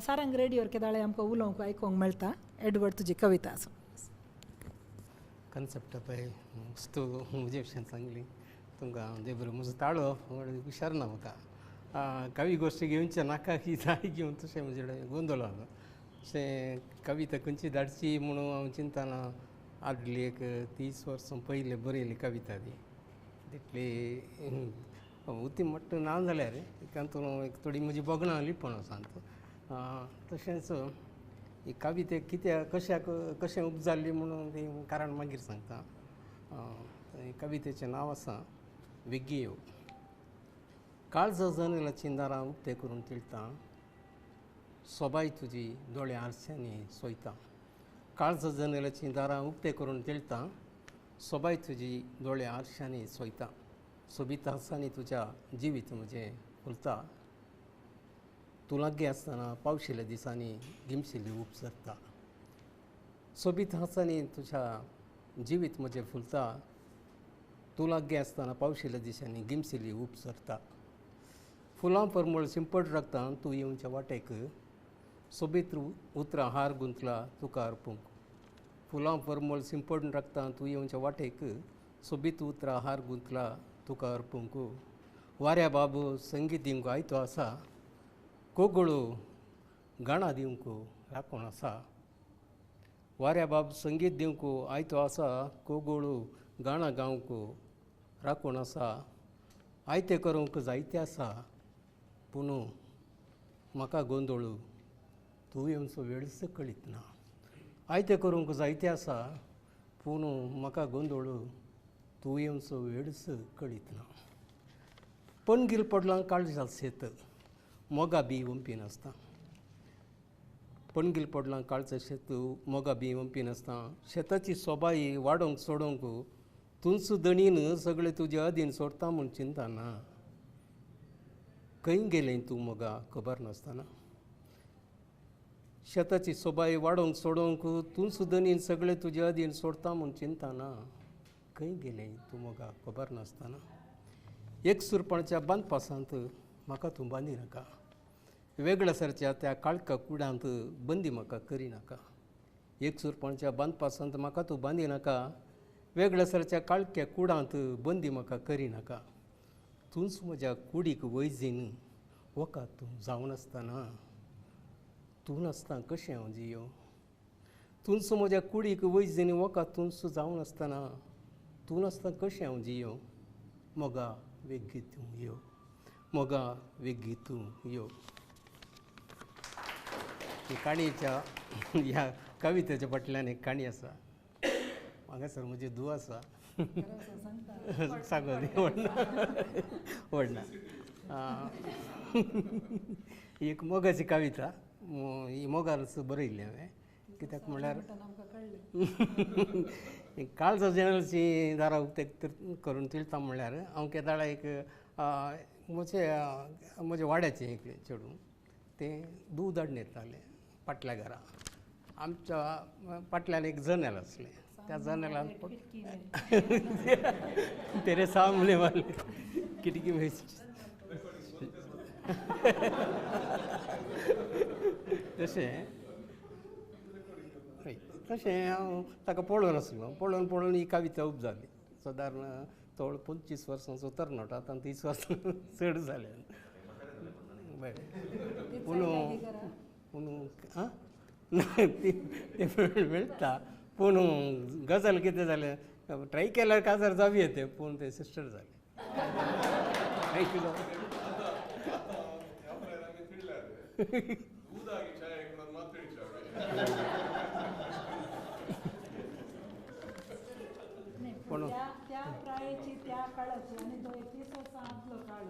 सारंग रेडियोर केदाळे आमकां उलोवंक आयकोंक मेळटा. एडवर्ड तुजी कविता आसा. कन्सेप्ट पळय वस्तू म्हजे विशयान सांगली तुमकां देव बरें. म्हजो ताळो हुशार ना म्हाका कवी गोश्टी घेवचे नाका की जाय घेवन तशें म्हजे कडेन गोंदळ आसा. अशें कविता खंयची धाडची म्हणून हांव चिंतना आदली एक 30 वर्सां पयलें बरयली कविता ती तितली उती म्हट्ट ना जाल्यार तातूंत एक थोडी म्हजी भोगणां लिपोवन आसा. तशेंच ही कविता कित्याक कशाक कशें उपजाल्ली म्हणून ती कारण मागीर सांगता. कवितेचें नांव आसा वेगियो. काळजा जनेलाचीं दारां उक्तें करून तिळटा, सोबाय तुजी दोळे आरश्यांनी सोयता. काळजा जनेलाचीं दारां उक्तें करून तिळटा, सोबाय तुजी दोळे आरश्यांनी सोयता. सोबीत हांसांनी तुज्या जिवीत म्हजें फुलता, तूं लागीं आसतना पावशिल्ल्या दिसांनी गिमशिल्ली ऊब सरता. सोबीत हांसांनी तुज्या जिवीत म्हजें फुलता, तूं लागीं आसतना पावशिल्ल्या दिसांनी गिमशिल्ली ऊब सरता. फुलां परमळ शिंपड राखता तूं येवच्या वाटेक, सोबीत उतरां हार गुंतला तुका अर्पूंक. फुलां परमळ शिंपड राखता तूं येवच्या वाटेक, सोबीत उतरां हार गुंतला तुका अर्पूंक. वाऱ्या बाबू संगीत दिवंक आयतो आसा, कोगळो गाणां दिवंक राखून आसा. वाऱ्या बाब संगीत दिवंक आयतो आसा, कोगळो गाणां गावंक राखून आसा. आयतें करूंक जायतें आसा, पूण म्हाका गोंदळू तूं येवचो वेळच कळीत ना. आयतें करूंक जायतें आसा, पूण म्हाका गोंदळू तूं येवचो वेळच कळीत ना. पणगील पडलां काळजाल शेत, मोगा बी वंपी नासता. पणगील पडलां काळजा शेत, मोगा बी वंपी नासता. शेताची सोबाई वाडोवंक सोडोवंक तूंच दणीन सगळें तुजे अधीन सोडता म्हूण चिंता ना. खंय गेलें तूं मोगा खबर नासतना. शेताची सोबाई वाडोवंक सोडोवंक तूंच दणीन सगळें तुजे अधीन सोडता म्हूण चिंता ना. खंय गेलें तूं मोगा खबर नासतना. एक सुरपणच्या बांदपासांत म्हाका तूं बांदी नाका, वेगळ्या सरच्या त्या काळका कुडांत बंदी म्हाका करी नाका. एक सुरपणच्या बांदपासांत म्हाका तूं बांदी नाका, वेगळ्या सरच्या काळक्या कुडांत बंदी म्हाका करी नाका. तूंच म्हज्या कुडीक वैजीन वखद तूं जावन आसतना, तूं नासतना कशें हांव जियो. तूंच म्हज्या कुडीक वैजीन वखद तूंच जावन आसतना, तूं नासतना कशें हांव जियो. मोगा वेगीं तूं यो, मोगा वेगीं तूं यो. ही काणयेच्या ह्या कवितेच्या फाटल्यान एक काणी आसा. हांगासर म्हजी धूव आसा, सांगो व्हडना. एक मोगाची कविता, ही मोगानच बरयल्ली हांवें. कित्याक म्हणल्यार काळजा जनेलाची दारां उक्ते करून तिळता म्हणल्यार हांव केदाळा एक म्हजे म्हज्या वाड्याचें एक चेडूं तें दूद हाडून येतालें पाटल्या घरा. आमच्या पाटल्यान एक जनेल आसलें, त्या जनेलान तेरे सामने वाले खिडकी में तशें तशें हांव ताका पळोवन आसलो. पळोवन पळोवन ही कविता उब जाली. सादारण तो 25 वर्सांचो तरणाटो, आतां 30 वर्सां चड जाले. बरें, पूण पूण आं ती मेळटा, पूण गजाल कितें जालें, ट्राय केल्यार काजार जावं येते, पूण ते सिस्टर जालें. पूण त्या प्रायेची त्या काळाची आनी तो 30 वर्सां आदलो काळ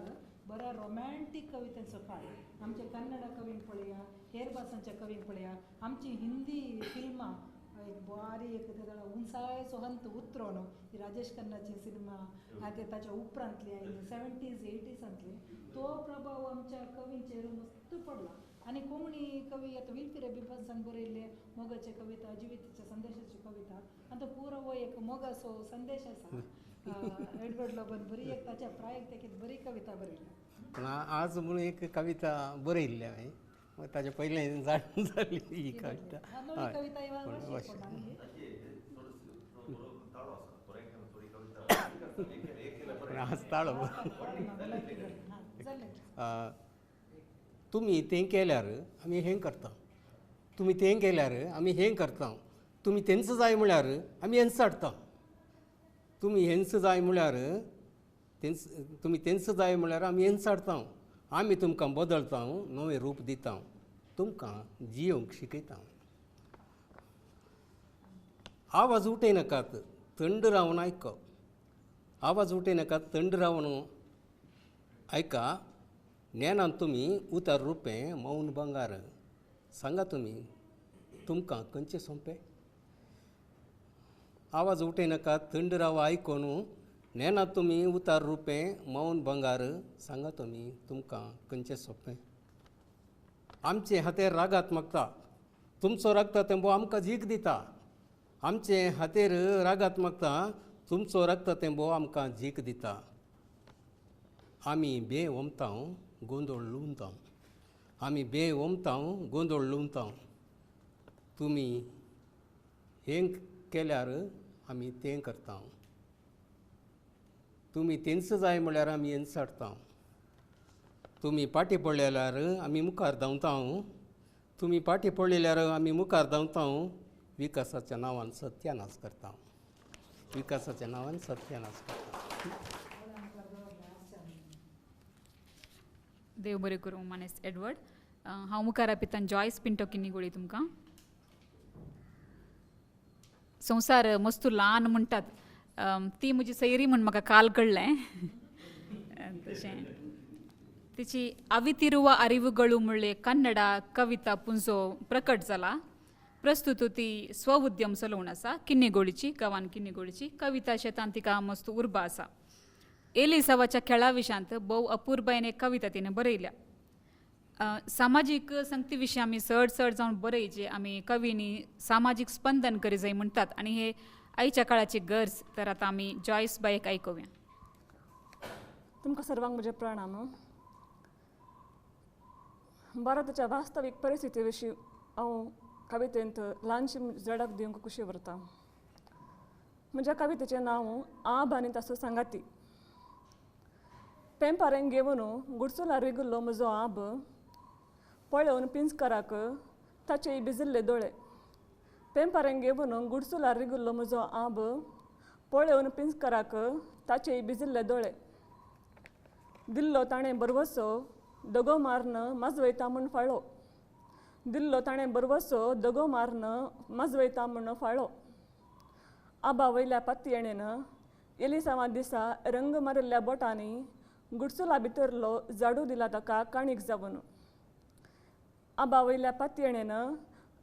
बऱ्या रोमॅन्टीक कवितेचो काळ. आमचे कन्नड कवींक पळया, हेर भासांच्या कवींक पळया, आमची हिंदी फिल्मां एक बारी एक उंचायेचो हंत उतरोन ही राजेश खन्नाची सिनेमा आनी ताच्या उपरांतली आयली 70s 80s तो प्रभाव आमच्या कवींचेर मस्त पडला. आनी कोंकणी कवी आतां विल्फी रेबिबासान बरयल्ले मोगाचे कविता, जिविताच्या संदेशाची कविता, आनी तो पुरो हो एक मोगाचो संदेश आसा. एडवर्ड लोबन बरी एक ताच्या प्रायक तेकी बरी कविता बरयल्या. पूण आज म्हणून एक कविता बरयल्ली हांवें, ताजे पयलें जाण जाली ही कविता. आज ताळो तुमी तें केल्यार आमी हें करता, तुमी तें केल्यार आमी हें करता, तुमी तेंच जाय म्हळ्यार आमी हेंच हाडटा, तुमी हेंच जाय म्हळ्यार तेंच, तुमी तेंच जाय म्हळ्यार आमी हेंच हाडटा, आमी तुमकां बदलता, नवें रूप दिता, तुमकां जियोंक शिकयता. आवाज उठयनाकात, थंड रावन आयक. आवाज उठयनाकात, थंड रावन आयका. ज्ञानान तुमी उतार रुपें मौन बंगार. सांगा तुमी तुमकां खंयचें सोंपें. आवाज उठयनाकात, थंड राव आयकोन. ज्ञानान तुमी उतार रुपें मौन बंगार. सांगा तुमी तुमकां खंयचें सोंपें. आमचे हातेर रागात मागता, तुमचो रागता तेंबो आमकां जीक दिता. आमचे हातेर रागात मागता, तुमचो रागता तेंबो आमकां जीक दिता. आमी बे ओमता गोंदोळ लुवता, आमी बे ओमता गोंदोळ लुवता. तुमी हें केल्यार आमी तें करता, तुमी तेंच जाय म्हळ्यार आमी हेंच हाडटा, तुमी पाटी पडल्यार आमी मुखार धांवता, तुमी पाटी पडल्यार आमी मुखार धांवता. विकासाच्या नांवान सत्यानाश करता, विकासाच्या नांवान सत्यानाश करता. देव बरें करूं मानेस्त एडवर्ड. हांव मुखार आपयतां जॉयस पिंटो किन्नीगोळी तुमकां. संवसार मस्तू ल्हान म्हणटात, ती म्हजी सैरी म्हूण म्हाका काल कळ्ळें. तशें तिची अवितिरुवा अरिवुगळू म्हणले कन्नडा कविता पुंजो प्रकट जाला. प्रस्तुत ती स्व उद्यम चलोवन आसा. किन्नीगोळीची गांवान किन्नीगोळीची कविता शेतान तिका मस्त उर्बा आसा. एलिसावाच्या खेळा विशयांत भोव अपुरबायेन एक कविता तिणें बरयल्या. सामाजीक संगती विशीं आमी चड चड जावन बरयचे, आमी कवींनी सामाजीक स्पंदन करी जाय म्हणटात आनी हे आयच्या काळाची गरज. तर आतां आमी जॉयस बायक आयकुया. तुमकां सर्वांक म्हजें प्रणाम. भारताच्या वास्तवीक परिस्थिती विशीं हांव कवितेंत ल्हानशी झडक दिवंक खुशी उरता. म्हज्या कवितेचें नांव आब आनी ताचो सांगाती. पेंपारें घेवन गुडसुलार रिगुल्लो म्हजो आब, पळोवन पिंजकराक ताचे भिजिल्ले दोळे. पेंपारें घेवन गुडसुलार रिगुल्लो म्हजो आब, पळोवन पिंजकराक ताचे भिजिल्ले दोळे. दिल्लो ताणें बरवसो दगो मारन माजवयता म्हूण फाळो, दिल्लो ताणें बरवसो दगो मारन माजवयता म्हूण फाळो. आबा वयल्या पातयेणेन एलिसांवा दिसा रंग मारिल्ल्या बोटांनी गुडसुला भितरलो झाडू दिला ताका काणीक जावन. आबा वयल्या पातयेणेन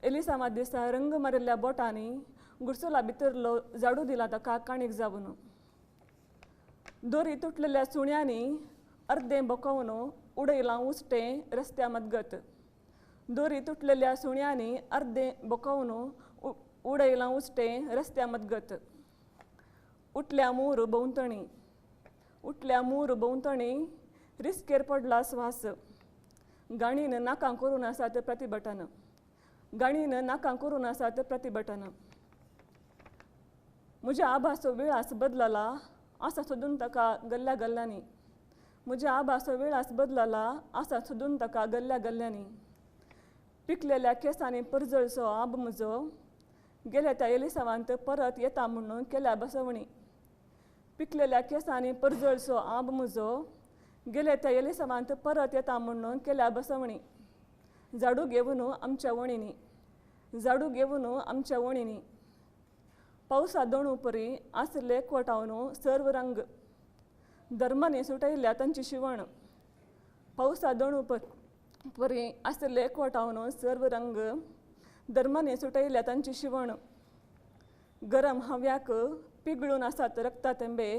एलिसामा दिसा रंग मारिल्ल्या बोटांनी गुडसुला भितरलो झाडू दिला ताका काणीक जावन. दोरी तुटलेल्या सुण्यांनी अर्दें बोकोवन उडयलां उश्टें रस्त्या मदगत. दोरी तुटलेल्या सुण्यांनी अर्दें बोकोवन उडयलां उश्टें रस्त्या मदगत. उठल्या मूर भोंवतणी, उठल्या मूर भोंवतणी रिस्केर पडला स्वास. गाणीन नाकां करून आसात प्रतिभटन, गाणीन नाकां करून आसात प्रतिभटन. म्हज्या आभासो विळास बदलला आसा सोदून ताका गल्ल्या गल्ल्यांनी. म्हज्या आभासो विळास बदलला आसा सोदून ताका गल्ल्या गल्ल्यांनी. पिकलेल्या केंसांनी परजळचो आब म्हजो गेल्या त्या एलिसावांत परत येता म्हणून केल्या बसवणी. पिकलेल्या केंसांनी परजळचो आब म्हजो गेल्या त्या एलिसावांत परत येता म्हणून केल्या बसवणी. झाडू घेवन आमच्या वणींनी, झाडू घेवन आमच्या वणींनी. पावसा दोणू परी आसले एकवटावन सर्व रंग धर्मांनी सुटयल्या तांची शिवण. पावसा दोणू परी आसले एकवटावन सर्व रंग धर्मांनी सुटयल्या तांची शिवण. गरम हव्याक पिगळून आसात रक्ता तेंबे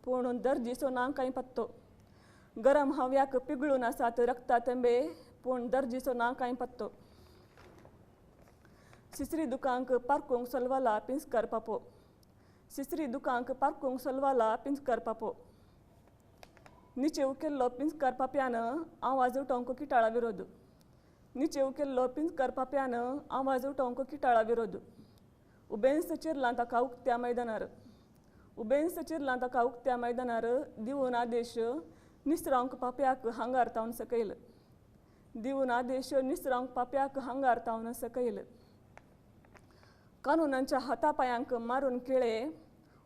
पूण दर्जीचो ना कांय पत्तो. गरम हव्याक पिगळून आसात रक्ता तेंबे पूण दर्जीचो ना कांय पत्तो. सिसरी दुकांक पार्कूंक सलवाला पिंजकर पापो, सिसरी दुकांक पार्कूंक सलवाला पिंजकर पापो. निचे उकेल्लो पिंजकर पाप्यान आवाज उठोवंक किटाळा विरोध. निचे उकेल्लो पिंजकर पाप्यान आवाज उठोवंक किटाळा विरोध. उबेंस चिरलां ताका उक्त्या मैदानार, उबेंस चिरलां ताका उक्त्या मैदानार दिवन आदेश निसरावंक पाप्याक हांगार तावन सकयल. दिवन आदेश निसरावंक पाप्याक हांगार तावन सकयल. कानुनांच्या हातापायांक मारून केळे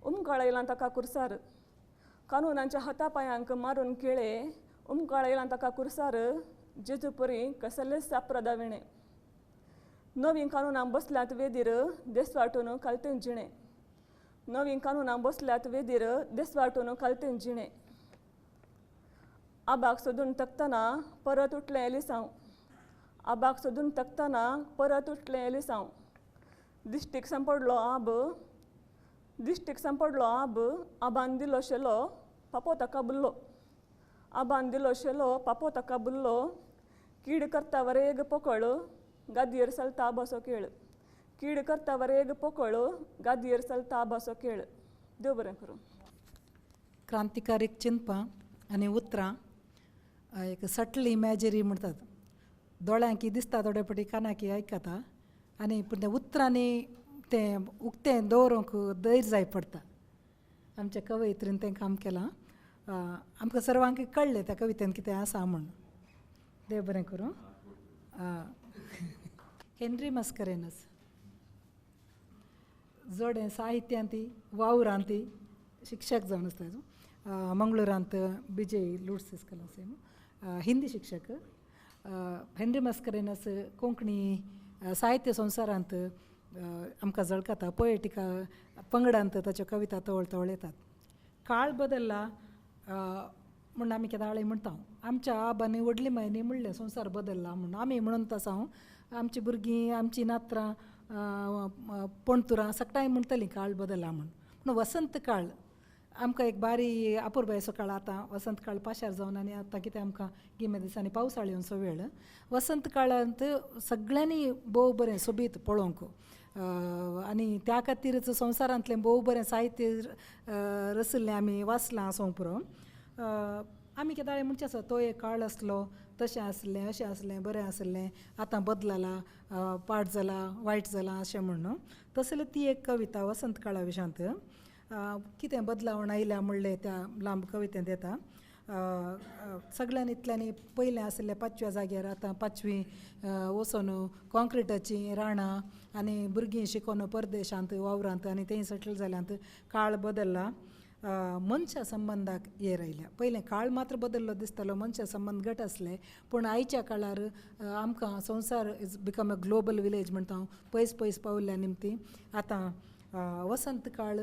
उमकाळयलां ताका कुर्सार. कानुनांच्या हातापायांक मारून केळे उमकाळयलां ताका कुर्सार. जेजू परी कसलेच अपराधा विणे. नवीन कानुनां बसल्यात वेदीर देसवाटून खालतेन जिणे. नवीन कानुनां बसल्यात वेदीर देसवाटून खालतेन जिणे. आबाक सोदून तकतना परत उठलें एलिसांव. आबाक सोदून तकतना परत उठलें एलिसांव. दिश्टीक सांपडलो आब, दिश्टीक सांपडलो आब. आबान दिलो शेलो पापो ताका बुल्लो. आबान दिलो शेलो पापो ताका बुल्लो. कीड करता वरेग पोकळ गादयेर चलता आबाचो खेळ. कीड करता वरेग पोकळ गादयेर चलता आबाचो खेळ. देव बरें करूं. क्रांतिकारक चिंतपां आनी उतरां एक सटल इमॅजरी म्हणटात. दोळ्यांकी दिसता थोडे फावटी कानाकी आयकता आनी पूण त्या उतरांनी तें उक्तें दवरूंक धैर्य जाय पडटा. आमच्या कवयित्रीन तें काम केलां. आमकां सर्वांक कळ्ळें त्या कवितेन कितें आसा म्हूण. देव बरें करूं. हेनरी मस्करेनस जोडें साहित्यांत वावरांत शिक्षक जावन आसता. मंगळुरांत बिजय लुड्स इस्कॉलांत हिंदी शिक्षक. हेनरी मस्करेनस कोंकणी साहित्य संवसारांत आमकां झळकता. पोएटिका पंगडांत ताच्यो कविता तवळ तवळ येतात. काळ बदल्ला म्हूण आमी केदाळे म्हणटा. आमच्या आबांनी व्हडली मायनी म्हणलें संवसार बदल्ला म्हूण. आमी म्हणून तसो हांव आमची भुरगीं आमची नात्रां पणतुरां सगटांय म्हणटलीं काळ बदल्ला म्हूण. पूण वसंत काळ आमकां एक बारी अपुरबायेचो काळ. आतां वसंत काळ पाशार जावन आनी आतां कितें आमकां गिमे दिसांनी पावसाळ येवचो वेळ. वसंत काळांत सगळ्यांनी भोव बरें सोबीत पळोवंक आनी त्या खातीरच संवसारांतलें भोव बरें साहित्य रचिल्लें आमी वाचलां आसूंक पुरो. आमी केदाळे म्हणचें आसा तो एक काळ आसलो तशें आसलें अशें आसलें बरें आसलें आतां बदलला पाड जाला वायट जाला अशें म्हूण. तसली ती एक कविता वसंत काळा विशांत कितें बदलावण आयल्या म्हणलें त्या लांब कवितेंत येता. सगळ्यांनी इतल्यांनी पयलें आशिल्लें पांचव्या जाग्यार आतां पांचवी वचून कॉंक्रिटाचीं राणां आनी भुरगीं शिकोन परदेशांत वावरांत आनी थंय सेटल जाल्यांत. काळ बदल्ला. मनशा संबंदाक येर आयल्या. पयलें काळ मात्र बदल्लो दिसतालो, मनशा संबंद घट आसले. पूण आयच्या काळार आमकां संवसार is become a global village म्हणटा हांव. पयस पयस पावल्ल्या निमती आतां वसंत काळ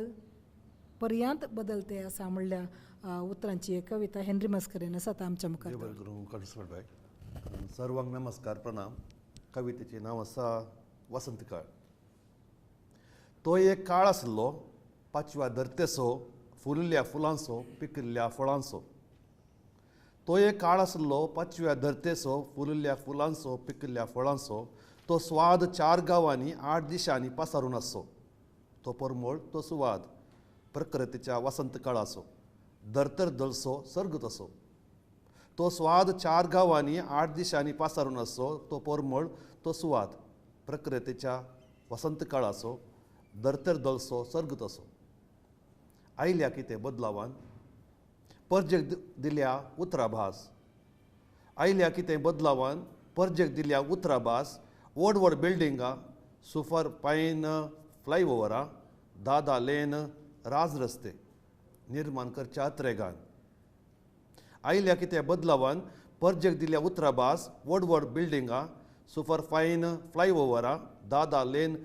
पर्यांत बदलते आसा म्हणल्या उतरांची एक कविता हेनरी मस्करेनस आतां आमच्या मुखार. सर्वांक नमस्कार प्रणाम. कवितेचें नांव आसा वसंत काळ. तो एक काळ आसलो पाचव्या धरतेचो, फुलिल्ल्या फुलांचो, पिकिल्ल्या फळांचो. तो एक काळ आसलो पाचव्या धरतेचो, फुलिल्ल्या फुलांचो, पिकिल्ल्या फळांचो. तो स्वाद 4 गांवांनी 8 दिशांनी पसारून आसचो. तो परमळ, तो सुवाद प्रकृतीच्या वसंत काळाचो, धर्तर दलसो सर्ग तसो. तो स्वाद 4 गांवांनी 8 दिशांनी पसारून आसचो. तो परमळ, तो सुवाद प्रकृतीच्या वसंत काळाचो, धर्तर दलसो सर्ग तसो. आयल्या कितें बदलावान परजेक दिल्या उतराभास. आयल्या कितें बदलावान परजेक दिल्या उतराभास. व्हड व्हड बिल्डिंगां, सुपर फायन फ्लायओवरां, 10 लेन राजरस्ते निर्माण करच्या अत्रेगान. आयल्या कितें बदलावान परजेक दिल्या उतराभास. व्हड व्हड बिल्डिंगां, सुपर फायन फ्लायओवरां, 10 लेन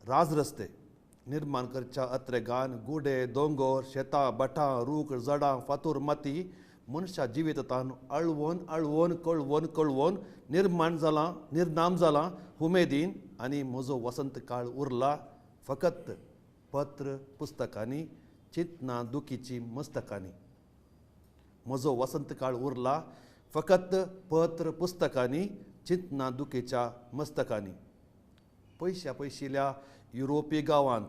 राजरस्ते निर्माण करच्या अत्रेगान. गुडे दोंगोर, शेतां भाटां, रूख झाडां, फातूर माती मनशा जिवितान अळवोन अळवोन कळवोन कळवोन निर्माण जालां, निर्नाम जालां उमेदीन. आनी म्हजो वसंत काळ उरला फकत पत्र पुस्तकांनी, चिंतना दुखीची मस्तकांनी. म्हजो वसंत काळ उरला फकत पत्र पुस्तकांनी, चिंतना दुखीच्या मस्तकांनी. पयशा पयशिल्या युरोपी गांवांत,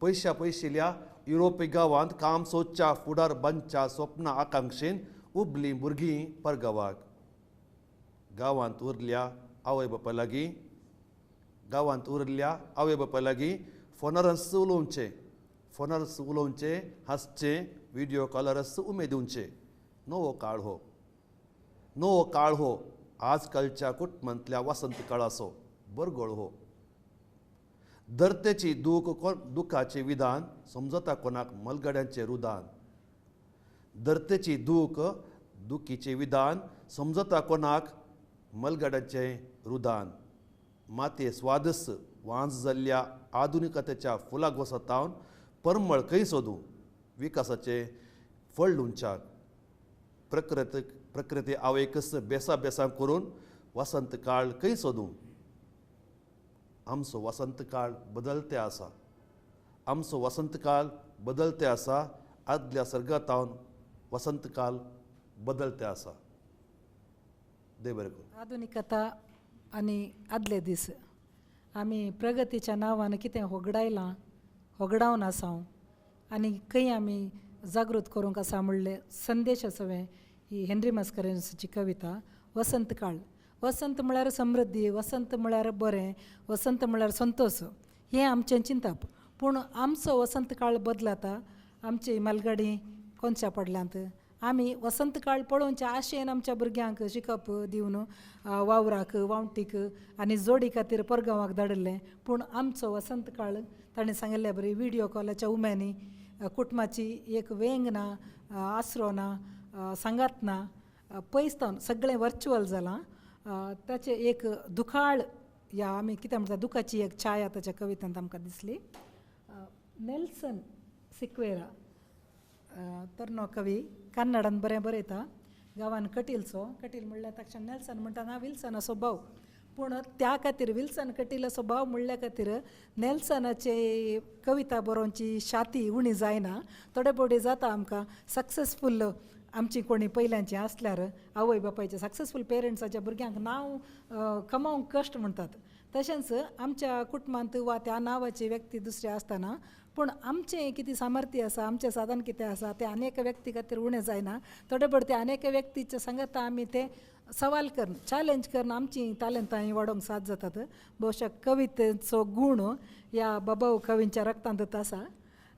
पयशा पयशिल्या युरोपी गांवांत काम सोदच्या फुडार बांदच्या स्वप्ना आकांक्षेन उबलीं भुरगीं परगांवाक. गांवांत उरल्या आवय बापाय लागीं, गांवांत उरल्या आवय बापाय लागीं फोनारस उलोवचें, फोनारस उलोवचें, हांसचें, व्हिडियो कॉलरस उमेद दिवचें. नवो काळ हो, नवो काळ हो आजकालच्या कुटुंबांतल्या वसंत काळाचो बरगोळ हो. धरतेची दूख दुखाचें विधान समजता कोणाक मलगड्यांचें रुदान. धरतेची दूख दुखीचें विधान समजता कोणाक मलगड्यांचें रुदान. मातये स्वादस वांज जाल्ल्या आधुनिकतेच्या फुलां गोसतावन परमळ खंय सोदूं विकासाचें फळ लुंचाक. प्रकृती आवयकस बेसा बेसा करून वसंत काळ खंय सोदूं. आमचो वसंत काळ बदलते आसा, आमचो वसंत काळ बदलते आसा. आदल्या सर्गातावन वसंत काळ बदलते आसा. देव बरें करूं. आधुनिकता आनी आदले दीस आमी प्रगतीच्या नांवान कितें होगडायलां, होगडावन आसा आनी खंय आमी जागृत करूंक आसा म्हणलें संदेश आसा ही हेनरी मास्करेन्हसाची कविता वसंत काळ. वसंत म्हळ्यार समृद्धी, वसंत म्हळ्यार बरें, वसंत म्हळ्यार संतोष, हें आमचें चिंतप. पूण आमचो वसंत काळ बदलता. आमची मालगाडी कोनशा पडल्यांत. आमी वसंत काळ पळोवच्या आशेन आमच्या भुरग्यांक शिकप दिवन वावराक, वावटीक आनी जोडी खातीर परगांवाक धाडिल्लें. पूण आमचो वसंत काळ ताणें सांगिल्ल्या बरी व्हिडियो कॉलाच्या उम्यांनी कुटुंबाची एक वेंग ना, आसरो ना, सांगात ना, पयस जावन सगळें वर्च्युअल जालां. ताचें एक दुखाळ या आमी कितें म्हणटा दुखाची एक छाया ताच्या कवितांत आमकां दिसली. नेल्सन सिक्वेरा तरनो कवी कन्नडान बरें बरयता. गांवान कटीलचो, कटील म्हणल्यार ताका नेल्सन म्हणटा ना विल्सन असो भाव. पूण त्या खातीर विल्सन कटील असो भाव म्हणल्या खातीर नेल्सनाचे कविता बरोवची शाती उणी जायना, थोडे भोवटी जाता आमकां. सक्सेसफूल आमची कोणी पयल्यांची आसल्यार आवय बापायचे सक्सेसफूल पेरंट्साच्या भुरग्यांक नांव कमावंक कश्ट म्हणटात. तशेंच आमच्या कुटुंबांत वा त्या नांवाची व्यक्ती दुसरी आसतना पूण आमचें कितें सामर्थ्य आसा, आमचें साधन कितें आसा तें अनेक व्यक्ती खातीर उणें जायना. थोडे भोवटी अनेक व्यक्तीच्या सांगाता आमी तें सवाल करून, चॅलेंज करून आमची तालेंतां वाडोवंक साथ जातात. भोवशा कवितेचो गूण ह्या बाबाव कवींच्या रक्तांतच आसा.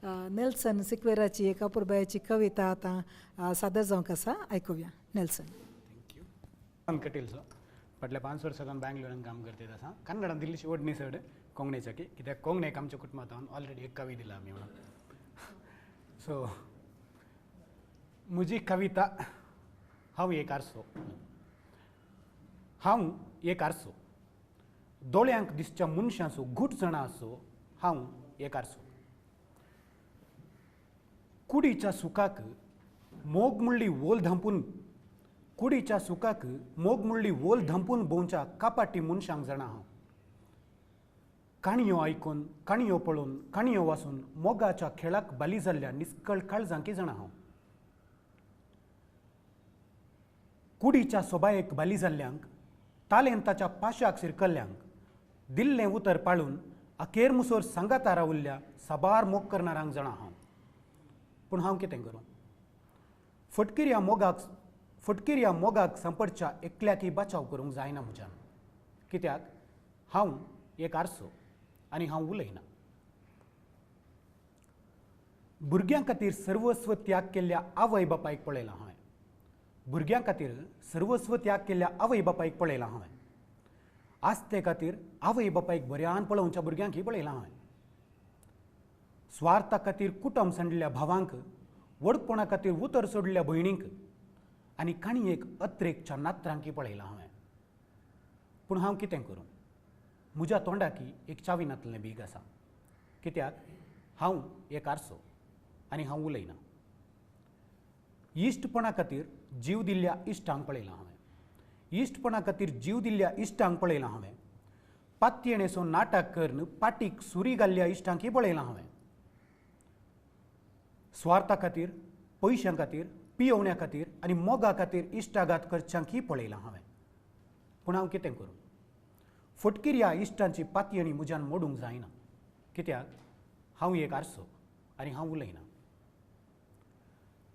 नेल्सन सिक्वेराची एक अपुरबायेची कविता आतां सादर जावंक आसा, आयकुया. नेल्सन. Thank you. कटीलचो फाटल्या 5 वर्सां बँगलोरान काम करता आसा. कन्नडान दिल्लीशी ओडणी चड कोंकणीच्या की कित्याक कोंकणीक आमच्या कुटुंबांत ऑलरेडी एक कवी दिला आमी म्हणून. सो म्हजी कविता हांव एक आरसो. हांव एक आरसो, दोळ्यांक दिसच्या मनशांचो घूट जाणा आसो. हांव एक आरसो. कुडीच्या सुखाक मोग म्हणली वोल धांपून, कुडीच्या सुखाक मोग म्हणली वोल धांपून भोंवच्या कापाटी मनशांक जाणा हांव. काणयो आयकून, काणयो पळोवन, काणयो वाचून मोगाच्या खेळाक बाली जाल्ल्या निस्कळ काळजांकी जाणा हांव. कुडीच्या सोबायेक बाली जाल्ल्यांक, तालेंताच्या पाशाक सिरकल्ल्यांक, दिल्लें उतर पाळून अखेर मुसोर सांगाता रावल्ल्या साबार मोग करणारांक जाणा हांव. पूण हांव कितें करूं? फटकिऱ्या मोगाक सांपडच्या एकल्याकी बचाव करूंक जायना म्हज्यान. कित्याक हांव एक आरसो आनी हांव उलयना. भुरग्यां खातीर सर्वस्व त्याग केल्ल्या आवय बापायक पळयलां हांवें. भुरग्यां खातीर सर्वस्व त्याग केल्ल्या आवय बापायक पळयलां हांवें. आस्ते खातीर आवय बापायक बऱ्यान पळोवच्या भुरग्यांकय पळयलां हांवें. स्वार्था खातीर कुटुंब सांडल्या भावांक, व्हडपणा खातीर उतर सोडल्या भयणींक आनी काणयेक अत्रेकच्या नात्रांकी पळयलां हांवें. पूण हांव कितें करूं? म्हज्या तोंडाकी एक चावी नातलें बीग आसा. कित्याक हांव एक आरसो आनी हांव उलयना. इश्टपणा खातीर जीव दिल्ल्या इश्टांक पळयलां हांवें. इश्टपणा खातीर जीव दिल्ल्या इश्टांक पळयलां हांवें. पातयेणेसो नाटक करून पाटीक सुरी घाल्ल्या इश्टांकय पळयलां हांवें. स्वार्था खातीर, पयशां खातीर, पियोवण्या खातीर आनी मोगा खातीर इश्टाघात करच्यांकय पळयलां हांवें. पूण हांव कितें करूं? फटकिऱ्या इश्टांची पातयेणी म्हज्यान मोडूंक जायना. कित्याक हांव एक आरसो आनी हांव उलयना.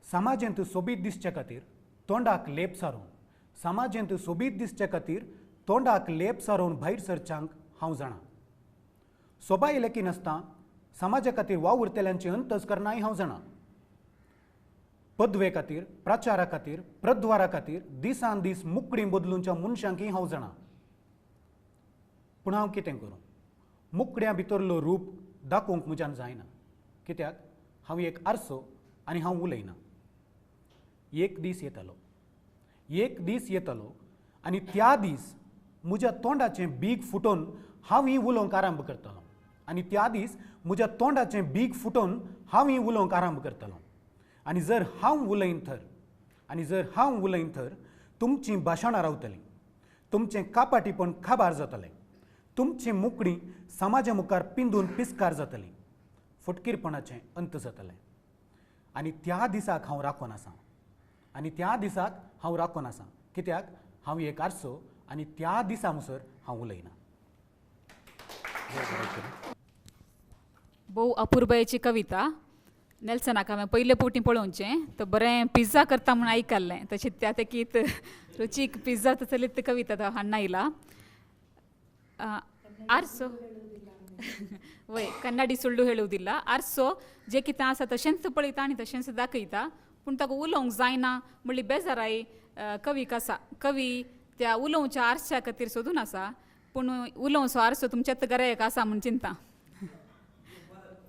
समाजेंत सोबीत दिसचे खातीर तोंडाक लेप सारोवन, समाजेंत सोबीत दिसचे खातीर तोंडाक लेप सारोवन भायर सरच्यांक हांव जाणा. सोबाय लेखिनासतना समाजा खातीर वावुरतल्यांची अंतस्करणाय हांव जाणा. पदवे खातीर, प्रचारा खातीर, प्रद्वारा खातीर दिसान दीस मुकडी बदलूनच्या मनशांकय हांव जाणा. पूण हांव कितें करूं? मुकड्या भितरलो रूप दाखोवंक म्हज्यान जायना. कित्याक हांव एक आरसो आनी हांव उलयना. एक दीस येतलो, एक दीस येतलो आनी त्या दीस म्हज्या तोंडाचें बीग फुटोवन हांवूय उलोवंक आरंभ करतलो. आनी त्या दीस म्हज्या तोंडाचें बीग फुटोवन हांवूय उलोवंक आरंभ करतलो. आनी जर हांव उलयन थर, आनी जर हांव उलयन थर तुमचीं भाशणां रावतलीं, तुमचें कापाटीपण काबार जातलें, तुमची मुकडी समाजा मुखार पिंदून पिस्कार जातली, फटकीरपणाचें अंत जातलें. आनी त्या दिसाक हांव राखून आसा, आनी त्या दिसाक हांव राखून आसा. कित्याक हांव एक आरसो आनी त्या दिसा मुसर हांव उलयना. भोव अपुरबायेची कविता. नेल्सनाक हांवें पयले फावटी पळोवचें तो बरें पिझ्झा करता म्हूण आयकल्लें, तशें त्या तेकीत रुचीक पिझ्झा तसलीच कविता तो हाडून आयला. आरसो वय कन्नडी सुळ्ळू हेळुदिल्ला. आरसो जे कितें आसा तशेंच पळयता आनी तशेंच दाखयता, पूण ताका उलोवंक जायना म्हणली बेजाराय कवीक आसा. कवी त्या उलोवच्या आरश्या खातीर सोदून आसा, पूण उलोवचो आरसो तुमच्याच घरा एक आसा म्हूण चिंता.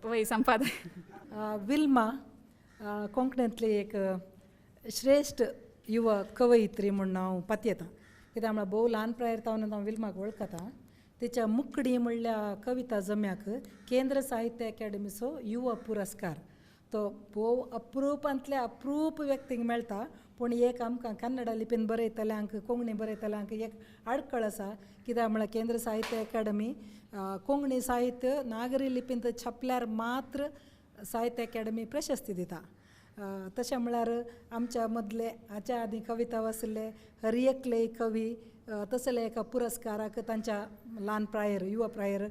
वय संपादक. विल्मा कोंकणींतली एक श्रेश्ठ युवा कवयित्री म्हूण हांव पातयेतां. कित्याक म्हळ्यार भोव ल्हान प्रायेर तावन हांव विल्माक वळखता. तिच्या मुकडी म्हणल्या कविता जम्याक केंद्र साहित्य अकादेमीचो युवा पुरस्कार तो भोव अप्रुपांतल्या अप्रूप व्यक्तींक मेळटा. पूण एक आमकां कन्नडा लिपीन बरयतल्यांक, कोंकणी बरयतल्यांक एक आडखळ आसा. कित्याक म्हळ्यार केंद्र साहित्य अकादेमी कोंकणी साहित्य नागरी लिपींत छापल्यार मात्र साहित्य अकादेमी प्रशस्ती दिता. तशें म्हळ्यार आमच्या मदले हाच्या आदीं कविता वाचले हर एकले कवी तसले एका पुरस्काराक तांच्या ल्हान प्रायेर युवा प्रायेर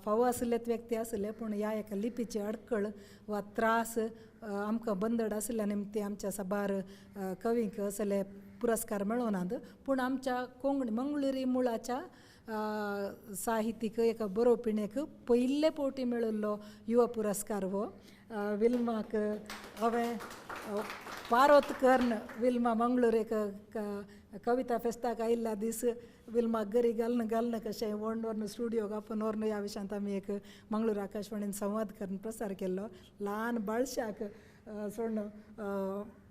फावो आशिल्लेच व्यक्ती आशिल्ले. पूण ह्या एका लिपीची अडखळ वा त्रास आमकां बंदड आशिल्ल्या निमती आमच्या साबार कवींक असले पुरस्कार मेळोनात. पूण आमच्या कोंकणी मंगळुरी मुळाच्या साहित्यीक एका बरोवपिणेक पयले फावटी मेळिल्लो युवा पुरस्कार हो. विल्माक हांवें पारोत कर्ण विल्मा मंगळूर एक कविता फेस्ताक आयिल्ल्या दीस विल्माक गरी घालून घालून कशें व्हरून व्हरून स्टुडियोक आपोवन व्हरून ह्या विशयांत आमी एक मंगळूर आकाशवाणीन संवाद करून प्रसार केल्लो. ल्हान बाळशाक सोडून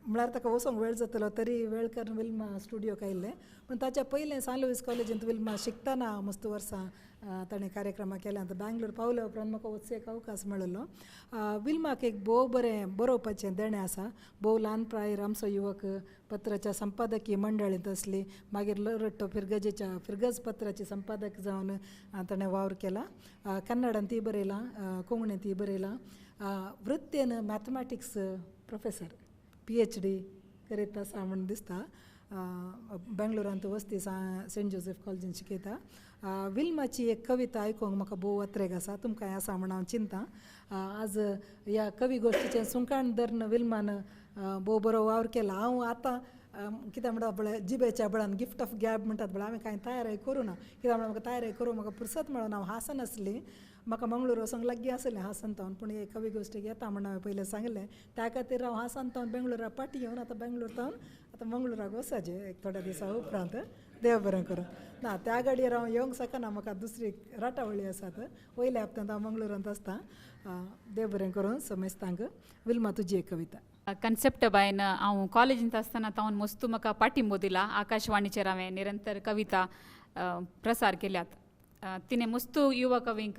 म्हळ्यार ताका वचोंक वेळ जातलो तरी वेळ करून विल्मा स्टुडियोक आयिल्लें. पूण ताच्या पयलें सान लुईस कॉलेजींत विल्मा शिकतना मस्त वर्सां ताणें कार्यक्रमां केल्या. आतां बँगलोर पावल्या उपरांत म्हाका वचचो एक अवकाश मेळिल्लो. विल्माक एक भोव बरें बरोवपाचें देणें आसा. भोव ल्हान प्रायेर आमचो युवक पत्राच्या संपादकीय मंडळींत आसली, मागीर लोरट्टो फिरगजेच्या फिरगज पत्राची संपादक जावन ताणें वावर केला. कन्नडान ती बरयलां, कोंकणींत ती बरयलां. वृत्तेन मॅथमॅटिक्स प्रोफेसर PhD करीत आसा म्हूण दिसता. बेंगलोरांत वस्ती सेंट जोसेफ कॉलेजीन शिकयता. विल्माची एक कविता आयकूंक म्हाका भोव अत्रेग आसा, तुमकांय आसा म्हूण हांव चिंता. आज ह्या कवी गोश्टीचें सुंकाण धरून विल्मान भोव बरो वावर केला. हांव आतां कित्याक म्हणटा पळय जिबेच्या बळान गिफ्ट ऑफ गॅब म्हणटात पळय, हांवें कांय तयारी करूं ना. कित्याक म्हणल्यार म्हाका तयारी करूं म्हाका पुरसत मेळना. हांव हासन आसली, म्हाका मंगळूर वचोंक लागीं आसलें हासन तावन, पूण हे कवी गोश्टीक येता म्हूण हांवें पयलें सांगलें. त्या खातीर हांव हासन तावन बेंगलोरा पाटी येवन आतां बेंगलोर तावन आतां मंगळुराक वचपाचें एक थोड्या दिसां उपरांत. देव बरें करूं. ना त्या गाडयेर हांव येवंक शकना, म्हाका दुसरी राटावळी आसात. वयल्या हप्त्यांत हांव मंगळुरांत आसता. देव बरें करूं समेस्तांक. विल्मा, तुजी एक कविता. कन्सेप्ट बायन हांव कॉलेजींत आसतना तावन मस्तू म्हाका पाठिंबो दिला. आकाशवाणीचेर हांवें निरंतर कविता प्रसार केल्यात. तिणें मस्तू युवा कवींक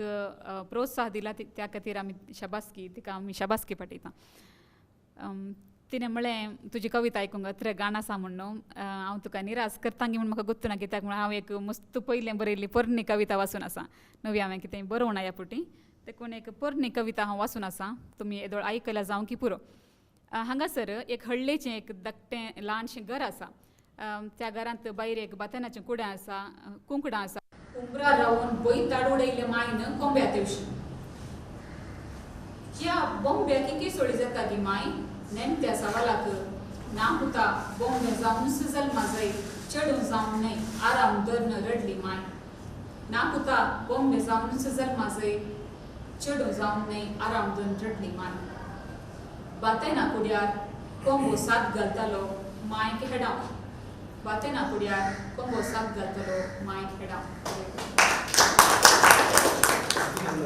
प्रोत्साह दिला, त्या खातीर आमी शाबासकी तिका आमी शाबासकी पाठयता. तिणें म्हळें तुजी कविता आयकूंक अत्रे गाण आसा म्हूण न्हू, हांव तुका निराश करतांगी म्हूण म्हाका गोत्तू ना, कित्याक म्हळ्यार हांव एक मस्त पयलें बरयल्ली पोरणी कविता वाचून आसा. नवी हांवें कितें बरोवना ह्या पुटी, देखून एक पोरणी कविता हांव वाचून आसा, तुमी येदोळ आयकल्या जावं की पुरो. हांगासर एक हळ्ळेचें एक धाकटें ल्हानशें घर आसा. त्या घरांत भायर एक बातनाचें कुडें आसा, कुंकडां आसा. उमरा रावन बैताड उडयले मायन कोंब्या तेवशी ह्या बोंब्याक केसोळी जाता गी माय नेमत्या सवालाक ना पुता बोंबे जावनच जल्मा जाय चेडूं जावन न्हय आराम धरून रडली माय ना पुता बोंबे जावनच जल्मा जाय चेडूं जावन न्हय आराम धरून रडली माय. बातेना कुड्यार कोंबो सात घालतालो मायक हेडाव, बातेना कुड्यार कोंबो सात घालतालो मायक हेडाव.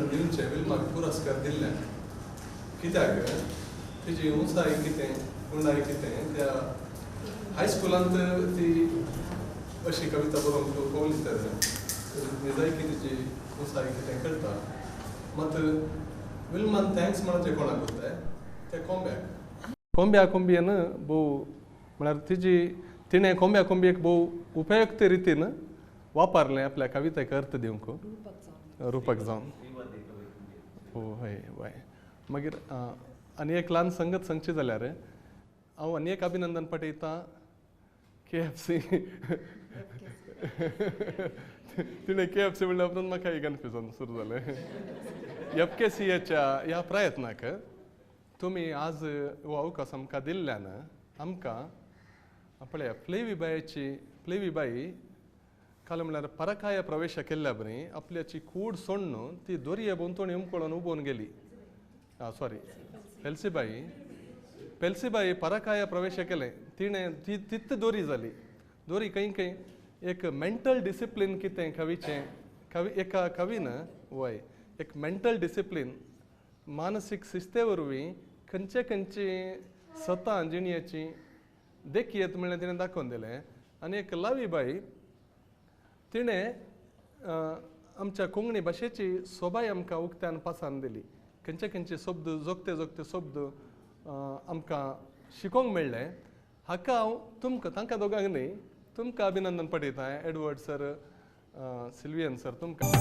दिवचे विल्माक पुरस्कार दिल्ले कित्याक तिजी उंचाय कितें गुंडाय कितें त्या हायस्कुलांत ती अशी कविता बरोवंक पावली तर निजाय की तिजी उंचाय कितें कळटा. मात विल्मान thanks म्हणचे कोणाक उरताय त्या कोंब्याक. कोंब्या कोंबयेन भोव म्हळ्यार तिजी तिणें कोंब्या कोंबयेक भोव उपयुक्त रितीन वापरलें आपल्या कवितेक अर्थ दिवंक रुपक जावन. हय हय. मागीर आनी एक ल्हान संगत सांगची जाल्यार हांव आनी एक अभिनंदन पाठयतां KFC. तिणें KFC म्हणल्या उपरांत म्हाका कन्फ्युजन सुरू जालें. FKCAच्या ह्या प्रयत्नाक तुमी आज हो अवकाश आमकां दिल्ल्यान आमकां पळया फ्लेवी बायची फ्लेवी बाई काल म्हणल्यार परकाय प्रवेश केल्ल्या बरी आपल्याची कूड सोडून ती दोरये भोंवतणी उमकळून उबोवन गेली. सॉरी, पेल्सीबाई पेल्सीबाई परकाय प्रवेश केलें तिणें ती तित दोरी जाली. दोरी खंय खंय एक मेंटल डिसिप्लीन कितें कवीचें कवी एका कवीन वय एक मेंटल डिसिप्लीन मानसीक शिस्ते वरवीं खंयचे खंयची सतां जिणयेची देखी येत म्हणल्यार तिणें दाखोवन दिलें. आनी एक लावीबाई तिणें आमच्या कोंकणी भाशेची सोबाय आमकां उक्त्यान पासान दिली. खंयचे खंयचे शब्द जोगते जोगते शब्द आमकां शिकोवंक मेळ्ळें. हाका हांव तुमकां तांकां दोगांक न्हय तुमकां अभिनंदन पाठयता एडवर्ड सर, सिल्वियन सर तुमकां.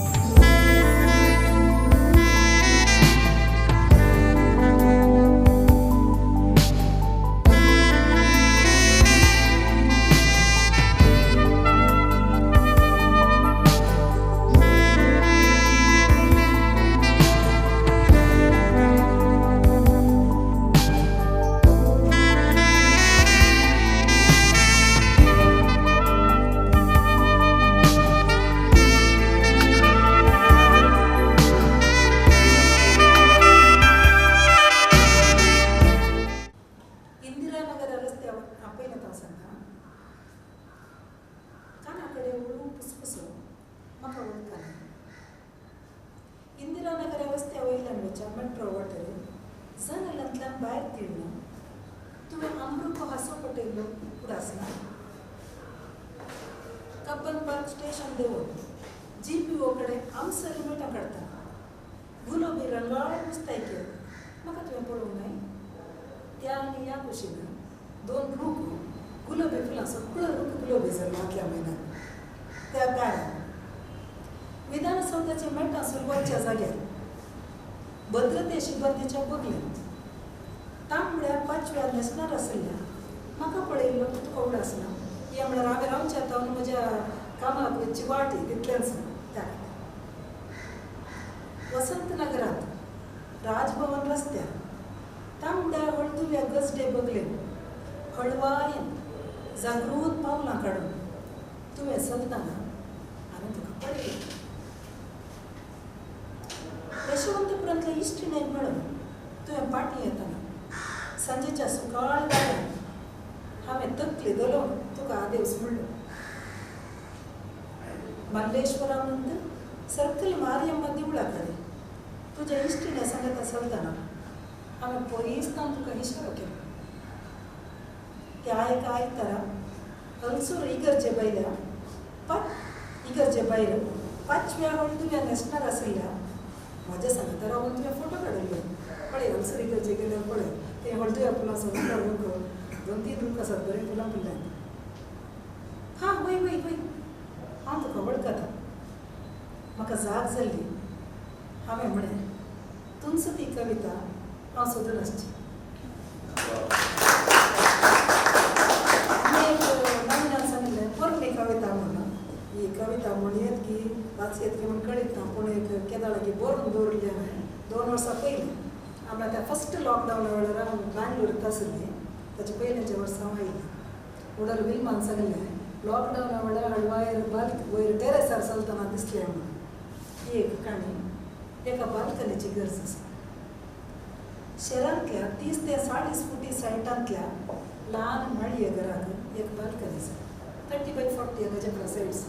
तुवें अमृत हांसो पटयल्लो उडासना. कब्बन पार्क स्टेशन देवून जी पी ओ कडेन आमसर मेटां काडटा गुलाबी रंगाळ मुस्तायकेर म्हाका तुवें पळोवंक नाय. त्या आनी ह्या कुशीन दोन रूख गुलाबी फुलां सगळो रूख गुलाबी जालो आदल्या म्हयन्यात त्या काळार विधानसौधाच्या मेटां सुरवातच्या जाग्यार भद्रते शिबंदीच्या बगलेंत तांबड्या पांचव्या न्हेसणार आशिल्ल्या म्हाका पळयल्लो तुका उडासना. हें म्हळ्यार हांवें रावच्या तावन म्हज्या कामाक वचची वाट तितलेंच त्या खातीर. वसंत नगरांत राजभवन रस्त्यार तांबड्या हळदुव्या गजडे बगलेन हळवायन जागृत पावलां काडून तुवें चलतना हांवें तुका पळयलें. यशवंतपुरांतल्या इश्टिणेक मेळून तुवें पाटी येतना सांजेच्या सुकाळ वाऱ्यान हांवें तकली धरून तुका आदेस म्हणलो. मल्लेश्वरानंद सर्कल मारियम्मा देवळा कडेन तुज्या इश्टिण्या सांगता चलतना हांवें पयसतान तुका इशारो केलो. त्या एका आयतारा हलसूर इगर्जे भायल्या इगर्जे भायर पांचव्या हळदुव्या न्हेसणार आशिल्ल्या म्हज्या सांगता रावन तुवें फोटो काडिल्लो. पळय हलसूर इगर्जे गेल्यार पळय ते हळदुव्या फुलां सगळ्या रूख दोन तीन रूख आसात बरीं फुलां फुल्ल्यांत. हां वय वय वय हांव तुका वळखता. म्हाका जाग जाल्ली. हांवें म्हळें तुमचो ती कविता हांव सोदून आसची. आनी एक नवीनान सांगिल्लें पोरणी कविता म्हणून ही कविता म्हूण येत की वाचयत की म्हूण कळीत ना पूण एक केदाळाकी बरोवन दवरिल्ली हांवें 2 वर्सां पयलीं. आमकां त्या फस्ट लॉकडावना वेळार हांव बँगलोरांत आशिल्ली ताच्या पयल्याच्या वर्सा हांव आयली. उडर विल्मान सांगिल्लें लॉकडावना वेळार हळवायर बाल्क वयर टेरेसार चलतना दिसलें म्हणून. ही एक काणी एका बाल्कनीची गरज आसा. शहरांतल्या 30 ते 40 फुटी सायटांतल्या ल्हान माळये घराक एक बाल्कनी आसा 30 बाय 40 हांगाच्या सायड्स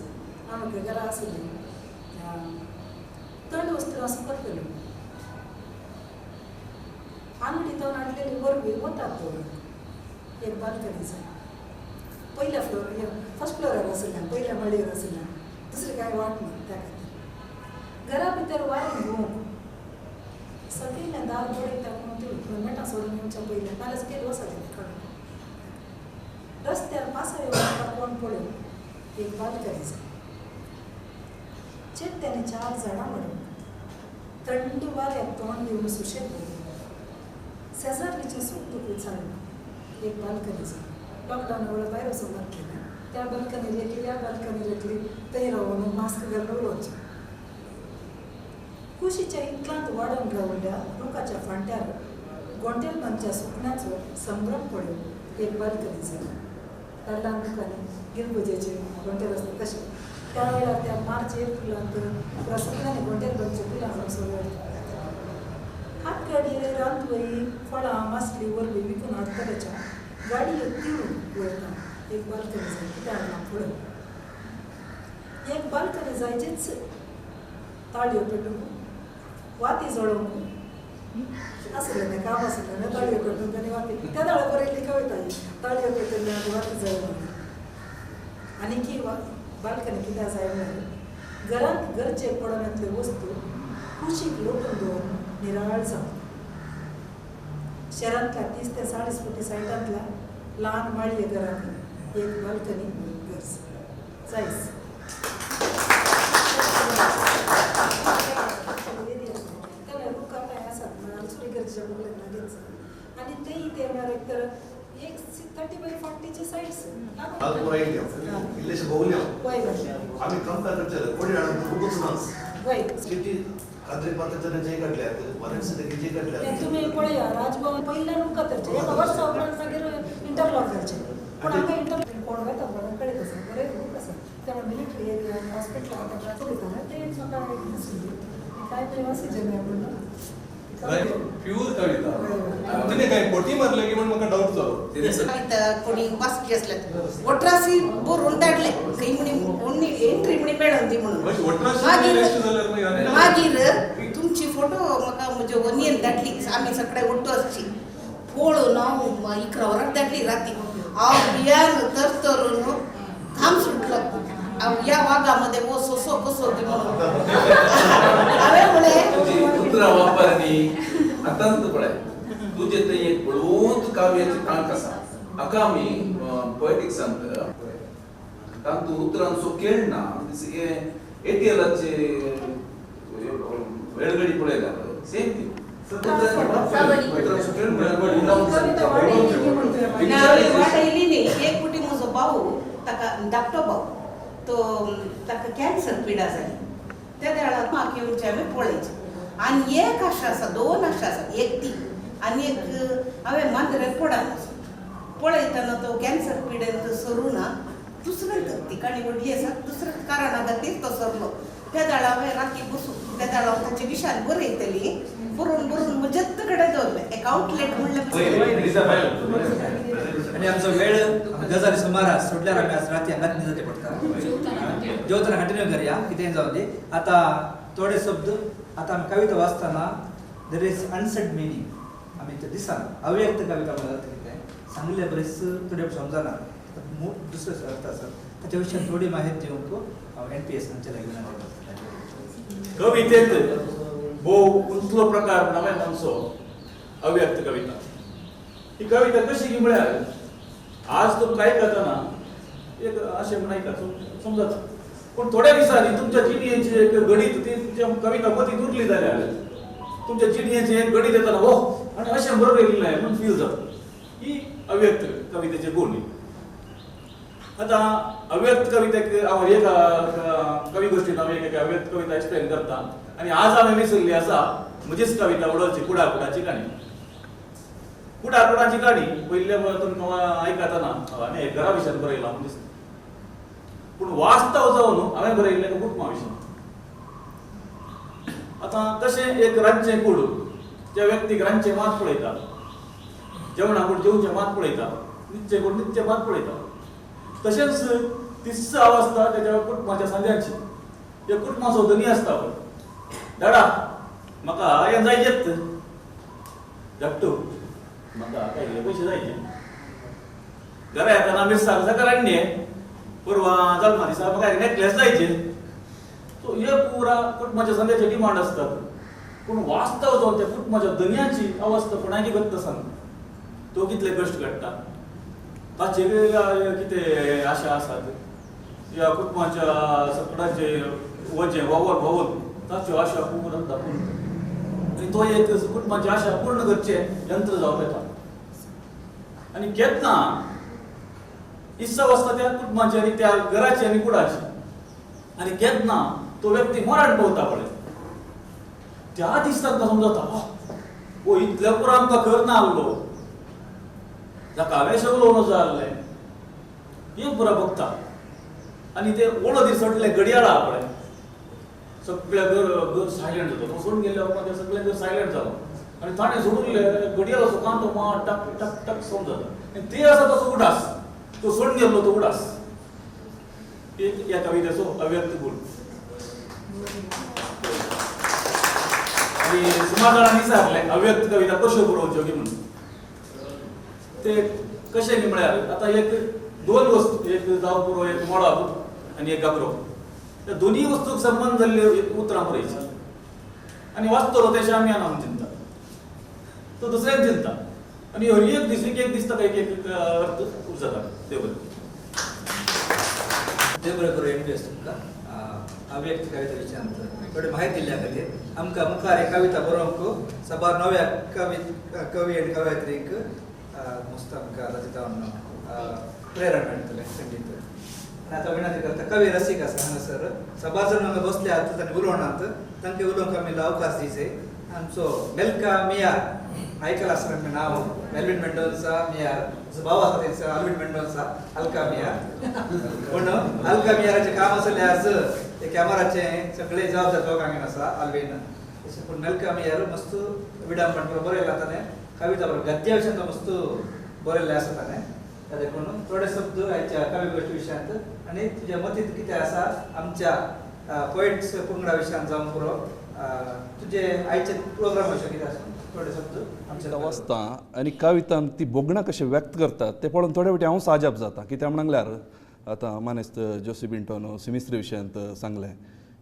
आमकां घरा आशिल्ली. थंड वस्तू सुकत गेल्यो आंगडी तावन हाडलेली वरवीं वतात दवरून एक बाल्कनी आसा. पयल्या फ्लोर फर्स्ट फ्लोरार आशिल्ल्यान पयल्या माळयेर आशिल्ल्यान दुसरी कांय वाट ना त्या खातीर. घरा भितर वारें घुंवक सकयलें दार बडयता म्हणून ती मेटां सोडून येवच्या पयलें नाल्यार सकयल वचपाचें काडून. रस्त्यार पासय वचपाक कोण पळोवन एक बाल्कनी आसा. चेट्ट्यांनी 4 झाडां वाडोवन थंड वाऱ्याक तोंड दिवन सुशेग दवरून शेजारणीचें सूख दूख विचारून एक बाल्कनी आसा. लॉकडावन वेळार भायर वचूंक नासलें त्या बाल्कनीर एकली ह्या बाल्कनीर एकली थंय रावन मास्क घालून उलोवचें. कुशीच्या इतल्यांत वाडोवन रावल्ल्या रुखाच्या फांट्यार गोंटेलमानच्या सुकण्याचो संभ्रम पळोवन एक बाल्कनी जाली. ल्हान रुखांनी गिरबुजेचे गोंटेल आसता तशें त्या वेळार त्या मार्च एप्रिलांत पुरा सुकण्यांनी गोंटेलबागच्या फुलां सोडून हातगाडयेर रांदवरी फळां मासली वरवीं विकून हाडटल्याच्या गाडयेक तिळून वयता एक बाल्कनी जाय. कितें हाडलां पळय एक बाल्कनी जायचीच ताळयो पेटूंक वाती जळोवंक आसलें तें काम आसलें न्हय ताळयो पेटूंक आनी वाती त्या दाळ बरयल्ली कविता ही ताळयो पेटयल्यो आनी वाती जळोवंक. आनी की बाल्कनी कित्याक जाय म्हळ्यार घरांत गरजेक पडून येतल्यो वस्तू कुशीक लोटून दवरून निराळ जावं. शहरांतल्या 30 ते 40 फुटी सायटांतल्या ल्हान माळये घराक एक बाल्कनी गरज जायच. तेन्ना रुखां कांय आसात म्हळ्यार दुसरी गरजेच्या बगलेन लागींच आनी तेय ते म्हळ्यार एक तर एक 30 बाय 40 सायड्स इल्लेशे भोवले आमी कंपेर करचेले कोडी हाडून खूबच ना काद्री पात्राचे जे काडल्यात वॉरेंट्स जे काडल्यात तुमी पळया राजभवन पयल्यान मुखार एका वर्सा उपरांत मागीर इंटरलॉक घालचें. पूण हांगा इंटरलॉक कोण वता म्हणून कळीत आसा बरें रूख आसा त्यामुळे मिलिटरी एरिया आनी हॉस्पिटल आतां चलयता तें म्हाका एक दिसली कांय तरी ऑक्सिजन म्हणून प्यूर कविता तिने काय पोटी मारले की म्हण म्हाका डाऊट जालो. कविता कोणी वाचली असल्यात वट्रासी बरोवन धाडले खंय म्हणी कोणी एंट्री म्हणी मेळोन दी म्हणून. मागीर मागीर तुमची फोटो म्हाका म्हज्या वनियन धाडली आमी सगळे ಒಟ್ಟು आसची पळोवन हांव 11 वरां धाडली राती. हांव भियान तरतरून घाम सुटलो. हांव ह्या वागा मदें हो सोंसो कसो ती म्हणून हांवें म्हळें उतरां वापरणी आतांच पळय तुजे थंय एक बळवंत काव्याची तांक आसा. हाका आमी पोएटिक्सांत तातूंत उतरांचो खेळ ना. एटीएलाचे वेळगडी पळयल्यार सेम थिंग. वाडयली न्ही. एक फावटी म्हजो भाऊ ताका धाकटो भाऊ तो ताका कॅन्सर पिडा जाली. त्या वेळार म्हाका येवचे हांवें पळयचें आनी एक आशा आसा, 2 आशा आसा, एक ती आनी एक हांवें मांद्र्याक पडन पळयतना तो कॅन्सर पिडेन तो सरू ना दुसरें ती काणी व्हडली आसा दुसऱ्या कारणा खातीर तो सरलो. त्या वेळार हांवें राती बसून त्या वेळार हांव ताचे विशाल बरयतली बरोवन बरोवन म्हजेच कडेन दवरलें एक आवटलेट म्हणलें. आनी आमचो वेळ गजाली सुमार सोडल्यार आमी आज राती हांगाच निजाते पडटा. जेवतना कंटिन्यू करया कितेंय जावं दी. आतां थोडे शब्द आतां आमी कविता वाचतना there is unsaid meaning आमी ते दिसना. अव्यक्त कविता म्हणल्यार कितें सांगिल्लें बरेच थोडे समजना दुसरो अर्थ आसा. ताच्या विशयान थोडी माहिती दिवंक हांव NPS हांचे लागीं विनंती करतलें. कवितेंत भोव उंचलो प्रकार नव्या म्हणचो अव्यक्त कविता. ही कविता कशी की म्हळ्यार आज तुमकां आयकतना एक अशें म्हण आयकता समजता, पूण थोड्या दिसांनी तुमच्या जिणयेची एक गणीत ती तुमच्या कविता मतींत उरली जाल्यार तुमच्या जिणयेचें एक गणीत येतना हो आनी अशें बरयल्लें म्हणून फील जाता. ही अव्यक्त कवितेचे गुण. आतां अव्यक्त कवितेक हांव एक कवी गोश्टीन हांव एक अव्यक्त कविता एक्सप्लेन करता. आनी आज हांवें विसरली आसा म्हजीच कविता उडोवची कुडा कुडाची काणी. कुडा कुडाची काणी पयल्या तुमकां आयकतना हांवें एक घरा विशयान बरयलां म्हूण दिसता, पूण वास्तव जावन हांवें बरयल्लें कुटुंबा विशयान. आतां तशें एक रांदचें कूड त्या व्यक्तीक रांदचें मात पळयता, जेवणा कूड जेवचें मात पळयता, न्हिदचें कूड न्हिदचें मात पळयता. तशेंच तिस्स अवस्था तेच्या कुटुंबाच्या सांद्यांची. त्या कुटुंबाचो धनी आसता पळय, दाडा म्हाका हें जायचेच, धाकटू म्हाका कांय पयशे जायचे, घरा येतना मिरसांग सकाळ हाडली, परवां जल्मा दिसा म्हाका एक नॅकलेस जायचे. सो हे पुरा कुटुंबाच्या सांद्याचे डिमांड आसतात, पूण वास्तव जावन त्या कुटुंबाच्या धनयाची अवस्था कोणाकी गत्त सांग. तो कितले कश्ट काडटा, ताचेर कितें आशा आसात, ह्या कुटुंबाच्या सगळ्यांचे वजें वावर भोंवन ताच्यो आशा पूर्ण दाखोवन आनी तो एक कुटुंबाची आशा पूर्ण करचें यंत्र जावन येता. आनी केन्ना इत्सा आसता त्या कुटुंबाची आनी त्या घराची आनी कुडाची, आनी केन्ना तो व्यक्ती मरण पावता पळय त्या दिसा तांकां समजता हो इतल्या पुरो आमकां करना आहलो, जाका हांवें सगळो नजो जाल्लें हें पुरो बघता. आनी ते ओळो दीस सोडले घडयाळा पळय सगळ्या घर सायलंट जाता. तो सोडून गेल्ल्या उपरांत ते सगळें घर सायलंट जालो आनी ताणें सोडून घडयाळाचो कांटो मार टक टक टक सावंड जाता. आनी ते आसा तसो उडास, तो सोडून गेल्लो तो उडास. एक ह्या कवितेचो अव्यक्त गुण. आनी सुमार जाणांनी विचारलें अव्यक्त कविता कश्यो बरोवच्यो की म्हणून. ते कशें न्ही म्हळ्यार आतां एक 2 वस्तू, एक जावं पुरो एक मळब आनी एक गाबरो, त्या दोनूय वस्तूक संबंद जाल्ल्यो एक उतरां बरयची आनी वाचतलो तेशें आमी आना म्हूण चिंता, तो दुसऱ्यान चिंता, आनी हर एक दीस एक एक दीस ताका एक एक अर्थ जाता. देव बरें, देव बरें करूं NPS तुमकां अव्यक्त कविता विशयांत थोडी माहिती दिल्ल्या खातीर. आमकां मुखार एक कविता बरोवंक साबार नव्या कवी कवी आनी कवयित्रींक मस्त आमकां ताचें जावन प्रेरणा मेळटलें खंडीत. आनी आतां विनंती करता कवी रसीक आसा हांगासर साबार जाण हांगा बसल्यात तांणी उलोवणात, तांकां उलोवंक आमी अवकाश दिवचे. आमचो मेल्का मियार आयकलां आसतलें आमचें नांव, मेल्विन मेंडोन्सा मियार जो भाव आसा तेंचो आल्विन मेंडोन्सा अल्का मियार. पूण अल्का मियाराचें काम आसलें आज ते कॅमराचें सगळें जबाबदार लोकांक आसा आल्विन. तशें पूण मेल्का मियार मस्त विडंबन बरयलां ताणें, कविता बरोबर गद्या विशयांत मस्त बरयल्लें आसा ताणें. देखून थोडे शब्द आयच्या कवी गोश्टी विशयांत आनी तुज्या मतींत कितें आसा आमच्या पोएट्स पंगडा विशयांत जावं पुरो, तुजे आयचे प्रोग्राम विशय कितें आसा? थोडे शब्द आमचे वाचता आनी कवितान ती भोगणां कशें व्यक्त करतात ते पळोवन थोडे फावटी हांव साजाप जाता. कित्याक म्हणल्यार आतां मानेस्त जोसी पिंटोन सिमिस्त्री विशयांत सांगलें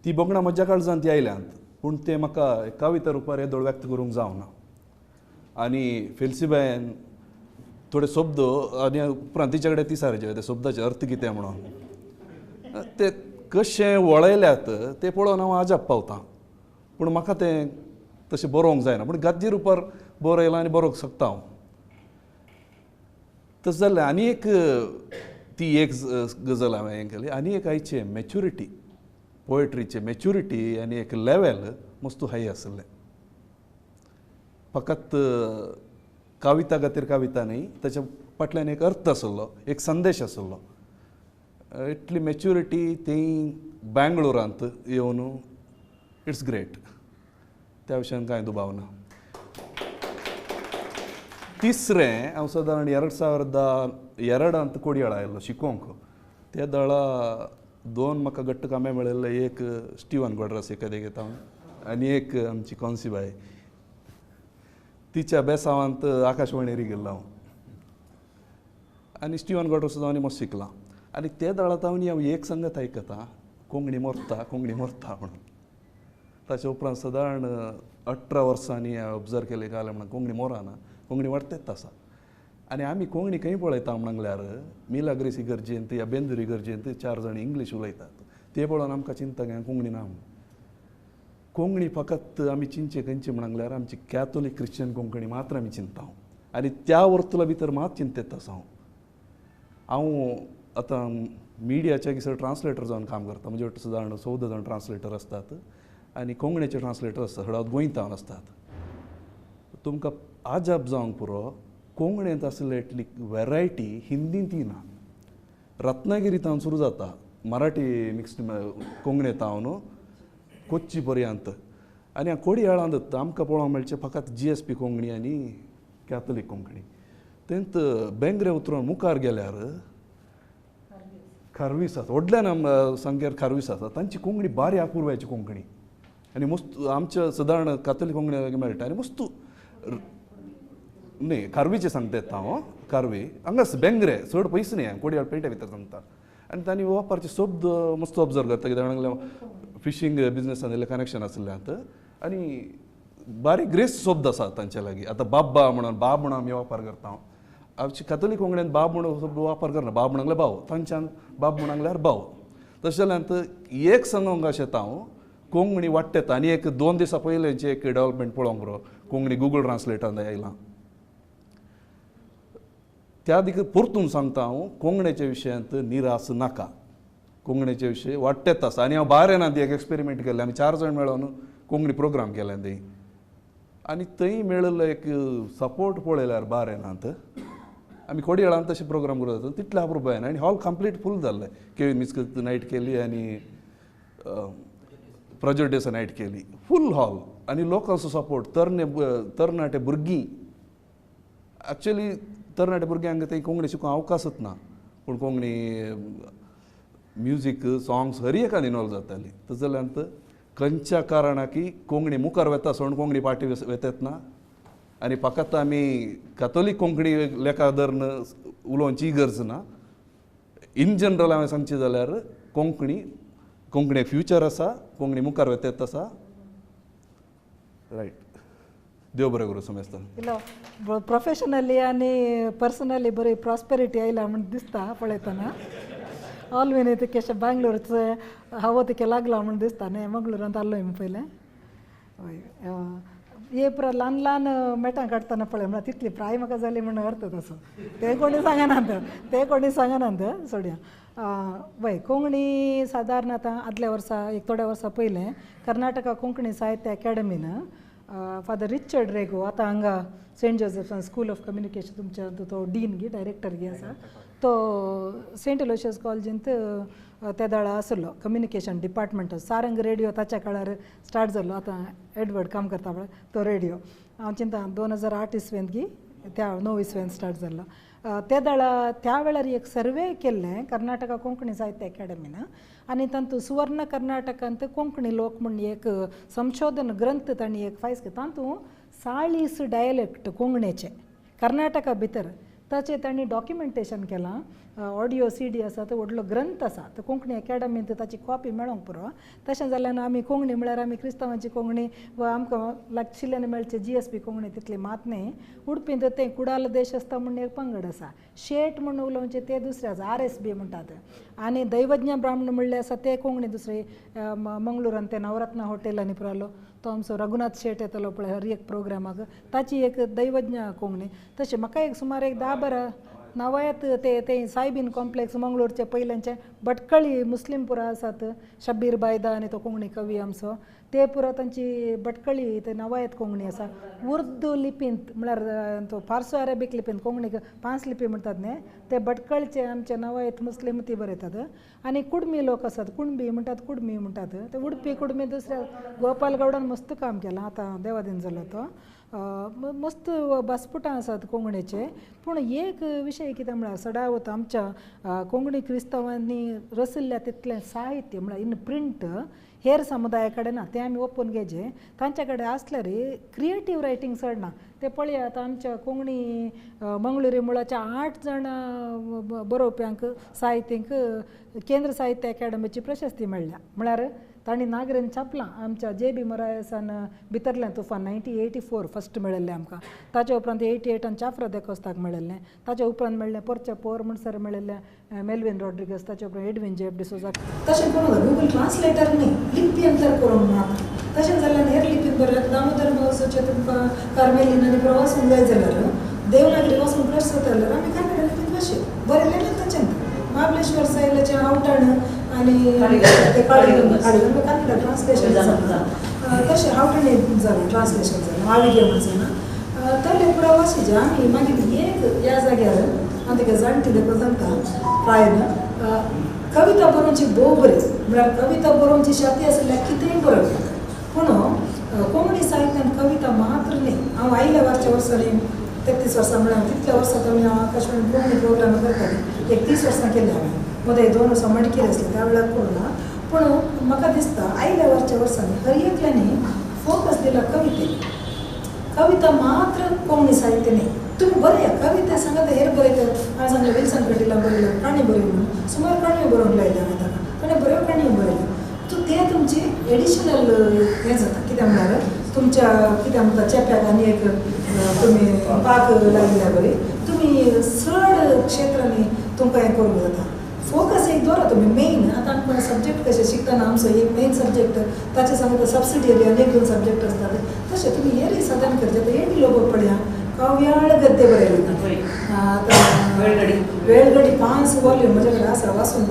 ती भोगणां म्हज्या काळजांत ती आयल्यांत पूण तें म्हाका कविता रुपार येदोळ व्यक्त करूंक जावना. आनी फेल्सीबायन थोडे शब्द आनी उपरांत तिच्या कडेन तिसारचे त्या शब्दाचे अर्थ कितें म्हणून ते कशें वळयल्यात ते पळोवन हांव आजाप पावतां. पूण म्हाका तें तशें बरोवंक जायना पूण गाद्दी रुपार बरयलां आनी बरोवंक शकता हांव. तशें जाल्यार आनी एक ती एक गजाल हांवें हें केली आनी एक आयचे मॅच्युरिटी पोएट्रीचे मॅच्युरिटी आनी एक लेवल मस्तू हाय आसलें. फकत कविता खातीर कविता न्ही ताच्या फाटल्यान एक अर्थ आसलो एक संदेश आसलो. इतली मॅच्युरिटी ती बेंगळुरांत येवन it's great त्या विशयान कांय दुबाव ना. तिसरें हांव सादारण 2002 कोडयाळ आयलो शिकोवंक. त्या दळा दोन म्हाका घट्ट कामे मेळिल्ले एक स्टिवन क्वाड्रस एकादे घेता हांव आनी एक आमची कॉन्सीबाय तिच्या बेसावांत आकाशवाणीर गेल्लो हांव आनी स्टिवन क्वाड्रस हांव मस्त शिकलां. आनी ते दळांत हांव हांव एक संगत आयकता कोंकणी मरता कोंकणी मरता म्हणून. ताच्या उपरांत सादारण 18 वर्सांनी हांवें ऑब्जर्व केलें घालें म्हणून कोंकणी मोराना कोंकणी वाडतेच आसा. आनी आमी कोंकणी खंय पळयता म्हणल्यार मिलाग्रेस इगर्जेंत या बेंदूर इगर्जेंत 4 जाण इंग्लीश उलयतात ते पळोवन आमकां चिंता कोंकणी ना म्हणून. कोंकणी फकत आमी चिंतचे खंयचे म्हणल्यार आमची कॅथोलीक क्रिश्चन कोंकणी मात्र आमी चिंता आनी त्या वर्तुला भितर मात चिंतेत आसा हांव. हांव आतां मिडियाच्या किसर ट्रान्सलेटर जावन काम करता. म्हजे वाटेन सादारण 14 जाण ट्रान्सलेटर आसतात आनी कोंकणीचे ट्रान्सलेटर आसतात थोडे गोंयतावन आसतात. तुमकां आजाप जावंक पुरो कोंकणींत आसले इतली वेरायटी हिंदींत ती ना. रत्नागिरींत सुरू जाता मराठी मिक्स्ड कोंकणींत हांव कोच्ची पर्यंत आनी कोडयाळांत आमकां पळोवंक मेळचें फकत GSP Konkani आनी कॅथोलीक कोंकणी. तेंत बेंगरे उतरून मुखार गेल्यार खारवीस आसा व्हडल्यान सांग्यार खारवीस आसा तांची कोंकणी बारी अपुरबायेची कोंकणी आनी मस्त आमच्या सादारण कातोलीक कोंकणी लागीं मेळटा आनी मस्त न्ही खारवीचें सांगता येता हांव खारवी हांगाच बेंगरे चड पयस न्ही कोडयाळ पेटे भितर सांगता. आनी तांणी वापरचे शब्द मस्त ऑब्जर्व करता कित्याक म्हणल्यार फिशींग बिजनसान इल्लें कनेक्शन आशिल्ल्यान आनी बारीक ग्रेस शब्द आसा तांचे लागीं. आतां बाब्बा म्हणून बाब म्हणून आमी वापर करता हांव आमची कॅथोलीक कोंकणीन बाब म्हणून शब्द वापर करना बाब म्हणल्यार भाव तांच्यान बाब म्हणल्यार भाव. तशें जाल्यार एक सांगूंक अशें हांव कोंकणी वाडटा आनी एक 2 दिसां पयलींचें एक डेवलपमेंट पळोवंक पुरो कोंकणी गुगल ट्रान्सलेटान आयलां. त्या दिका परतून सांगता हांव कोंकणीच्या विशयांत निराश नाका. कोंकणीचे विशय वाडटेच आसा आनी हांव बारेनांत एक एक्सपेरिमेंट केल्लें आमी 4 जाण मेळोन कोंकणी प्रोग्राम केले थंय आनी थंय मेळिल्लो एक सपोर्ट पळयल्यार बारेनांत आमी कोडयाळांत तशें प्रोग्राम करतात तितले अपुरबायेन आनी हॉल कंप्लीट फूल जाल्लें. केवीन मिस्क नायट केली आनी प्रजोडेसा नायट केली फूल हॉल आनी लोकांचो सपोर्ट तरणाटे भुरगीं एक्चुअली तरणाटे भुरग्यांक थंय कोंकणी शिकोवंक अवकाशच ना पूण कोंकणी म्युजीक सॉंग्स हर एकान इनवॉल्व जाताली. तशें जाल्यार खंयच्या कारणाकी कोंकणी मुखार वता सोड कोंकणी पार्टी वेतात ना आनी फकत आमी कॅथोलीक कोंकणी लेखा धरून उलोवची गरज ना. इन जनरल हांवें सांगचें जाल्यार कोंकणी कोंकणी फ्युचर आसा कोंकणी मुखार वेतात आसा. रायट देव बरें करूं समेस्तान. इल्लो प्रोफेशनली आनी पर्सनली बरी प्रॉस्पेरिटी आयला म्हण दिसता पळयतना. ऑलवेन तिकेशें बेंगलोरचें हवो तिके लागला म्हण दिसता न्ही मंगळुरांत आसलो आमी पयलें. हय हे पुरा ल्हान ल्हान मेटां काडटना पळय म्हळ्यार तितली प्राय म्हाका जाली म्हण अर्थ तसो ते कोणी सांगनात ते कोणी सांगनात सोडया. वय कोंकणी सादारण आतां आदल्या वर्सा एक थोड्या वर्सां पयलें कर्नाटका कोंकणी साहित्य अकॅडमीन फादर रिचर्ड रेगो आतां हांगा Saint Joseph school of communication तुमच्या तो डीन गी डायरेक्टर गी आसा तो सेंट एलोशियस कॉलेजींत त्या दळा आसलो कम्युनिकेशन डिपार्टमेंट. सारंग रेडियो ताच्या काळार स्टार्ट जाल्लो आतां एडवर्ड काम करता पळय तो रेडियो हांव चिंता 2008 इस्वेंत गी त्या 9 इस्वेंत स्टार्ट जाल्लो. ते दळा त्या वेळार एक सर्वे केल्लें कर्नाटका कोंकणी साहित्य अकॅडमीन आनी तातूंत सुवर्ण कर्नाटकांत कोंकणी लोक म्हूण एक संशोधन ग्रंथ तांणी एक फायस केलो. तातूंत 40 डायलेक्ट कोंकणीचे कर्नाटका भितर ताचें तांणी डॉक्युमेंटेशन केलां. ऑडियो CD आसा, तो व्हडलो ग्रंथ आसा, तो कोंकणी एकाडमींत ताची कॉपी मेळोंक पुरो. तशें जाल्यार आमी कोंकणी म्हळ्यार आमी क्रिस्तांवांची कोंकणी वा आमकां लागशिल्ल्यान मेळचे GSP Konkani तितली मात न्ही. उडपींत तें कुडाल देश आसता म्हूण एक पंगड आसा, शेट म्हूण उलोवचें ते दुसरें आसा, RSB म्हणटात. आनी दैवज्ञ ब्राह्मण म्हणले आसा ते कोंकणी दुसरे मंगळुरान ते नवरत्न हॉटेलांनी पुरालो तो आमचो रघुनाथ शेट येतलो पळय हर एक प्रोग्रामाक, ताची एक दैवज्ञ कोंकणी. तशें म्हाका एक सुमार एक 10-12 नवायत ते ते सायबीन कॉम्प्लेक्स मंगळूरचे पयल्यांचे भटकळी मुस्लीम पुरा आसात, शब्बीर बायदा आनी तो कोंकणी कवी आमचो, ते पुरा तांची भटकळी ते नवायत कोंकणी आसा. उर्दू लिपींत म्हळ्यार तो फार्सो अरेबीक लिपींत कोंकणीक 5 लिपी म्हणटात न्ही, ते भटकळचे आमचे नवायत मुस्लीम ती बरयतात. आनी कुडमी लोक आसात, कुणबी म्हणटात, कुडमी म्हणटात, ते उडपी कुडमी दुसऱ्या गोपाल गौडान मस्त काम केलां, आतां देवादीन जालो तो. मस्त बासपुटां आसात कोंकणीचे. पूण एक विशय कितें म्हळ्यार सदावत आमच्या कोंकणी क्रिस्तांवांनी रचिल्ल्या तितलें साहित्य म्हळ्यार इन प्रिंट हेर समुदाया कडेन ना, तें आमी ओपून घेवचें. तांच्या कडेन आसल्यार क्रिएटीव रायटींग चड ना. ते पळयात आमच्या कोंकणी मंगळुरी मुळाच्या 8 जाणां बरोवप्यांक साहित्यींक केंद्र साहित्य अकादमीची प्रशस्ती मेळ्ळ्या. म्हळ्यार तांणी नागरीन छापलां. आमच्या JB मोरायसान भितरलें तुफान 1984 फस्ट मेळिल्लें आमकां, ताच्या उपरांत 88 चाफ्रा देकोस्ताक मेळिल्लें, ताच्या उपरांत मेळ्ळें पोरच्या पोर म्हणसर मेळिल्लें मेलवीन रॉड्रिगस, ताच्या उपरांत एडवीन JF D'Souza. तशें करूंक गुगल ट्रान्सलेटर न्ही, लिपी अंतर करूंक मात्र. तशें जाल्यार हेर लिपीन बरयल्यार दामोदर महोत्सवचें तुमकां कार्मेलीन आनी प्रवासूंक जाय जाल्यार देवनागरी वचून प्रश्न जाल्यार आमी कन्नड लिपीन भाशेन बरयलें तशें. महाबलेश्वर सायलाचें आवटाण आनी ते काळी कन्नड ट्रान्सलेशन जालां, तशें आवटाणे जालां ट्रान्सलेशन जालां आविगे म्हणसना तले प्रवासीचे आमी मागीर एक ह्या जाग्यार हांव ताका जाणटी देखून सांगता प्रायन कविता बरोवची भोव बरी, म्हळ्यार कविता बरोवची शाती आसल्यार कितेंय बरोवप. पूण कोंकणी साहित्यांत कविता मात्र न्ही. हांव आयल्या वरच्या वर्सांनी 33 वर्सां म्हळ्यार तितल्या वर्सां आमी हांव आकाशवाणी कोंकणी प्रोग्राम करतालें, एक 30 वर्सां केली हांवें, मदें 2 वर्सां मडकेर आसलें त्या वेळार करूं ना. पूण म्हाका दिसता आयल्या वरच्या वर्सांनी हर एकल्यांनी फोकस दिला कवितेक. कविता मात्र कोंकणी साहित्य न्ही, तुमी बरया कविता सांगात हेर बरयतात. हांवें सांगलें विल्सन कटीला बरयलो काणी बरय म्हणून, सुमार काणयो बरोवंक लायल्यो हांवें ताका, ताणें बऱ्यो काणयो बरयल्यो. सो तें तुमची एडिशनल हें जाता, कित्याक म्हळ्यार तुमच्या कितें म्हणटा चेप्याक आनी एक तुमी पाक लायिल्ल्या बरी तुमी चड क्षेत्रांनी तुमकां हें करूंक जाता. फोकस एक दवरा तुमी मेन. आतां आमकां सब्जेक्ट कशें शिकतना आमचो एक मेन सब्जेक्ट ताचे सांगता सबसिडियरी आनी 1-2 सब्जेक्ट आसतात, तशें तुमी हेरय साधन करचें. आतां एडी लोबो पळया काव्याळ गद्य बरयलें ताणें, आतां वेळगडी 5 वॉल्यूम म्हजे कडेन आसा, वाचूंक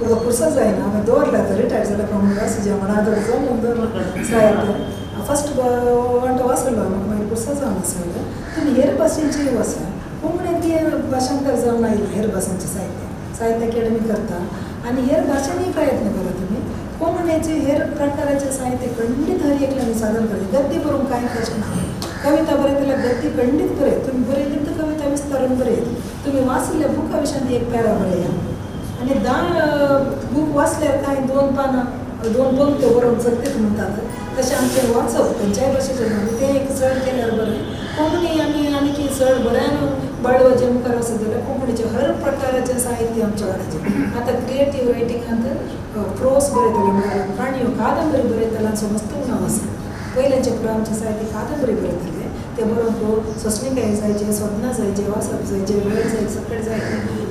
पुरो पुरसो जायना, हांवें दवरलें. आतां रिटायर जाल्या प्रमाण वाचूं म्हणून आतां जमून दवरलां साहित्य फस्ट वांटो वाचलो म्हाका मागीर पुरसो जावन आसलें. तुमी हेर भाशेंचेय वाचा, कोंकणींत भाशांतर जावन आयलां हेर भाशांचें साहित्य, साहित्य अकॅडमी करता आनी हेर भाशेंनी प्रयत्न करा तुमी. कोंकणीचे हेर प्रकाराचें साहित्य खंडीत हर एकल्यान साधन करचें. गद्य बरोवंक कांय कशें ना, कविता बरयतल्यार गद्य खंडीत बरय, तुमी बरयली तर कविता विस्तारून बरयत. तुमी वाचिल्ल्या बुका विशयांत एक पॅरा बरया आनी 10 बूक वाचल्यार कांय 2 पानां 2 पंक्त्यो बरोवंक शकतात म्हणटात. तशें आमचें वाचप खंयच्याय भाशेचें न्हू तें एक चड केल्यार बरें. कोंकणी आमी आनीक चड बऱ्यान बाळवाचे मुखार वचत जाल्यार कोंकणीचें हर प्रकाराचें साहित्य आमच्या वाड्याचें. आतां क्रिएटीव रायटिंगांत प्रोस बरयतले म्हळ्यार काणयो कादंबरी बरयतल्यांचो मस्त उणाव आसा. पयल्याचे पुरो आमचें साहित्य कादंबरी बरयतले, ते बरोवंक सोंसणीकाय जायचे, स्वप्नां जायचे, वाचप जायचे, वेळ जाय, सगळें जाय.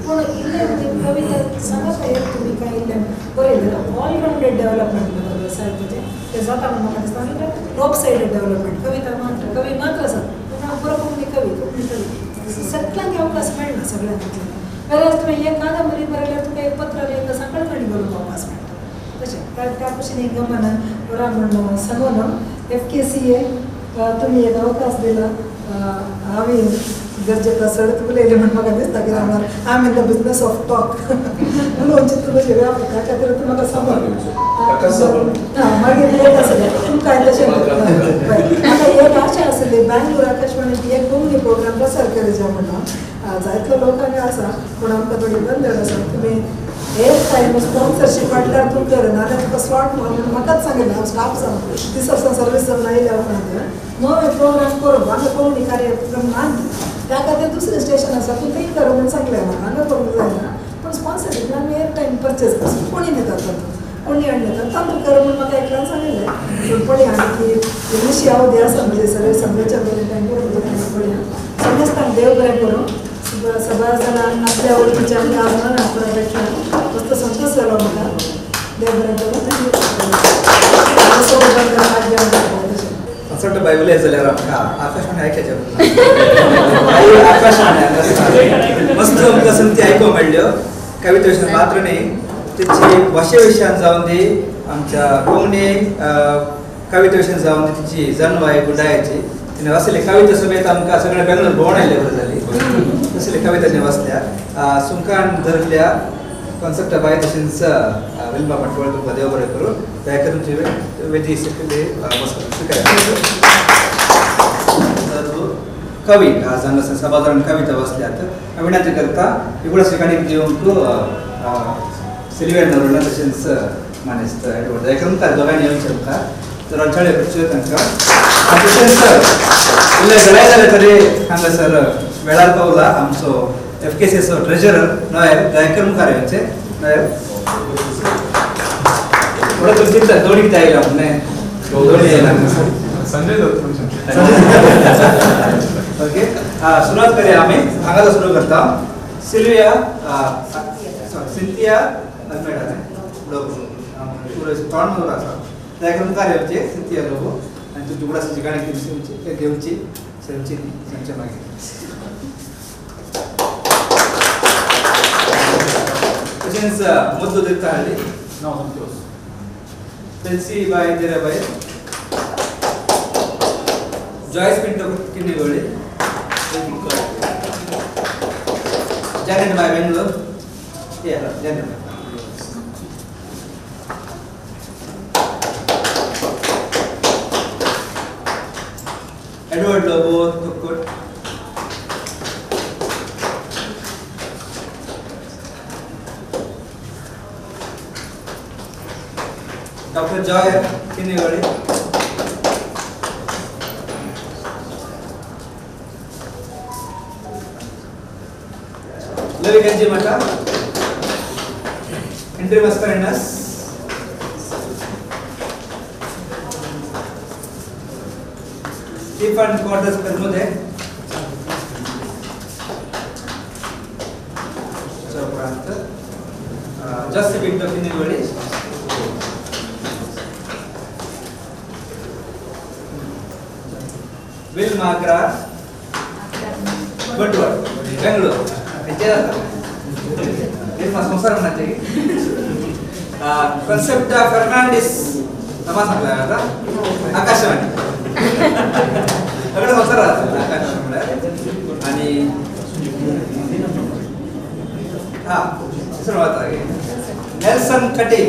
पूण इल्लें कविता सांगता एक तुमी कांय इल्लें बरयलें ऑलरावंडेड डेवलपमेंट म्हणटा साहित्याचें तें जाता म्हूण म्हाका दिसता. आनी लॉप सायडेड डेवलपमेंट कविता मात्र कवी मात्र आसात पूण हांव बरो कोंकणी कवी कोंकणी कवी सगळ्यांक अवकाश मेळना सगळ्यांक तितले. वेल्यार तुवें एक कादंबरी बरयल्यार तुका एक पत्र एक सांकळकणी बरोवंक अवकाश मेळटा. तशें त्या भशेन एक गमन बरा म्हण सांगून FKCA तुमी एक अवकाश दिला. हांवें गरजेक चडच उलयलें म्हण म्हाका दिसता, कित्याक म्हळ्यार I am in the business of talk उलोवन चिंतून अशें व्याप त्या खातीर तूं म्हाका सांगून मागीर एक आसलें तुमकां तशें म्हाका एक आशा आसली बँगलोर आकाशवाणीत एक कोंकणी प्रोग्राम प्रसार करचें म्हणून जायतलो लोकांक आसा, पूण आमकां थोडी बंधन आसा. तुमी एअर टायम स्पॉन्सरशीप हाडल्यार तूं कर नाल्यार तुका स्लॉट म्हणून म्हाकाच सांगिल्लें. हांव स्टाफ जावन 30 वर्सां सर्वीस जावन आयल्या उपरांत नवे प्रोग्राम करूंक हांगा कोंकणी कार्यक्रम ना त्या खातीर दुसरें स्टेशन आसा तूं थंय कर म्हणून सांगलें म्हाका. हांगा करूंक जायना पूण स्पॉन्सरशीप आमी एअर टायम परचेज करचो कोणी दितात तातूंत कोणी हाडले तांतूं कर म्हूण म्हाका एकल्यान सांगिल्लें. पूण पळय आनी ती इल्लीशी अवधी आसा म्हणजे सगळे सगळ्याच्या बरें टायम करूंक जाता पळया. समेस्तांक देव बरें करूं. सबार जाणांक आपल्या वळखीच्या आमी आज भेटला मस्त संतोष जालो म्हाका. देव बरें करूं. असो बाय उलयत जाल्यार आमकां आकाशवाणी आयकचें आकाशवाणी मस्त आमकां संती आयकूंक मेळ्ळ्यो. कविता विशयान मात्र न्ही तेची भाशे विशयान जावन दी आमच्या कोंकणी कविता विशयान जावन दी तिची जनवाय गुंडायाची तिणें वाचली कविता समेत आमकां सगळें बेंगलोर भोंवण आयले बरें जाली तसली कविता तिणें वाचल्या. सुंकान धरल्या कॉन्सेप्टा बाय तशेंच विल्मा पाटवळ तुमकां देव बरें करूं. दयाकर तुमची वेदी सकयली स्विकारात. कवी आज हांगासर सभादारान कविता वाचल्यात. हांव विनंती करता इगुडास ठिकाणी दिवंक सिल्विया नरोडा तशेंच मानेस्त एडवर्ड दयाकर मुखार दोगांयनी येवचें मुखार तर चाळे करच्यो तांकां. तशेंच इल्लें वेळाय जालें तरी हांगासर वेळार पावला आमचो FKCAचो ट्रेजरर नोएल दयाकर मुखार येवचें. नोएल थोडो तुमी चिंता दोडी कितें आयला म्हणून दोडी आयला संजय दत्त. ओके सुरवात करया आमी हांगाच सुरू करता. सिल्विया सिंथिया अल्मेडा लोबो तोंड मदलो आसा दयाकर मुखार येवचें. सिंथिया लोबो आनी तुमची उगडासाची गाणी घेवची सांगची न्ही सांगचे मागीर. तशेंच मुद्दो दिता हाडली नांव संतोष पेन्सी बाय दिराबाय जॉयस पिंटो किन्नेगोळी जॅनेट बाय बेंगलोर जॅनेट बाय. एडवर्ड लोबो तुक्कुट डॉक्टर जॉय किन्नेगोळी लवी गंजीमठ Henry Mascarenhas Stephen Quadros Permude उपरांत जॉसी पिंटो किन्नेगोळी will माग्रा बंटवाळ बेंगलोर संसार म्हणाचे कॉन्सेप्टा फर्नांडीस नमा सांगला आता आकाशवाणी सगळं संसार आकाशवाणी म्हळ्यार आणि हा सुरवात नेल्सन कटे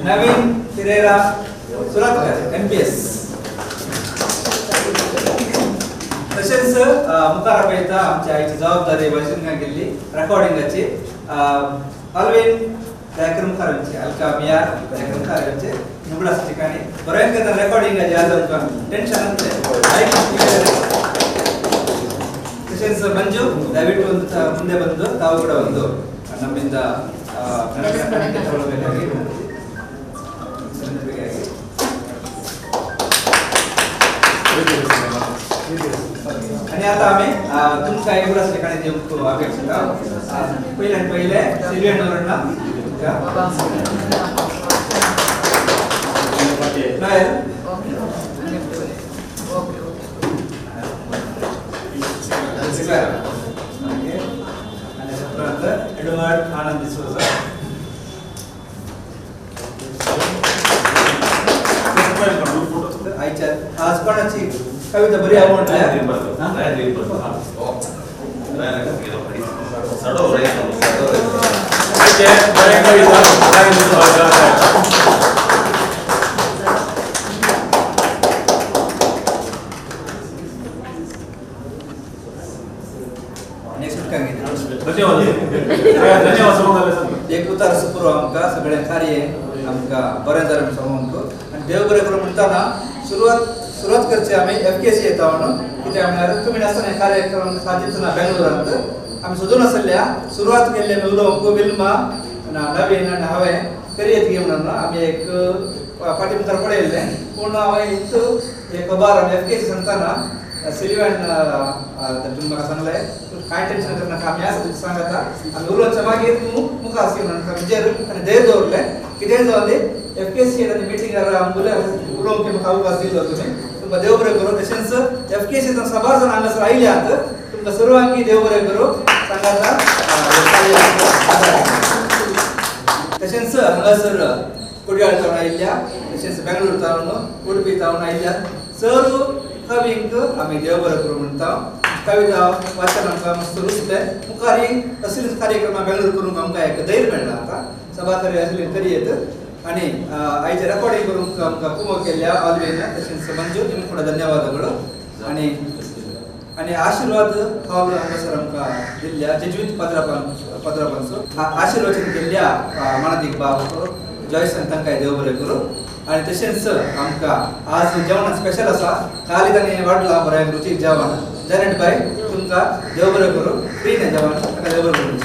नवीन पिरेरा सुरतकर NPS. तशेंच मुखार आपयता आमच्या आईची जबाबदारी वैजनगा केल्ली रेकॉर्डिंगाची अल्विन दयाकर मुखार येवचे अल्का मियार दयाकर मुखार येवचे नुबडास ठिकाणी बरें करता रेकॉर्डिंगाचे आज आमकां टेन्शन आसलें. ತಶೆಂಚ್ ಮಂಜು ದಯವಿಟ್ಟು ಒಂದು ಮುಂದೆ ಬಂದು ತಾವು ಕೂಡ ಒಂದು ನಮ್ಮಿಂದ ತಗೊಳ್ಳಬೇಕಾಗಿ आणि आता आम्ही तुमकां एवढंच ठिकाणी दिवंक अपेक्षिता पयले आनी पयले सिल्विया नोरण्णा नोएल आणि एडवर्ड आनंद डिसोजा आयच्या आज कोणाची कविता बरी आवडल्या. धन्यवाद धन्यवाद. एक उतार सुपुरो आमकां सगळें कार्य आमकां बरें जालें म्हूण सांगूंक आनी देव बरें करूं म्हणटाना सुरवात करची आमी एफ के सी येता म्हणून कित्याक म्हळ्यार तुमी नासतना हें कार्यक्रम सादीच ना बेंगलोरांत आमी सोदून आसल्या सुरवात केल्ली आमी उलोवंक विल्मा नवीन आनी हांवें करियत गे म्हणून आमी एक फाटीं मुखार पळयल्लें पूण हांवें हितू एक खबर आमी एफ के सी सांगतना सिलिव्हन तुमी म्हाका सांगलें तूं कांय टेन्शन करनाका आमी आसा तुजें सांगता आमी उलोवच्या मागीर तूं मुखार आसली म्हणून म्हजेर आनी धैर्य दवरलें कितेंय जावं दी एफ के सी आनी मिटिंगार उलोवंक म्हाका अवकाश दिल्लो तुमी तुमकां देव बरें करूं. तशेंच एफ के सी सभार जाण हांगासर आयल्यात तुमकां सर्वांकी देव बरें करूं सांगाता. तशेंच हांगासर कोडयाळ तावन आयिल्ल्या तशेंच बेंगळूर तावन उडपी तावन आयिल्ल्या सर्व कवींक आमी देव बरें करूं म्हणटा. कविता वाचन आमकां मस्त रुचलें मुखार असलीच कार्यक्रम बेंगळूर करूंक आमकां एक धैर्य मेळ्ळा आतां सभा असली करियेत आनी आयचे रेकॉर्डिंग करूंक आमकां कुमो केल्ल्या ऑलवेन तशेंच मंजू तुमी ಕೂಡ ಧನ್ಯವಾದಗಳು. आनी आनी आशीर्वाद हॉल हांगासर आमकां दिल्ल्या जेजुईत पद्रापांचो आशीर्वचन केल्ल्या मानादीक बाब जॉयसन तांकां देव बरें करूं. आनी तशेंच आमकां आज जेवणान स्पेशल आसा काली तांणी वाडलां बरें रुचीक जेवण जॅनेट बाय तुमकां देव बरें करूं फ्री न्ही जेवण ताका देव बरें करूं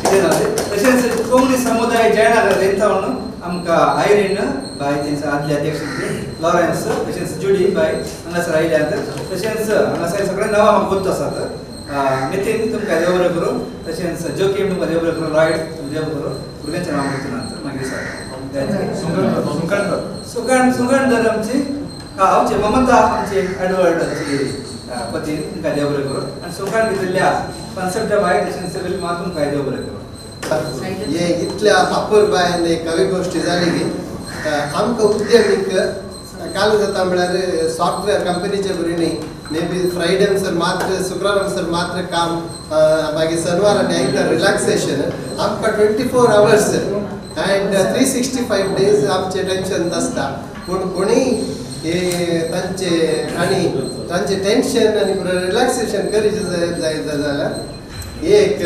कितें जालें. तशेंच कोंकणी समुदाय जयनगर थंय म्हणून आमकां आयरीन बाय तेंचे आदले अध्यक्ष लॉरेन्स तशेंच जुडी बाय हांगासर आयल्यात तशेंच हांगासर सगळे नांवां म्हाका गोत्त आसात. नितीन तुमकां देव बरें करूं तशेंच जोकीम तुमकां देव बरें करूं लॉयड तुमकां देव बरें करूं भुरग्यांचें नांव गोत्त ना मागीर सर सुगंधर आमची आमची ममता आमची एडवर्डाची पती तुमकां देव बरें करूं आनी सुखान घेतिल्ल्या कॉन्सेप्टा बाय तशेंच विल्मा तुमकां देव बरें करूं. हे इतल्या अपुरबायेन कवी गोश्टी जाली की आमकां उद्यमीक काल जाता म्हळ्यार सॉफ्टवेअर कंपनीचे बरी न्ही मे बी फ्रायडे सर मात्र शुक्रार सर मात्र काम मागीर शनिवार आनी आयतार रिलॅक्सेशन आमकां 24 आवर्स अँड 365 डेज आमचें टेन्शन आसता पूण कोणीय हे तांचे आनी तांचें टेन्शन आनी रिलॅक्सेशन करीत जाय जाल्यार एक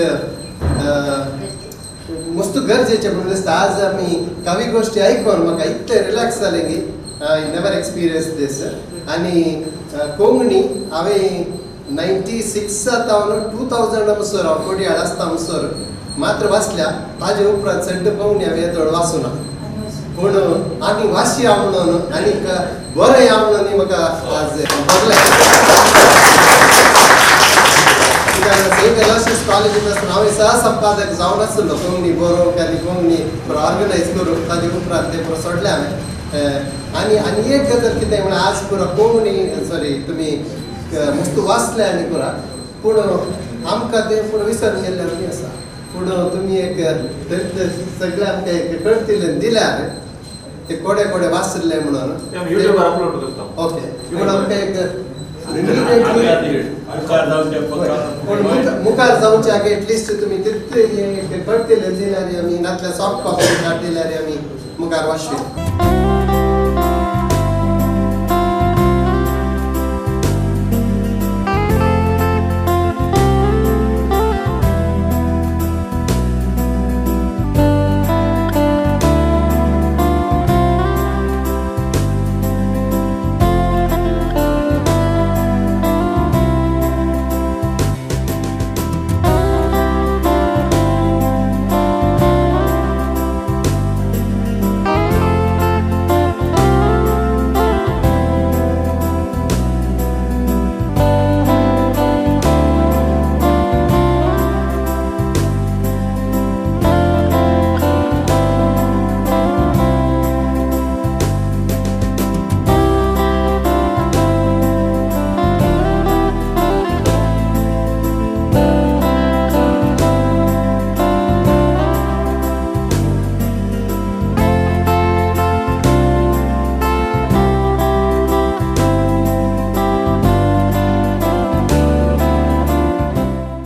मस्त गरजेचें म्हणून दिसता. आज आमी कवी गोश्टी आयकून म्हाका इतलें रिलॅक्स जालें की I never experience दीस. आनी कोंकणी हांवें 96 तावन 2000 म्हणसर हांव कोडयाळ आसता म्हणसर मात्र वाचल्या ताजे उपरांत सड्ड कोंकणी हांवें येदोळ वाचूना पूण आनी वाशी म्हणून आनी बरें म्हणून म्हाका आज बरलें. सेंट एलोशियस कॉलेजींत आसतना हांवें सहसंपादक जावन आसलो कोंकणी बरोवंक आनी कोंकणी पुरो ऑर्गनायज करूंक ताजे उपरांत तें पुरो सोडलें हांवें. आनी आनी एक गजाल कितें म्हळ्यार आज पुरो कोंकणी सॉरी तुमी मस्त वाचले आनी पुरो पूण आमकां तें पुरो विसरून गेल्लें आमी आसा पूण तुमी एक सगळें आमकां एक कळटिल्लें दिल्यार ते कोडे कोडे वाचले म्हणून युट्यूबार अपलोड करता. ओके पूण आमकां एक मुखार जावचे आगे एटलिस्ट तुमी तितले कळटिल्लें दिल्यार आमी नातल्या सॉफ्ट कॉपी काडटिल्यार आमी मुखार वाचशी.